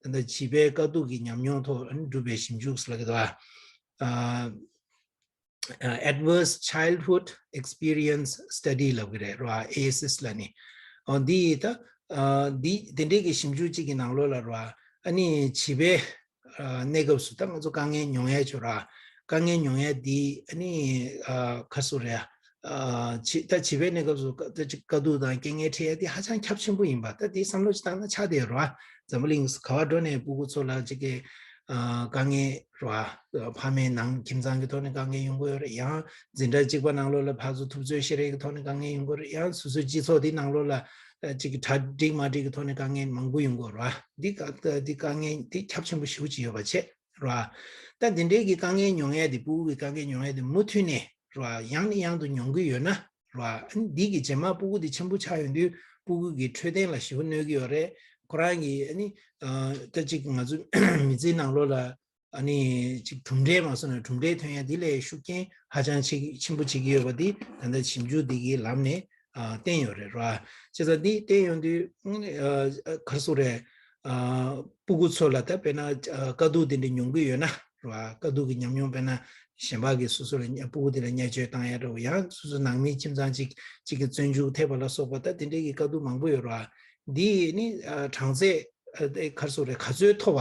ད་ལྟ་བྱིས་པའི་དཀའ་སྡུག་གི་ཉམས་མྱོང་ཐོག་ཨ་ནི་བསྒྲུབས་པའི་ཞིབ་འཇུག་ཟེར་ལབ་ཀྱི་འདུག་ཨ། ཨ་Adverse Childhood Experience Study་ལབ་ཀྱི་རེད་རོ། ཨེ་ཨེཆ་ཨེས་ལབ་ནི། ཨོ་འདི་ད་ཨ་འདི་དེ་འདྲའི་གི་ཞིབ་འཇུག་ཅིག་གི་ནང་ལོགས་ལ་རོ། ཨ་ནི་བྱིས་པའི་ཨ་གནས་སྐབས་སུ་ད་ང་ཚོ་དཀའ་ངལ་མྱོང་ཡས་ཆོ་ར། དཀའ་ངལ་མྱོང་ཡས་འདི་ཨ་ནི་ཨ་ག་རེ་ཟེར་རེད། ཨ་བྱི་ད་བྱིས་པའི་གནས་སྐབས་སུ་ད་ཅིག་དཀའ་སྡུག་དང་རྐྱེན་ངན་འཕྲད་ཡས་འདི་ཧ་ཅང་ཁྱབ་ཆེན་པོ་ཡིན་པ། ད་འདི་བསམ་བློ་ཅིག་བཏང་ན་ཆགས་བསྡད་ཡོད་རོ། འཛམ་བུ་གླིང་ག་བ་འགྲོ་ནས་ཕྲུ་གུ་ཚོ་ལ་ཅིག་གི་ཨ་དཀའ་ངལ་རོ། ཕ་མའི་ནང་ཁྱིམ་ཚང་གི་ཐོག་ནས་དཀའ་ངལ་ཡོང་གི་ཡོད་རེད། ཡང་འཛིན་གྲྭ་གཅིག་པ་ནང་ལོགས་ལ་ཕར་ཚུར་ཐུབ་ཚོད་བཤད་རེས་ཀྱི་ཐོག་ནས་དཀའ་ངལ་ཡོང་གི་ཡོད་རེད། ཡང་སོ་སོའི་སྤྱི་ཚོགས་འདི་ནང་ལོགས་ལ་ཨ་ཅིག་གི་གྲ་སྒྲིག་མ་སྒྲིག་གི་ཐོག་ནས་དཀའ་ངལ་མང་པོ་ཡོང་གི་ཡོད་རེད་བ། འདི་དཀའ་འདི་དཀའ་ངལ་འདི་ཁྱབ་ཆེན་པོ་ཞེ་པོ་ཅིག་ཡོད་པ་བྱས་རེད་བ། ད་འདི་འདྲའི་གི་དཀའ་ངལ་མྱོང་ཡས་འདི་ཕྲུ་གུ་གི་དཀའ་ངལ་མྱོང་ཡས་འདི་མུ་མཐུད་ནས་རེད་བ། ཡང་ནས་ཡང་དུ་མྱོང་གི་ཡོད་ན་རེད་བ། ཨ་ནི་འདི་གི་རྗེས་མ་ཕྲུ་གུ་འདི་ཆེན་པོ་ཆགས་ཡོང་དུས་ཕྲུ་གུ་གི་འཕྲོད་བསྟེན་ལ་ཞེ་པོ་གནོད་ཀྱི་ཡོད་རེད། ཁོ་རང་གི་ཨ་ནི་ཨ་ད་ཅིག་ང་ཚོ་མི་ཚེའི་ནང་ལོགས་ལ་ཨ་ནི་ཅིག་གྲུབ་འབྲས་མ་སོང་ན་གྲུབ་འབྲས་ཐོན་ཡ་འདི་ལས་ཤུགས་རྐྱེན་ཧ་ཅང་ཆེ་ཆེན་པོ་བྱེད་ཀྱི་ཡོད་པ་འདི་ད་ལྟ་ཞིབ་འཇུག་འདི་གི་ལམ་ནས་ཨ་བསྟན་ཡོད་རེད་ར། བྱས་ཙང་འདི་བསྟན་ཡོང་དུས་ཨ་ག་རེ་ཟེར་རེད། ཨ་ཕྲུ་གུ་ཚོ་ལ་ད་དཔེར་ན་ཨ་དཀའ་སྡུག་འདི་འདྲ་མྱོང་གི་ཡོད་ན་ར། དཀའ་སྡུག་གི་ཉམས་མྱོང་དཔེར་ན་གཞན་པ་གི་སོ་སོ་ལ་བརྙས་ཕྲུ་གུ་འདི་ལ་བརྙས་བཅོས་བཏང་ཡ་འདྲ་བོ། ཡང་སོ་སོ་ནང་མི་ཁྱིམ་ཚང་གཅིག་གཅིག་གི་བཙོན་འཇུག་ཐེབས་པ་ལ་སོགས་པ་ད་དེ་འདྲའི་གི་དཀའ་སྡུག་མང་པོ་ཡོད་ར། འདི་ནི་ཨ་གྲངས་ཚད་ཨ་ག་རེ་ཟེར་རེད། ག་ཚོད་མཐོ་བ་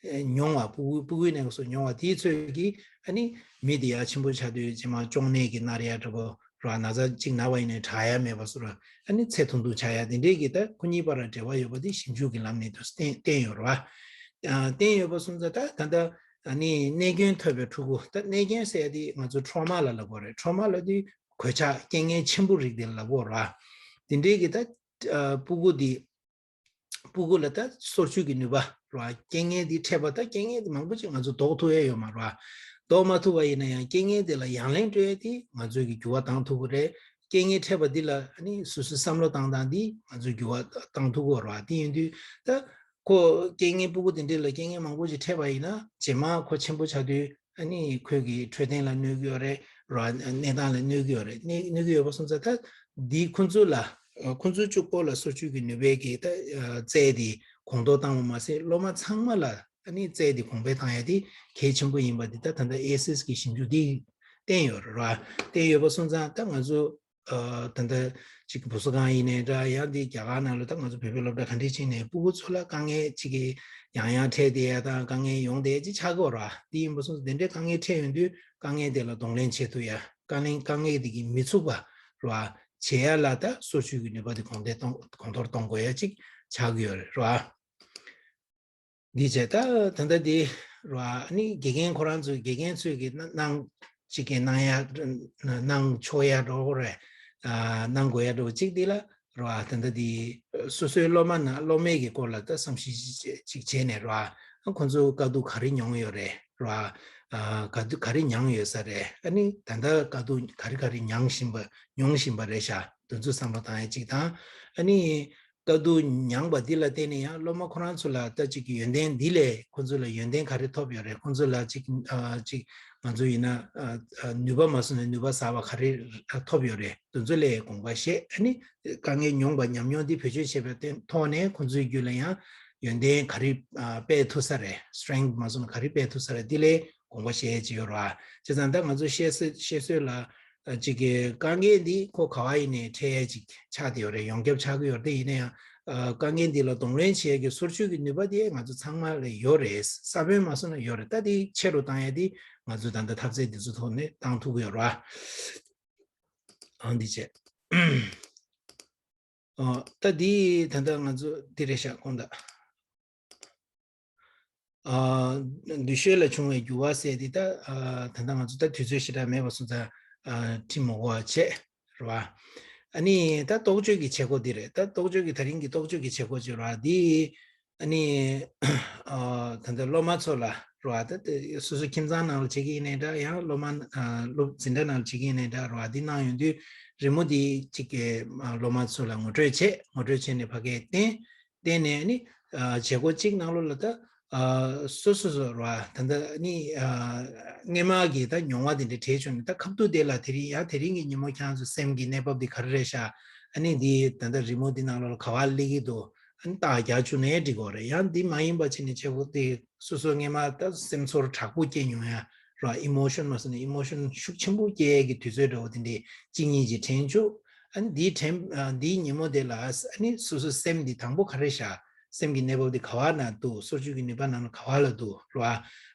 མྱོང་བ། ཕྲུ་གུ་ཕྲུ་གུའི་གནས་སྐབས་སུ་མྱོང་བ་དེའི་ཚོད་ཀྱིས་ཨ་ནི་མི་དེ་ཡང་ཆེན་པོ་ཆགས་དུས་རྗེས་མ་གཅོང་ནད་ཀྱིས་མནར་ཡ་འདྲ་པོ་ར། ན་ཚ་གཅིག་ན་བ་ཡིན་ནའི་དྲག་ཡ་མེད་པ་བཟོ་འདྲ། ཨ་ནི་ཚེ་ཐུང་ཐུང་ཆགས་ཡ་དེ་འདྲའི་གི་ད་ཁོ་གཉིས་བར་ལ་འབྲེལ་བ་ཡོད་པ་དེ་ཞིབ་འཇུག་གི་ལམ་ནས་དུ་བསྟན་བསྟན་ཡོད་རེད་བ། ཨ་བསྟན་ཡོད་པ་སོང་ཙང་ད་ད་ལྟ་ཨ་ནི་གནོད་སྐྱོན་ཐོབ་པའི་ཕྲུ་གུ། ད་གནོད་སྐྱོན་ཟེར་ཡ་དེ་ང་ཚོ་ཊོ་མ་ལ་ལབ་དགོས་རེད། ཊོ་མ་ལབ་དུས་གོད་ཆག་རྐྱེན་ངན་ཆེན་པོ་རིགས་དེ་ལ་ལབ་དགོས་རེད་བ། དེ་འདྲའི་གི་ད་ཨ་ཕྲུ་གུ་དེ་ སྤུ་གུ་ལ་ད་སོར་ཆུད་ཀྱི་ནུས་པ་རེད་བ། རྐྱེན་ངན་འདི་འཕྲད་པ་ད་རྐྱེན་ངན་འདི་མང་པོ་ཅིག་ང་ཚོ་ཟློག་ཐུབ་ཡ་ཡོད་མ་རེད་བ། ཟློག་མ་ཐུབ་པ་ཡིན་ན་ཡང་རྐྱེན་ངན་དེ་ལ་ཡང་ལན་སྤྲོད་ཡ་དེ་ང་ཚོས་ཀྱི་འགྱུར་བ་བཏང་ཐུབ་ཀྱི་རེད། རྐྱེན་ངན་འཕྲད་པ་འདི་ལ་ཨ་ནི་སོ་སོའི་བསམ་བློ་བཏང་སྟངས་འདི་ང་ཚོས་འགྱུར་བ་བཏང་ཐུབ་ཀྱི་རེད་བ། དེ་ཡིན་དུས་ད་ཁོ་རྐྱེན་ངན་སྤུ་གུ་དེ་འདྲས་ལ་རྐྱེན་ངན་མང་པོ་ཅིག་འཕྲད་པ་ཡིན་ན་རྗེས་མ་ཁོ་ཆེན་པོ་ཆགས་དུས་ཨ་ནི་ཁོས་ཀྱི་འཕྲོད་བསྟེན་ལ་གནོད་ཀྱི་ཡོད་རེད་ར། གནས་སྟངས་ལ་གནོད་ཀྱི་ཡོད་རེད། གནོད་གནོད་ཀྱི་ཡོད་པ་སོང་ཙང་ད་འདི་ཁོ་ཚོ་ལ་ཁོ་ཚོ་གཅིག་པོ་ལ་སོར་ཆུད་ཀྱི་ནུས་པའི་གི་ད་རྩལ་དེ་གོང་མཐོར་བཏང་བ་མ་ཟད་སློབ་མ་ཚང་མ་ལ་ཨ་ནི་རྩལ་དེ་གོང་འཕེལ་བཏང་ཡ་དེ་གལ་ཆེན་པོ་ཡིན་པ་འདི་ད་ད་ལྟ་ཨེ་སི་ཨེ་སི་གི་ཞིབ་འཇུག་འདི་བསྟན་ཡོད་རེད་ར། བསྟན་ཡོད་པ་སོང་ཙང་ད་ང་ཚོ་ཨ་ད་ལྟ་ཅིག་བུ་གསོ་ཁང་ཡིན་ནའི་འདྲ། ཡང་འདི་རྒྱ་གར་ནང་ལ་ད་ང་ཚོ་བོད་པའི་སློབ་གྲྭ་ག་འདྲས་ཕྱིན་ནའི་སྤུ་གུ་ཚོ་ལ་དཀའ་ངལ་ཅིག་གི་ཡང་ཡང་འཕྲད་བསྡད་ཡ་དང་དཀའ་ངལ་ཡོང་བསྡད་ཡ་ཅིག་ཆགས་ཀྱི་ཡོད་ར། དེ་ཡིན་པ་སོང་ཙང་དེ་འདྲའི་དཀའ་ངལ་འཕྲད་ཡོང་དུས་དཀའ་ངལ་དེ་ལ་གདོང་ལེན་བྱེད་ཐུབ་ཡ། དཀའ་ངལ་དཀའ་ངལ་དེ་གི་མི་ཚུགས་པ་ར་བྱེད་ཡ་ལ་ད་སོར་ཆུད་ཀྱི་ནུས་པ་དེ་གོང་མཐོར་གཏོང་གོང་མཐོར་གཏོང་དགོས་ཡ་ཅིག་ཆགས་ཀྱི་ཡོད་རེད་ར། འདི་བྱས་ད་ད་ལྟ་འདི་ར་ཨ་ནི་དགེ་རྒན་ཁོ་རང་ཚོས་དགེ་རྒན་ཚོས་ཀྱི་གནང་གནང་ཅིག་གི་གནང་ཡ་གནང་ཆོག་ཡ་འགྲོ་གི་རེད། ཨ་གནང་དགོས་ཡ་འགྲོ་གཅིག་འདི་ལ་ར་ད་ལྟ་འདི་སོ་སོའི་སློབ་མ་ན་སློབ་མའི་གི་སྐོར་ལ་ད་བསམ་ཤེས་ཅིག་བྱས་ནས་ར་ཁོ་ཚོ་དཀའ་སྡུག་ག་རེ་མྱོང་ཡོད་རེད་ར། ཨ་ག་དུས་ག་རེ་མྱངས་ཡོད་ས་རེད། ཨ་ནི་ད་ལྟ་དཀའ་སྡུག་ག་རེ་ག་རེ་མྱངས་བཞིན་པ་མྱོང་བཞིན་པ་རེད་ཤག་དེ་ཚོ་བསམ་བློ་བཏང་ཡ་གཅིག་དང་། ཨ་ནི་དཀའ་སྡུག་མྱངས་པ་འདི་ལ་བརྟེན་ནས་ཡང་སློབ་མ་ཁོ་རང་ཚོ་ལ་ལྟ་ཅིག་གི་ཡོན་ཏན་འདི་ལས་ཁོ་ཚོ་ལ་ཡོན་ཏན་ག་རེ་ཐོབ་ཡོད་རེད། ཁོ་ཚོ་ལ་ཅིག་ཨ་ཅིག་ང་ཚོ་ཡིན་ན་ཨ་ཨ་ནུས་པ་མ་སོང་ནས་ནུས་པ་གསར་པ་ག་རེ་ཐོབ་ཡོད་རེད། དེ་ཚོ་ལས་དགོངས་པ་བཞེས། ཨ་ནི་དཀའ་ངལ་མྱོང་པ་ཉམས་མྱོང་འདི་བེད་སྤྱོད་བྱས་པའི་ཐོག་ནས་ཁོ་ཚོའི་རྒྱུད་ལ་ཡང་ཡོན་ཏན་ག་རེ་ཨ་སྤེལ་ཐུབ་ས་རེད། སི་ཊེང་ཐི་མ་སོང་ན་ག་རེ་སྤེལ་ཐུབ་ས་རེད། འདི་ལས་དགོངས་པ་བཞེས་ཀྱི་ཡོད་རེད་བ། བྱས་ཙང་ད་ང་ཚོ་བཤད་སྲོལ་བཤད་སྲོལ་ལ་ཨ་ཅིག་གི་དཀའ་ངལ་འདི་ཁོ་ག་བ་ཡིན་ནའི་འཕྲད་ཡས་ཅིག་ཆགས་བསྡད་ཡོད་རེད། ཡོངས་ཁྱབ་ཆགས་ཀྱི་ཡོད་རེད། དེ་ཡིན་ན་ཡང་ཨ་དཀའ་ངལ་འདི་ལ་གདོང་ལེན་བྱེད་ཡས་ཀྱི་སོར་ཆུད་ཀྱི་ནུས་པ་དེ་ང་ཚོ་ཚང་མ་ལ་ཡོད་རེད། ས་བོན་མ་སོང་ན་ཡོད་རེད། ད་དེ་ཆེ་རུ་བཏང་ཡས་དེ་ང་ཚོ་ད་ལྟ་འཐབ་རྩལ་འདི་ཚོ་ཐོག་ནས་བཏང་ཐུབ་ཀྱི་ཡོད་རེད་བ། ཨང་འདི་བྱས། ཨ་ད་འདི་ད་ལྟ་ང་ཚོ་འདི་རེད་ཤག་དགོངས་དག་ཨ་འདུ་ཤེས་ལ་བྱུང་བའི་འགྱུར་བ་ཟེར་འདི་ད་ཨ་ད་ལྟ་ང་ཚོ་ད་དུས་ཚོད་ཞེ་དྲག་མེད་པ་སོང་ཙང་ཨ་ཁྲིད་མ་དགོས་པ་བྱས་རེད་བ། ཨ་ནི་ད་རྟོགས་བརྗོད་ཀྱི་བྱེད་སྒོ་འདི་རེད། ད་རྟོགས་བརྗོད་ཀྱི་ད་རིང་གི་རྟོགས་བརྗོད་ཀྱི་བྱེད་སྒོ་བྱས་རེད་བ། འདི་ཨ་ནི་ཨ་ད་ལྟ་སློབ་མ་ཚོ་ལ་རེད་བ། ད་ལྟ་སོ་སོ་ཁྱིམ་ཚང་ནང་ལ་བྱེད་ཀྱི་ཡིན་ནའི་འདྲ། ཡང་སློབ་མ་ཨ་སློབ་འཛིན་གྲྭ་ནང་ལ་བྱེད་ཀྱི་ཡིན་ནའི་འདྲ་རེད་བ། འདི་གནང་ཡོང་དུས་རི་མོ་འདི་གཅིག་གི་ཨ་སློབ་མ་ཚོ་ལ་ངོ་སྤྲོད་བྱས། ངོ་སྤྲོད་བྱས་ནས་ཕ་གིར་བསྟན། བསྟན་ནས་ནི་ཨ་བྱེད་སྒོ་གཅིག་ནང་ལོགས་ལ་ད་ཨ་སོ་སོ་སོ་རེད་བ། ད་ལྟ་ནི་ཨ་སྔས་མ་གི་ད་མྱོང་བ་དེ་འདྲ་བྲལ་བྱུང་ནས། ད་ཁ་ཐུག་དེ་ལ་དེ་རིང་ཡང་དེ་རིང་གི་ཉིན་མོ་ཁྱེད་རང་ཚོ་སེམས་ཀྱི་གནས་བབ་འདི་ག་རེ་རེད་ཤག་ཨ་ནི་འདི་ད་ལྟ་རི་མོ་འདི་ནང་ལོགས་ལ་ག་བ་སླེབས་ཀྱི་འདུག་ཨ་ནི་རྟགས་རྒྱག་བཅུག་ནའི་འགྲིག་གི་རེད། ཡང་འདི་མ་ཡིན་པ་བྱས་ནས་བྱེད་སྒོ་དེ་སོ་སོ་སྔས་མ་ད་སེམས་ཚོར་དྲག་པོ་སྐྱེས་མྱོང་ཡ་ར། ཨི་མོ་ཤོན་མ་སོང་ནས་ཨི་མོ་ཤོན་ཤུགས་ཆེན་པོ་སྐྱེ་ཡས་ཀྱི་དུས་ཚོད་འདྲ་བོ་དེ་འདྲའི་གཅིག་གཉིས་ཀྱིས་དྲན་བཅུག་ཨ་ནི་འདིའི་དྲན་ཨ་འདིའི་ཉིན་མོ་དེ་ལ་ཨ་ནི་སོ་སོ་སེམས་འདི་དང་པོ་ག་རེ་བཞག་སེམས་ཀྱི་གནས་བབ་འདི་ག་བ་ན་འདུག་སོར་ཆུད་ཀྱི་ནུས་པ་ནང་ལ་ག་བ་ལ་འདུག་ར།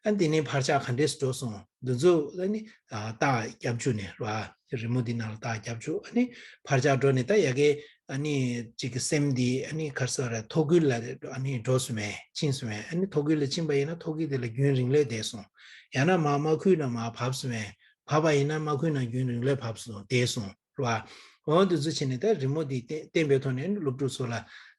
ཨ་ནི་དེ་ནས་འཕར་ཆག་ག་འདྲས་འགྲོ་སོང་འདི་ཚོ་ཨ་ནི་ཨ་རྟགས་རྒྱབ་བཅུག་ནས་ར། རི་མོ་འདི་ནང་ལ་རྟགས་རྒྱབ་བཅུག་ཨ་ནི་འཕར་ཆག་འགྲོ་ནས་ད་ཡ་གི་ཨ་ནི་གཅིག་གི་སེམས་འདི་ཨ་ནི་ག་རེ་ཟེར་ར། ཐོག་ཁུལ་ལ་ཨ་ནི་འགྲོ་སོང་བས། ཕྱིན་སོང་བས། ཨ་ནི་ཐོག་ཁུལ་ལ་ཕྱིན་པ་ཡིན་ན་ཐོག་ཁུལ་དེ་ལ་རྒྱུན་རིང་ལས་བསྡད་སོང་། ཡང་ན་མར་མར་ཁུལ་ནང་མར་བབས་སོང་བས། བབས་པ་ཡིན་ན་མར་ཁུལ་ནང་རྒྱུན་རིང་ལས་བབས་སོང་། བསྡད་སོང་ར། འོ་འདི་ཚོ་བྱས་ནས་ད་རི་མོ་འདི་བསྟན་བསྟན་པའི་ཐོག་ནས་སློབ་ཕྲུག་ཚོ་ལ་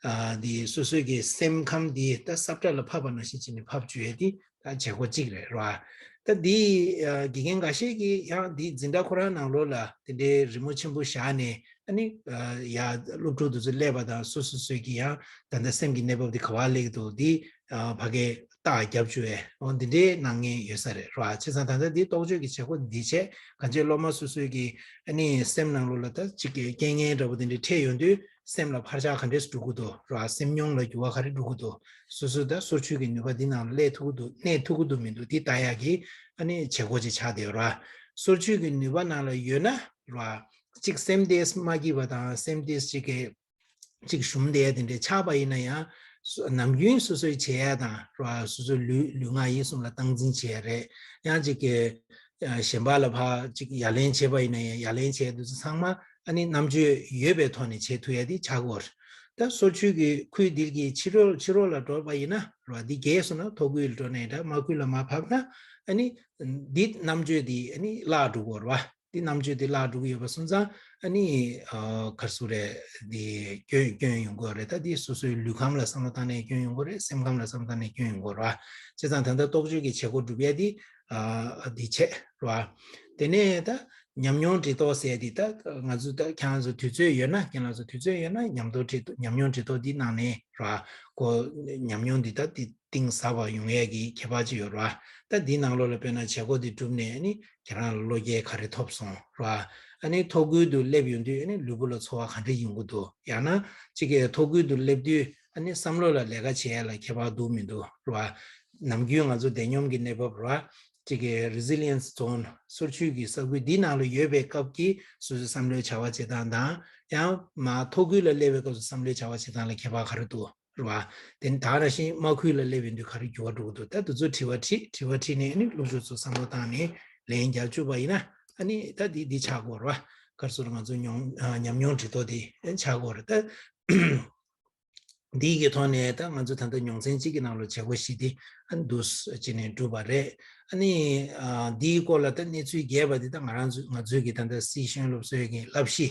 ཨ་འདི་སོ་སོའི་གི་སེམས་ཁམས་འདི་ད་ས་བཀྲ་ལ་ཕབ་པ་ནང་བཞིན་བྱས་ནས་ཕབ་བཅུག་ཡས་འདི་ད་བྱེད་སྒོ་གཅིག་རེད་ར། ད་འདི་ཨ་དགེ་རྒན་འགའ་ཤས་ཀྱིས་ཡང་འདི་འཛིན་གྲྭ་ཁོ་རང་ནང་ལོགས་ལ་དེ་འདྲའི་རི་མོ་ཆེན་པོ་བཞག་ནས་ཨ་ནི་ཨ་ཡ་སློབ་ཕྲུག་འདི་ཚོ་སླེབས་པ་དང་སོ་སོ་སོས་ཀྱི་ཡང་ད་ལྟ་སེམས་ཀྱི་གནས་བབ་འདི་ག་བ་སླེབས་འདུག་འདི་ཨ་ཕ་གིར་རྟགས་རྒྱབ་བཅུག་པའི་འོ་འདི་འདྲའི་གནང་མཁན་ཡོད་ས་རེད་ར། བྱས་ཙང་ད་ལྟ་འདི་རྟོགས་བརྗོད་ཀྱི་བྱེད་སྒོ་འདི་བྱས་གང་ཅི་སློབ་མ་སོ་སོའི་གི་ཨ་ནི་སེམས་ནང་ལོགས་ལ་ད་ཅིག་གི་རྐྱེན་ངན་འདྲ་པོ་དེ་འདྲ་འཕྲད་ཡོང་དུས་སེམས་ལ་འཕར་ཆག་ག་འདྲས་འགྲོ་གི་འདུག་ར། སེམས་མྱོང་ལ་འགྱུར་བ་ག་རེ་འགྲོ་གི་འདུག་སོ་སོ་ད་སོར་ཆུད་ཀྱི་ནུས་པ་འདི་ནང་ལ་སླེབས་ཐུབ་ཀྱི་འདུག་གནས་ཐུབ་ཀྱི་འདུག་མི་འདུག་འདི་ལྟ་ཡག་གི་ཨ་ནི་བྱེད་སྒོ་ཅིག་ཆགས་བསྡད་ཡོད་ར། སོར་ཆུད་ཀྱི་ནུས་པ་ནང་ལ་ཡོད་ན་ར། གཅིག་སེམས་དེ་མ་སྐྱིད་པ་དང་སེམས་དེ་ཅིག་གི་ཅིག་ཞུམ་བསྡད་དེ་འདྲ་ཆགས་པ་ཡིན་ན་ཡང་སོ་ནམ་རྒྱུན་སོ་སོའི་བྱེད་ཡ་དང་ར་སོ་སོའི་ལུས་ལུས་ངག་ཡིད་གསུམ་ལ་སྟངས་འཛིན་བྱེད་ཡ་རེད། ཡང་ཅིག་གི་ཨ་གཞན་པ་ལ་ཕར་ཅིག་ཡ་ལན་བྱེད་པ་ཡིན་ན་ཡང་ཡ་ལན་བྱེད་དུས་ཚོད་ཚང་མ་ཨ་ནི་རྣམ་དཔྱོད་ཡོད་པའི་ཐོག་ནས་བྱེད་ཐུབ་ཡ་དེ་ཆགས་ཀྱི་ཡོད་རེད། ད་སོར་ཆུད་ཀྱི་ཁུལ་འདི་གི་ཕྱི་རོལ་ཕྱི་རོལ་ལ་འགྲོ་བ་ཡིན་ན་ར་འདི་རྒྱས་སོང་ན་ཐོག་ཁུལ་ལ་འགྲོ་ནའི་འདྲ་མར་ཁུལ་ལ་མར་བབས་ན་ཨ་ནི་འདི་རྣམ་དཔྱོད་འདི་ཨ་ནི་བརླག་འགྲོ་གི་ཡོད་རེད་བ། འདི་རྣམ་དཔྱོད་འདི་བརླག་འགྲོ་གི་ཡོད་པ་སོང་ཙང་ཨ་ནི་ག་རེ་ཟེར་དགོས་རེད། འདི་སྐྱོན་སྐྱོན་ཡོང་གི་ཡོད་རེད། ད་འདི་སོ་སོའི་ལུས་ཁམས་ལ་བསམ་བློ་བཏང་ནས་སྐྱོན་ཡོང་གི་ཡོད་རེད། སེམས་ཁམས་ལ་བསམ་བློ་བཏང་ནས་སྐྱོན་ཡོང་གི་ཡོད་རེད་བ། བྱས་ཙང་ད་ལྟ་རྟོག་དཔྱོད་ཀྱི་བྱེད་སྒོ་སྒྲུབ་ཡ་འདི་འདི་བྱས་རེད་བ། དེ་ནས་ད་ཉམས་མྱོང་འདྲི་རྟོག་ཟེར་འདི་ད་ང་ཚོ་ད་ཁྱེད་རང་ཚོ་དུས་ཚོད་ཡོད་ན། ཁྱེད་རང་ཚོ་དུས་ཚོད་ཡོད་ན་ཉམས་རྟོག་འདྲི་རྟོག་ཉམས་མྱོང་འདྲི་རྟོག་འདི་ནང་ནས་རེད་བ། ཁོ་ཉམས་མྱོང་འདི་ད་འདི་གཏིང་ཟབ་པ་ཡོང་ཡས་ཀྱི་ཁྱད་པར་ཅིག་ཡོད་རེད་བ། ད་འདི་ནང་ལོགས་ལ་དཔེར་ན་བྱེད་སྒོ་འདི་བསྒྲུབས་ནས་ཨ་ནི་ཁྱེད་རང་ལ་བློ་སྐྱེད་ག་རེ་ཐོབ་སོང་རེད་བ། ཨ་ནི་ཐོག་ཁུལ་དུ་སླེབས་ཡོང་དུས་ཨ་ནི་ལུས་པོ་ལ་ཚོར་བ་ག་འདྲ་ཡོང་གི་འདུག་ཡང་ན་གཅིག་གིས་ཐོག་ཁུལ་དུ་སླེབས་དུས་ཨ་ནི་བསམ་བློ་ལ་ལས་ཀ་བྱེད་ཡ་ལ་ཁྱད་པར་འདུག་མི་འདུག་རེད་བ། ནམ་རྒྱུན་ང་ཚོ་བདེ་སྙོམས་ཀྱི་གནས་བབ་རེད་བ། གཅིག་གི་resilience zone སོར་ཆུད་ཀྱི་ས་ཁུལ་འདི་ནང་ལ་ཡོད་པའི་སྐབས་ཀྱི་སོ་སོའི་བསམ་བློའི་བྱ་བ་བྱེད་སྟངས་དང་། ཡང་མར་ཐོག་ཁུལ་ལ་སླེབས་པའི་སྐབས་སུ་བསམ་བློའི་བྱ་བ་བྱེད་སྟངས་ལ་ཁྱད་པར་ག་རེ་འདུག་རེད་བ། དེ་ནི་ད་ག་ནང་བཞིན་རྨ་ཁུལ་ལ་སླེབས་ཡོང་དུས་ག་རེ་འགྱུར་བ་འགྲོ་གི་འདུག་ད་དེ་ཚོ་དྲི་བ་དྲིས། དྲི་བ་དྲིས་ནས་ཨ་ནི་སློབ་ཕྲུག་ཚོ་བསམ་བློ་བཏང་ནས་ལན་རྒྱག་བཅུག་པ་ཡིན་ན། ཨ་ནི་ད་འདི་འདི་ཆགས་ཀྱི་ཡོད་རེད་བ། ག་རེ་ཟེར། ང་ཚོ་མྱོང་ཨ་ཉམས་མྱོང་འདྲི་རྟོག་འདི་ཆགས་ཀྱི་ཡོད་རེད་ད། འདིའི་གི་ཐོག་ནས་ད་ང་ཚོ་ད་ལྟ་མྱོང་ཚན་གཅིག་གི་ནང་ལ་བྱེད་སྒོ་བཞི་དེ་ཨ་ནི་འདུག་སེ་བྱས་ནས་བསྒྲུབས་པ་རེད། ཨ་ནི་ཨ་འདིའི་སྐོར་ལ་ད་གནས་ཚུལ་རྒྱས་པ་དེ་ད་ང་རང་ཚོ་ང་ཚོའི་གི་ད་ལྟ་སི་ཤེས་ཡོན་སློབ་གསོའི་གི་བསླབ་གཞི་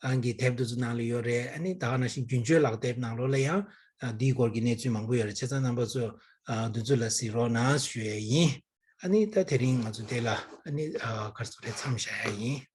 ཨང་གི་དེབ་དེ་ཚོ་ནང་ལ་ཡོད་རེད། ཨ་ནི་ད་ག་ནང་བཞིན་རྒྱུན་སྤྱོད་ལག་དེབ་ནང་ལོགས་ལ་ཡང་ཨ་འདིའི་སྐོར་གྱི་གནས་ཚུལ་མང་པོ་ཡོད་རེད། བྱས་ཙང་རྣམ་པ་ཚོ་ཨ་དེ་ཚོ་ལ་གཟིགས་རོགས་གནང་ཞུ་ཡས་ཡིན། ཨ་ནི་ད་དེ་རིང་ང་ཚོ་དེ་ལ་ཨ་ནི་ཨ་ག་རེ་ཟེར་རེད། མཚམས་བཞག་ཡས་ཡིན།